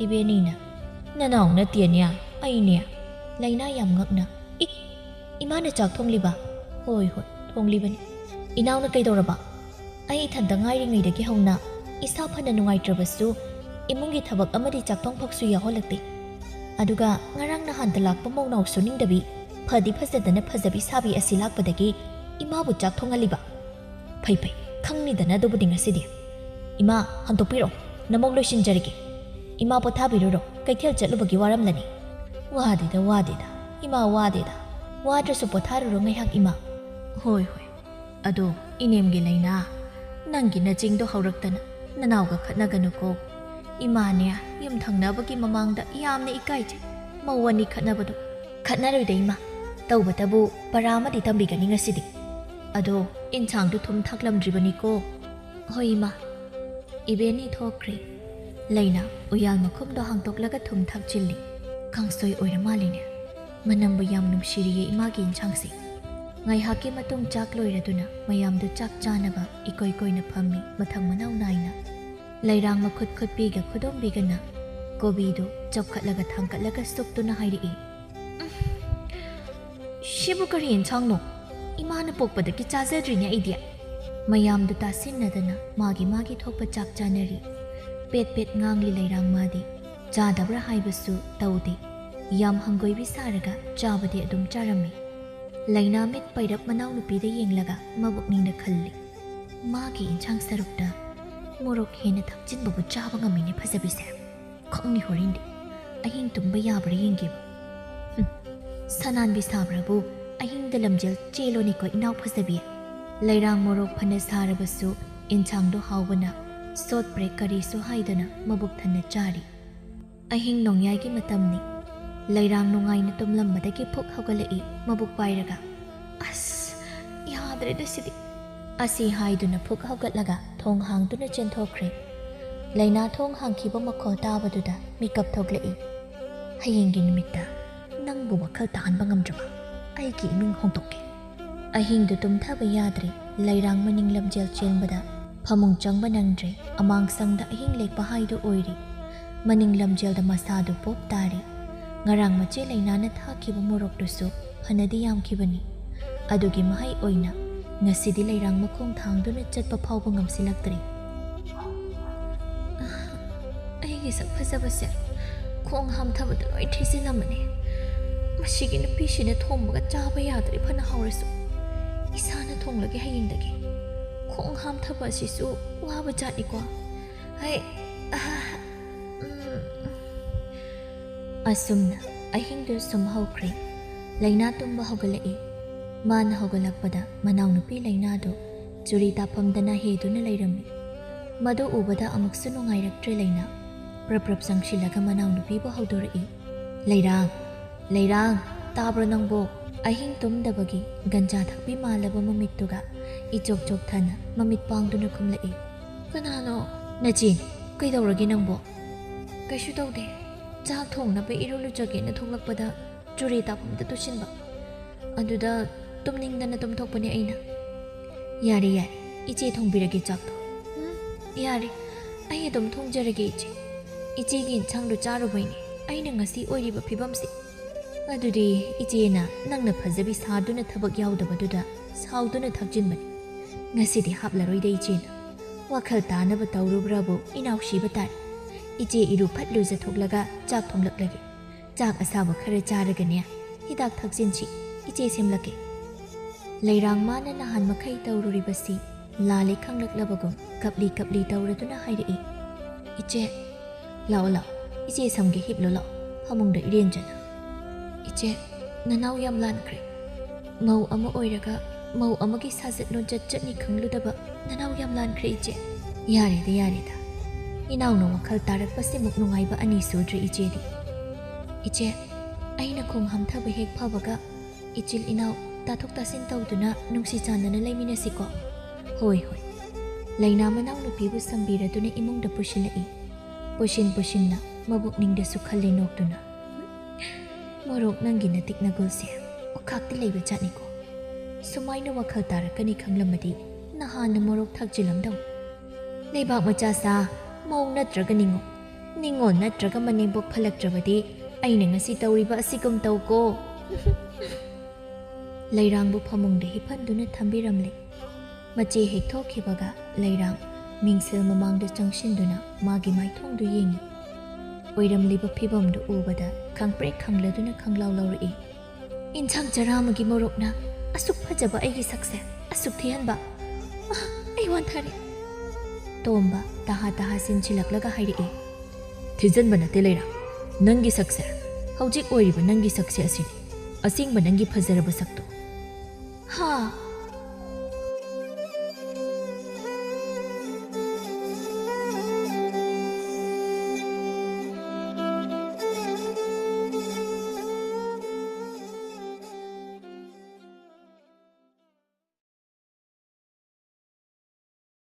ꯏꯕꯦꯅꯤꯅ, "ꯅꯅꯥꯎ ꯅꯠꯇꯦꯅꯦ, ꯑꯩꯅꯦ꯫" ꯂꯩꯅꯥ ꯌꯥꯝ ꯉꯛꯅ, "ꯏ, ꯏꯃꯥꯅ ꯆꯥꯛ ꯊꯣꯡꯂꯤꯕ?" "ꯍꯣꯏ, ꯍꯣꯏ, ꯊꯣꯡꯂꯤꯕꯅꯤ꯫" "ꯏꯅꯥꯎꯅ ꯀꯩꯗꯧꯔꯕ?" "ꯑꯩ ꯏꯊꯟꯇ ꯉꯥꯏꯔꯤꯉꯩꯗꯒꯤ ꯍꯧꯅ ꯏꯁꯥ ꯐꯅ ꯅꯨꯡꯉꯥꯏꯇ꯭ꯔꯕꯁꯨ ꯏꯃꯨꯡꯒꯤ ꯊꯕꯛ ꯑꯃꯗꯤ ꯆꯥꯛꯊꯣꯡ ꯐꯥꯎꯁꯨ ꯌꯥꯎꯍꯜꯂꯛꯇꯦ꯫ ꯑꯗꯨꯒ ꯉꯔꯥꯡ ꯅꯍꯥꯟꯇ ꯂꯥꯛꯄ ꯃꯧꯅꯥꯎ ꯁꯨꯅꯤꯡꯗꯕꯤ, ꯐꯗꯤ ꯐꯖꯗꯅ ꯐꯖꯕꯤ ꯁꯥꯕꯤ ꯑꯁꯤ ꯂꯥꯛꯄꯗꯒꯤ ꯏꯃꯥꯕꯨ ꯆꯥꯛ ꯊꯣꯡꯍꯜꯂꯤꯕ꯫ ꯐꯩ ꯐꯩ, ꯈꯪꯅꯤꯗꯅ ꯑꯗꯨꯕꯨꯗꯤ ꯉꯁꯤꯗꯤ꯫ ꯏꯃꯥ, ꯍꯟꯗꯣꯛꯄꯤꯔꯣ, ꯅꯃꯧ ꯂꯣꯏꯁꯤꯟꯖꯔꯒꯦ꯫ ꯏꯃꯥ ꯄꯣꯊꯥꯕꯤꯔꯨꯔꯣ, ꯀꯩꯊꯦꯜ ꯆꯠꯂꯨꯕꯒꯤ ꯋꯥꯔꯝꯂꯅꯤ꯫" "ꯋꯥꯗꯦꯗ, ꯋꯥꯗꯦꯗ, ꯏꯃꯥ ꯋꯥꯗꯦꯗ꯫ ꯋꯥꯗ꯭ꯔꯁꯨ ꯄꯣꯊꯥꯔꯨꯔꯣ ꯉꯥꯏꯍꯥꯛ ꯏꯃꯥ꯫" "ꯍꯣꯏ, ꯍꯣꯏ꯫ ꯑꯗꯣ ꯏꯅꯦꯝꯒꯤ ꯂꯩꯅꯥ, ꯅꯪꯒꯤ ꯅꯆꯤꯡꯗꯣ ꯍꯧꯔꯛꯇꯅ ꯅꯅꯥꯎꯒ ꯈꯠꯅꯒꯅꯨꯀꯣ꯫ ꯏꯃꯥꯅꯦ, ꯌꯨꯝ ꯊꯪꯅꯕꯒꯤ ꯃꯃꯥꯡꯗ ꯌꯥꯝꯅ ꯏꯀꯥꯏꯖꯩ, ꯃꯧ ꯑꯅꯤ ꯈꯠꯅꯕꯗꯣ꯫ "ꯈꯠꯅꯔꯣꯏꯗ ꯏꯃꯥ, ꯇꯧꯕꯇꯕꯨ ꯄꯔꯥ ꯑꯃꯗꯤ ꯇꯝꯕꯤꯒꯅꯤ ꯉꯁꯤꯗꯤ꯫ ꯑꯗꯣ ꯏꯟꯁꯥꯡꯗꯨ ꯊꯨꯝ ꯊꯥꯛꯂꯝꯗ꯭ꯔꯤꯕꯅꯤꯀꯣ?" "ꯍꯣꯏ ꯏꯃꯥ"꯫ ꯏꯕꯦꯟꯅꯤ ꯊꯣꯛꯈ꯭ꯔꯦ꯫ ꯂꯩꯅꯥ ꯎꯌꯥꯜ ꯃꯈꯨꯝꯗꯣ ꯍꯥꯡꯗꯣꯛꯂꯒ ꯊꯨꯝ ꯊꯥꯛꯆꯤꯜꯂꯤ꯫ "ꯀꯥꯡꯁꯣꯏ ꯑꯣꯏꯔ ꯃꯥꯜꯂꯤꯅꯦ꯫ ꯃꯅꯝꯕꯨ ꯌꯥꯝ ꯅꯨꯡꯁꯤꯔꯤꯌꯦ ꯏꯃꯥꯒꯤ ꯏꯟꯁꯥꯡꯁꯦ"꯫ ꯉꯥꯏꯍꯥꯛꯀꯤ ꯃꯇꯨꯡ ꯆꯥꯛ ꯂꯣꯏꯔꯗꯨꯅ ꯃꯌꯥꯝꯗꯨ ꯆꯥꯛ ꯆꯥꯅꯕ ꯏꯀꯣꯏ ꯀꯣꯏꯅ ꯐꯝꯃꯤ, ꯃꯊꯪ ꯃꯅꯥꯎ ꯅꯥꯏꯅ꯫ ꯂꯩꯔꯥꯡ ꯃꯈꯨꯠ ꯈꯨꯠꯄꯤꯒ ꯈꯨꯗꯣꯝꯕꯤꯒꯅ ꯀꯣꯕꯤꯗꯨ ꯆꯞꯈꯠꯂꯒ ꯊꯥꯡꯒꯠꯂꯒ ꯁꯨꯞꯇꯨꯅ ꯍꯥꯏꯔꯛꯏ, "ꯎꯝ, ꯁꯤꯕꯨ ꯀꯔꯤ ꯏꯟꯁꯥꯡꯅꯣ? ꯏꯃꯥꯅ ꯄꯣꯛꯄꯗꯒꯤ ꯆꯥꯖꯗ꯭ꯔꯤꯅꯦ ꯑꯩꯗꯤ"꯫ ꯃꯌꯥꯝꯗꯨ ꯇꯥꯁꯤꯟꯅꯗꯅ ꯃꯥꯒꯤ ꯃꯥꯒꯤ ꯊꯣꯛꯄ ꯆꯥꯛ ꯆꯥꯅꯔꯤ꯫ ꯄꯦꯠ ꯄꯦꯠ ꯉꯥꯡꯂꯤ ꯂꯩꯔꯥꯡ ꯃꯥꯗꯤ꯫ ꯆꯥꯗꯕ꯭ꯔꯥ ꯍꯥꯏꯕꯁꯨ ꯇꯧꯗꯦ꯫ ꯌꯥꯝ ꯍꯪꯒꯣꯏꯕꯤ ꯁꯥꯔꯒ ꯆꯥꯕꯗꯤ ꯑꯗꯨꯝ ꯆꯥꯔꯝꯃꯤ꯫ ꯂꯩꯅꯥ ꯃꯤꯠ ꯄꯩꯔꯞ ꯃꯅꯥꯎꯅꯨꯄꯤꯗ ꯌꯦꯡꯂꯒ ꯃꯕꯨꯛꯅꯤꯡꯗ ꯈꯜꯂꯤ, "ꯃꯥꯒꯤ ꯏꯟꯁꯥꯡ ꯁꯔꯨꯛꯇ ꯃꯣꯔꯣꯛ ꯍꯦꯟꯅ ꯊꯛꯆꯤꯟꯕꯕꯨ ꯆꯥꯕ ꯉꯝꯃꯤꯅꯦ ꯐꯖꯕꯤꯁꯦ꯫ ꯈꯪꯅꯤ ꯍꯣꯔꯦꯟꯗꯤ꯫ ꯑꯍꯤꯡ ꯇꯨꯝꯕ ꯌꯥꯕ꯭ꯔꯥ ꯌꯦꯡꯒꯦꯕ꯫ ꯍꯨꯝ, ꯁꯅꯥꯟꯕꯤ ꯁꯥꯕ꯭ꯔꯕꯨ ꯑꯍꯤꯡꯗ ꯂꯝꯖꯦꯜ ꯆꯦꯜꯂꯣꯅꯦꯀꯣ ꯏꯅꯥꯎ ꯐꯖꯕꯤ"꯫ ꯂꯩꯔꯥꯡ ꯃꯣꯔꯣꯛ ꯐꯅ ꯁꯥꯔꯕꯁꯨ ꯏꯟꯁꯥꯡꯗꯣ ꯍꯥꯎꯕꯅ ꯁꯣꯠꯄ꯭ꯔꯦ ꯀꯔꯤꯁꯨ ꯍꯥꯏꯗꯅ ꯃꯕꯨꯛ ꯊꯟꯅ ꯆꯥꯔꯤ꯫ ꯑꯍꯤꯡ ꯅꯣꯡꯌꯥꯏꯒꯤ ꯃꯇꯝꯅꯤ꯫ ꯂꯩꯔꯥꯡ ꯅꯨꯡꯉꯥꯏꯅ ꯇꯨꯝꯂꯝꯕꯗꯒꯤ ꯐꯨꯛ ꯍꯧꯒꯠꯂꯛꯏ ꯃꯕꯨꯛ ꯄꯥꯏꯔꯒ꯫ "ꯑꯁ, ꯌꯥꯗ꯭ꯔꯦꯗ ꯁꯤꯗꯤ"꯫ ꯑꯁꯤ ꯍꯥꯏꯗꯨꯅ ꯐꯨꯛ ꯍꯧꯒꯠꯂꯒ ꯊꯣꯡ ꯍꯥꯡꯗꯨꯅ ꯆꯦꯟꯊꯣꯛꯈ꯭ꯔꯦ꯫ ꯂꯩꯅꯥ ꯊꯣꯡ ꯍꯥꯡꯈꯤꯕ ꯃꯈꯣꯜ ꯇꯥꯕꯗꯨꯗ ꯃꯤꯀꯞ ꯊꯣꯛꯂꯛꯏ꯫ "ꯍꯌꯦꯡꯒꯤ ꯅꯨꯃꯤꯠꯇ ꯅꯪꯕꯨ ꯋꯥꯈꯜ ꯇꯥꯍꯟꯕ ꯉꯝꯗ꯭ꯔꯕ ꯑꯩꯒꯤ ꯏꯃꯤꯡ ꯍꯣꯡꯗꯣꯛꯀꯦ"꯫ ꯑꯍꯤꯡꯗꯨ ꯇꯨꯝꯊꯕ ꯌꯥꯗ꯭ꯔꯦ꯫ ꯂꯩꯔꯥꯡ ꯃꯅꯤꯡ ꯂꯝꯖꯦꯜ ꯆꯦꯟꯕꯗ ꯐꯃꯨꯡ ꯆꯪꯕ ꯅꯪꯗ꯭ꯔꯦ꯫ ꯑꯃꯥꯡꯁꯪꯗ ꯑꯍꯤꯡ ꯂꯦꯛꯄ ꯍꯥꯏꯗꯨ ꯑꯣꯏꯔꯦ꯫ ꯃꯅꯤꯡ ꯂꯝꯖꯦꯜꯗ ꯃꯁꯥꯗꯨ ꯄꯣꯞ ꯇꯥꯔꯦ꯫ ꯉꯔꯥꯡ ꯃꯆꯦ ꯂꯩꯅꯥꯅ ꯊꯥꯛꯈꯤꯕ ꯃꯣꯔꯣꯛꯇꯨꯁꯨ ꯐꯅꯗꯤ ꯌꯥꯝꯈꯤꯕꯅꯤ꯫ ꯑꯗꯨꯒꯤ ꯃꯍꯩ ꯑꯣꯏꯅ ꯉꯁꯤꯗꯤ ꯂꯩꯔꯥꯡ ꯃꯈꯣꯡ ꯊꯥꯡꯗꯨꯅ ꯆꯠꯄ ꯐꯥꯎꯕ ꯉꯝꯁꯤꯜꯂꯛꯇ꯭ꯔꯦ꯫ ꯑꯩꯒꯤ ꯁꯛ ꯐꯖꯕꯁꯦ ꯈꯣꯡ ꯍꯥꯝꯊꯕꯗ ꯂꯣꯏ ꯊꯤꯖꯤꯜꯂꯝꯃꯅꯤ꯫ ꯃꯁꯤꯒꯤ ꯅꯨꯄꯤꯁꯤꯅ ꯊꯣꯡꯕꯒ ꯆꯥꯕ ꯌꯥꯗ꯭ꯔꯦ ꯐꯅ ꯍꯥꯎꯔꯁꯨ꯫ ꯏꯁꯥꯅ ꯊꯣꯡꯂꯒꯦ ꯍꯌꯦꯡꯗꯒꯤ꯫ ꯈꯣꯡ ꯍꯥꯝꯊꯕ ꯑꯁꯤꯁꯨ ꯋꯥꯕ ꯖꯥꯠꯅꯤꯀꯣ꯫ ꯍꯩ, ꯑꯍꯥ, ꯎꯝ꯫ ꯑꯁꯨꯝꯅ ꯑꯍꯤꯡꯗꯨ ꯁꯨꯝ ꯍꯧꯈ꯭ꯔꯦ꯫ ꯂꯩꯅꯥ ꯇꯨꯝꯕ ꯍꯧꯒꯠꯂꯛꯏ꯫ ꯃꯥꯅ ꯍꯧꯒꯠꯂꯛꯄꯗ ꯃꯅꯥꯎꯅꯨꯄꯤ ꯂꯩꯅꯥꯗꯨ ꯆꯨꯔꯤ ꯇꯥꯐꯝꯗ ꯅꯥꯍꯦꯗꯨꯅ ꯂꯩꯔꯝꯃꯤ꯫ ꯃꯗꯨ ꯎꯕꯗ ꯑꯃꯨꯛꯁꯨ ꯅꯨꯡꯉꯥꯏꯔꯛꯇ꯭ꯔꯦ ꯂꯩꯅꯥ꯫ ꯄ꯭ꯔꯞ ꯄ꯭ꯔꯞ ꯆꯪꯁꯤꯜꯂꯒ ꯃꯅꯥꯎꯅꯨꯄꯤꯕꯨ ꯍꯧꯗꯣꯔꯛꯏ꯫ "ꯂꯩꯔꯥꯡ, ꯂꯩꯔꯥꯡ, ꯇꯥꯕ꯭ꯔꯣ ꯅꯪꯕꯣ? ꯑꯍꯤꯡ ꯇꯨꯝꯗꯕꯒꯤ ꯒꯟꯖꯥ ꯊꯛꯄꯤ ꯃꯥꯜꯂꯕ ꯃꯃꯤꯠꯇꯨꯒ ꯏꯆꯣꯛ ꯆꯣꯛꯊꯅ ꯃꯃꯤꯠ ꯄꯥꯡꯗꯨꯅ ꯈꯨꯝꯂꯛꯏ꯫ "ꯀꯅꯥꯅꯣ?" "ꯅꯆꯦꯅꯤ꯫ ꯀꯩꯗꯧꯔꯒꯦ ꯅꯪꯕꯣ?" "ꯀꯩꯁꯨ ꯇꯧꯗꯦ꯫ ꯆꯥꯛ ꯊꯣꯡꯅꯕ ꯏꯔꯨ ꯂꯨꯖꯒꯦꯅ ꯊꯣꯛꯂꯛꯄꯗ ꯆꯨꯔꯦ ꯇꯥꯐꯝꯗ ꯇꯨꯁꯤꯟꯕ꯫ ꯑꯗꯨꯗ ꯇꯨꯝꯅꯤꯡꯗꯅ ꯇꯨꯝꯊꯣꯛꯄꯅꯦ ꯑꯩꯅ꯫" "ꯌꯥꯔꯦ, ꯌꯥꯔꯦ, ꯏꯆꯦ ꯊꯣꯡꯕꯤꯔꯒꯦ ꯆꯥꯛꯇꯣ꯫" "ꯎꯝ, ꯌꯥꯔꯦ, ꯑꯩ ꯑꯗꯨꯝ ꯊꯣꯡꯖꯔꯒꯦ ꯏꯆꯦ꯫ ꯏꯆꯦꯒꯤ ꯏꯟꯁꯥꯡꯗꯣ ꯆꯥꯔꯨꯕꯩꯅꯦ ꯑꯩꯅ ꯉꯁꯤ ꯑꯣꯏꯔꯤꯕ ꯐꯤꯕꯝꯁꯦ꯫ ꯑꯗꯨꯗꯤ ꯏꯆꯦꯅ ꯅꯪꯅ ꯐꯖꯕꯤ ꯁꯥꯗꯨꯅ ꯊꯕꯛ ꯌꯥꯎꯗꯕꯗꯨꯗ ꯁꯥꯎꯗꯨꯅ ꯊꯛꯆꯤꯟꯕꯅꯤ꯫ ꯉꯁꯤꯗꯤ ꯍꯥꯞꯂꯔꯣꯏꯗ ꯏꯆꯦꯅ꯫ ꯋꯥꯈꯜ ꯇꯥꯅꯕ ꯇꯧꯔꯨꯕ꯭ꯔꯥꯕꯨ ꯏꯅꯥꯎ ꯁꯤꯕ ꯇꯥꯔꯦ꯫ ꯏꯆꯦ ꯏꯔꯨ ꯐꯠ ꯂꯨꯖꯊꯣꯛꯂꯒ ꯆꯥꯛ ꯊꯣꯡꯂꯛꯂꯒꯦ꯫ ꯆꯥꯛ ꯑꯁꯥꯕ ꯈꯔ ꯆꯥꯔꯒꯅꯦ ꯍꯤꯗꯥꯛ ꯊꯛꯆꯤꯟꯁꯤ꯫ ꯏꯆꯦ ꯁꯦꯝꯂꯛꯀꯦ꯫" ꯂꯩꯔꯥꯡ ꯃꯥꯅ ꯅꯍꯥꯟ ꯃꯈꯩ ꯇꯧꯔꯨꯔꯤꯕꯁꯤ ꯂꯥꯜꯂꯦ ꯈꯪꯂꯛꯂꯕꯒꯨꯝ ꯀꯞꯂꯤ ꯀꯞꯂꯤ ꯇꯧꯔꯗꯨꯅ ꯍꯥꯏꯔꯛꯏ꯫ "ꯏꯆꯦ, ꯂꯥꯛꯑꯣ, ꯂꯥꯛꯑꯣ꯫ ꯏꯆꯦ ꯁꯝꯒꯦ, ꯍꯤꯞꯂꯣ, ꯂꯥꯛꯑꯣ꯫ ꯐꯃꯨꯡꯗ ꯏꯔꯦꯟꯖꯅ꯫" "ꯏꯆꯦ, ꯅꯅꯥꯎ ꯌꯥꯝ ꯂꯥꯟꯈ꯭ꯔꯦ꯫ ꯃꯧ ꯑꯃ ꯑꯣꯏꯔꯒ ꯃꯧ ꯑꯃꯒꯤ ꯁꯥꯖꯠ ꯂꯣꯟꯆꯠ ꯆꯠꯅꯤ ꯈꯪꯂꯨꯗꯕ ꯅꯅꯥꯎ ꯌꯥꯝ ꯂꯥꯟꯈ꯭ꯔꯦ ꯏꯆꯦ꯫" "ꯌꯥꯔꯦꯗ, ꯌꯥꯔꯦꯗ꯫ ꯏꯅꯥꯎꯅ ꯋꯥꯈꯜ ꯇꯥꯔꯛꯄꯁꯤꯃꯨꯛ ꯅꯨꯡꯉꯥꯏꯕ ꯑꯅꯤ ꯁꯨꯗ꯭ꯔꯤ ꯏꯆꯦꯗꯤ꯫" "ꯏꯆꯦ, ꯑꯩꯅ ꯈꯣꯡ ꯍꯥꯝꯊꯕ ꯍꯦꯛ ꯐꯕꯒ ꯏꯆꯤꯜ ꯏꯅꯥꯎ ꯇꯥꯊꯣꯛ ꯇꯥꯁꯤꯟ ꯇꯧꯗꯨꯅ ꯅꯨꯡꯁꯤ ꯆꯥꯟꯅꯅ ꯂꯩꯃꯤꯟꯅꯁꯤꯀꯣ꯫" "ꯍꯣꯏ, ꯍꯣꯏ꯫" ꯂꯩꯅꯥ ꯃꯅꯥꯎꯅꯨꯄꯤꯕꯨ ꯁꯝꯕꯤꯔꯗꯨꯅ ꯏꯃꯨꯡꯗ ꯄꯨꯁꯤꯜꯂꯛꯏ꯫ ꯄꯨꯁꯤꯟ ꯄꯨꯁꯤꯟꯅ ꯃꯕꯨꯛꯅꯤꯡꯗꯁꯨ ꯈꯜꯂꯤ ꯅꯣꯛꯇꯨꯅ꯫ "ꯃꯣꯔꯣꯛ, ꯅꯪꯒꯤ ꯅꯇꯤꯛ ꯅꯒꯨꯜꯁꯦ ꯑꯣꯈꯥꯛꯇꯤ ꯂꯩꯕ ꯖꯥꯠꯅꯤꯀꯣ꯫ ꯁꯨꯃꯥꯏꯅ ꯋꯥꯈꯜ ꯇꯥꯔꯛꯀꯅꯤ ꯈꯪꯂꯝꯃꯗꯤ ꯅꯍꯥꯟꯅ ꯃꯣꯔꯣꯛ ꯊꯥꯛꯆꯤꯜꯂꯝꯗꯧ꯫ ꯂꯩꯕꯥꯛ ꯃꯆꯥ ꯁꯥ, ꯃꯧ ꯅꯠꯇ꯭ꯔꯒ ꯅꯤꯉꯣꯜ, ꯅꯤꯉꯣꯜ ꯅꯠꯇ꯭ꯔꯒ ꯃꯅꯦꯝꯕꯣꯛ ꯐꯠꯂꯛꯇ꯭ꯔꯕꯗꯤ ꯑꯩꯅ ꯉꯁꯤ ꯇꯧꯔꯤꯕ ꯑꯁꯤꯒꯨꯝ ꯇꯧꯀꯣ꯫" ꯂꯩꯔꯥꯡꯕꯨ ꯐꯃꯨꯡꯗ ꯍꯤꯞꯍꯟꯗꯨꯅ ꯊꯝꯕꯤꯔꯝꯂꯦ꯫ ꯃꯆꯦ ꯍꯦꯛ ꯊꯣꯛꯈꯤꯕꯒ ꯂꯩꯔꯥꯡ ꯃꯤꯡꯁꯦꯜ ꯃꯃꯥꯡꯗ ꯆꯪꯁꯤꯟꯗꯨꯅ ꯃꯥꯒꯤ ꯃꯥꯏꯊꯣꯡꯗꯨ ꯌꯦꯡꯏ꯫ ꯑꯣꯏꯔꯝꯂꯤꯕ ꯐꯤꯕꯝꯗꯨ ꯎꯕꯗ ꯈꯪꯄ꯭ꯔꯦꯛ ꯈꯪꯂꯗꯨꯅ ꯈꯪꯂꯥꯎ ꯂꯥꯎꯔꯛꯏ꯫ "ꯏꯟꯁꯥꯡ ꯆꯔꯥ ꯑꯃꯒꯤ ꯃꯣꯔꯣꯛꯅ ꯑꯁꯨꯛ ꯐꯖꯕ ꯑꯩꯒꯤ ꯁꯛꯁꯦ ꯑꯁꯨꯛ ꯊꯤꯍꯟꯕ? ꯑꯥ, ꯑꯩ ꯋꯥꯟꯊꯔꯦ꯫" ꯇꯣꯝꯕ ꯇꯍꯥ ꯇꯍꯥ ꯁꯤꯟꯁꯤꯜꯂꯛꯂꯒ ꯍꯥꯏꯔꯛꯏ꯫ "ꯊꯤꯖꯤꯟꯕ ꯅꯠꯇꯦ ꯂꯩꯔꯥꯡ, ꯅꯪꯒꯤ ꯁꯛꯁꯦ, ꯍꯧꯖꯤꯛ ꯑꯣꯏꯔꯤꯕ ꯅꯪꯒꯤ ꯁꯛꯁꯦ ꯑꯁꯤꯅꯤ, ꯑꯁꯦꯡꯕ ꯅꯪꯒꯤ ꯐꯖꯔꯕ ꯁꯛꯇꯣ꯫" "ꯍꯥ,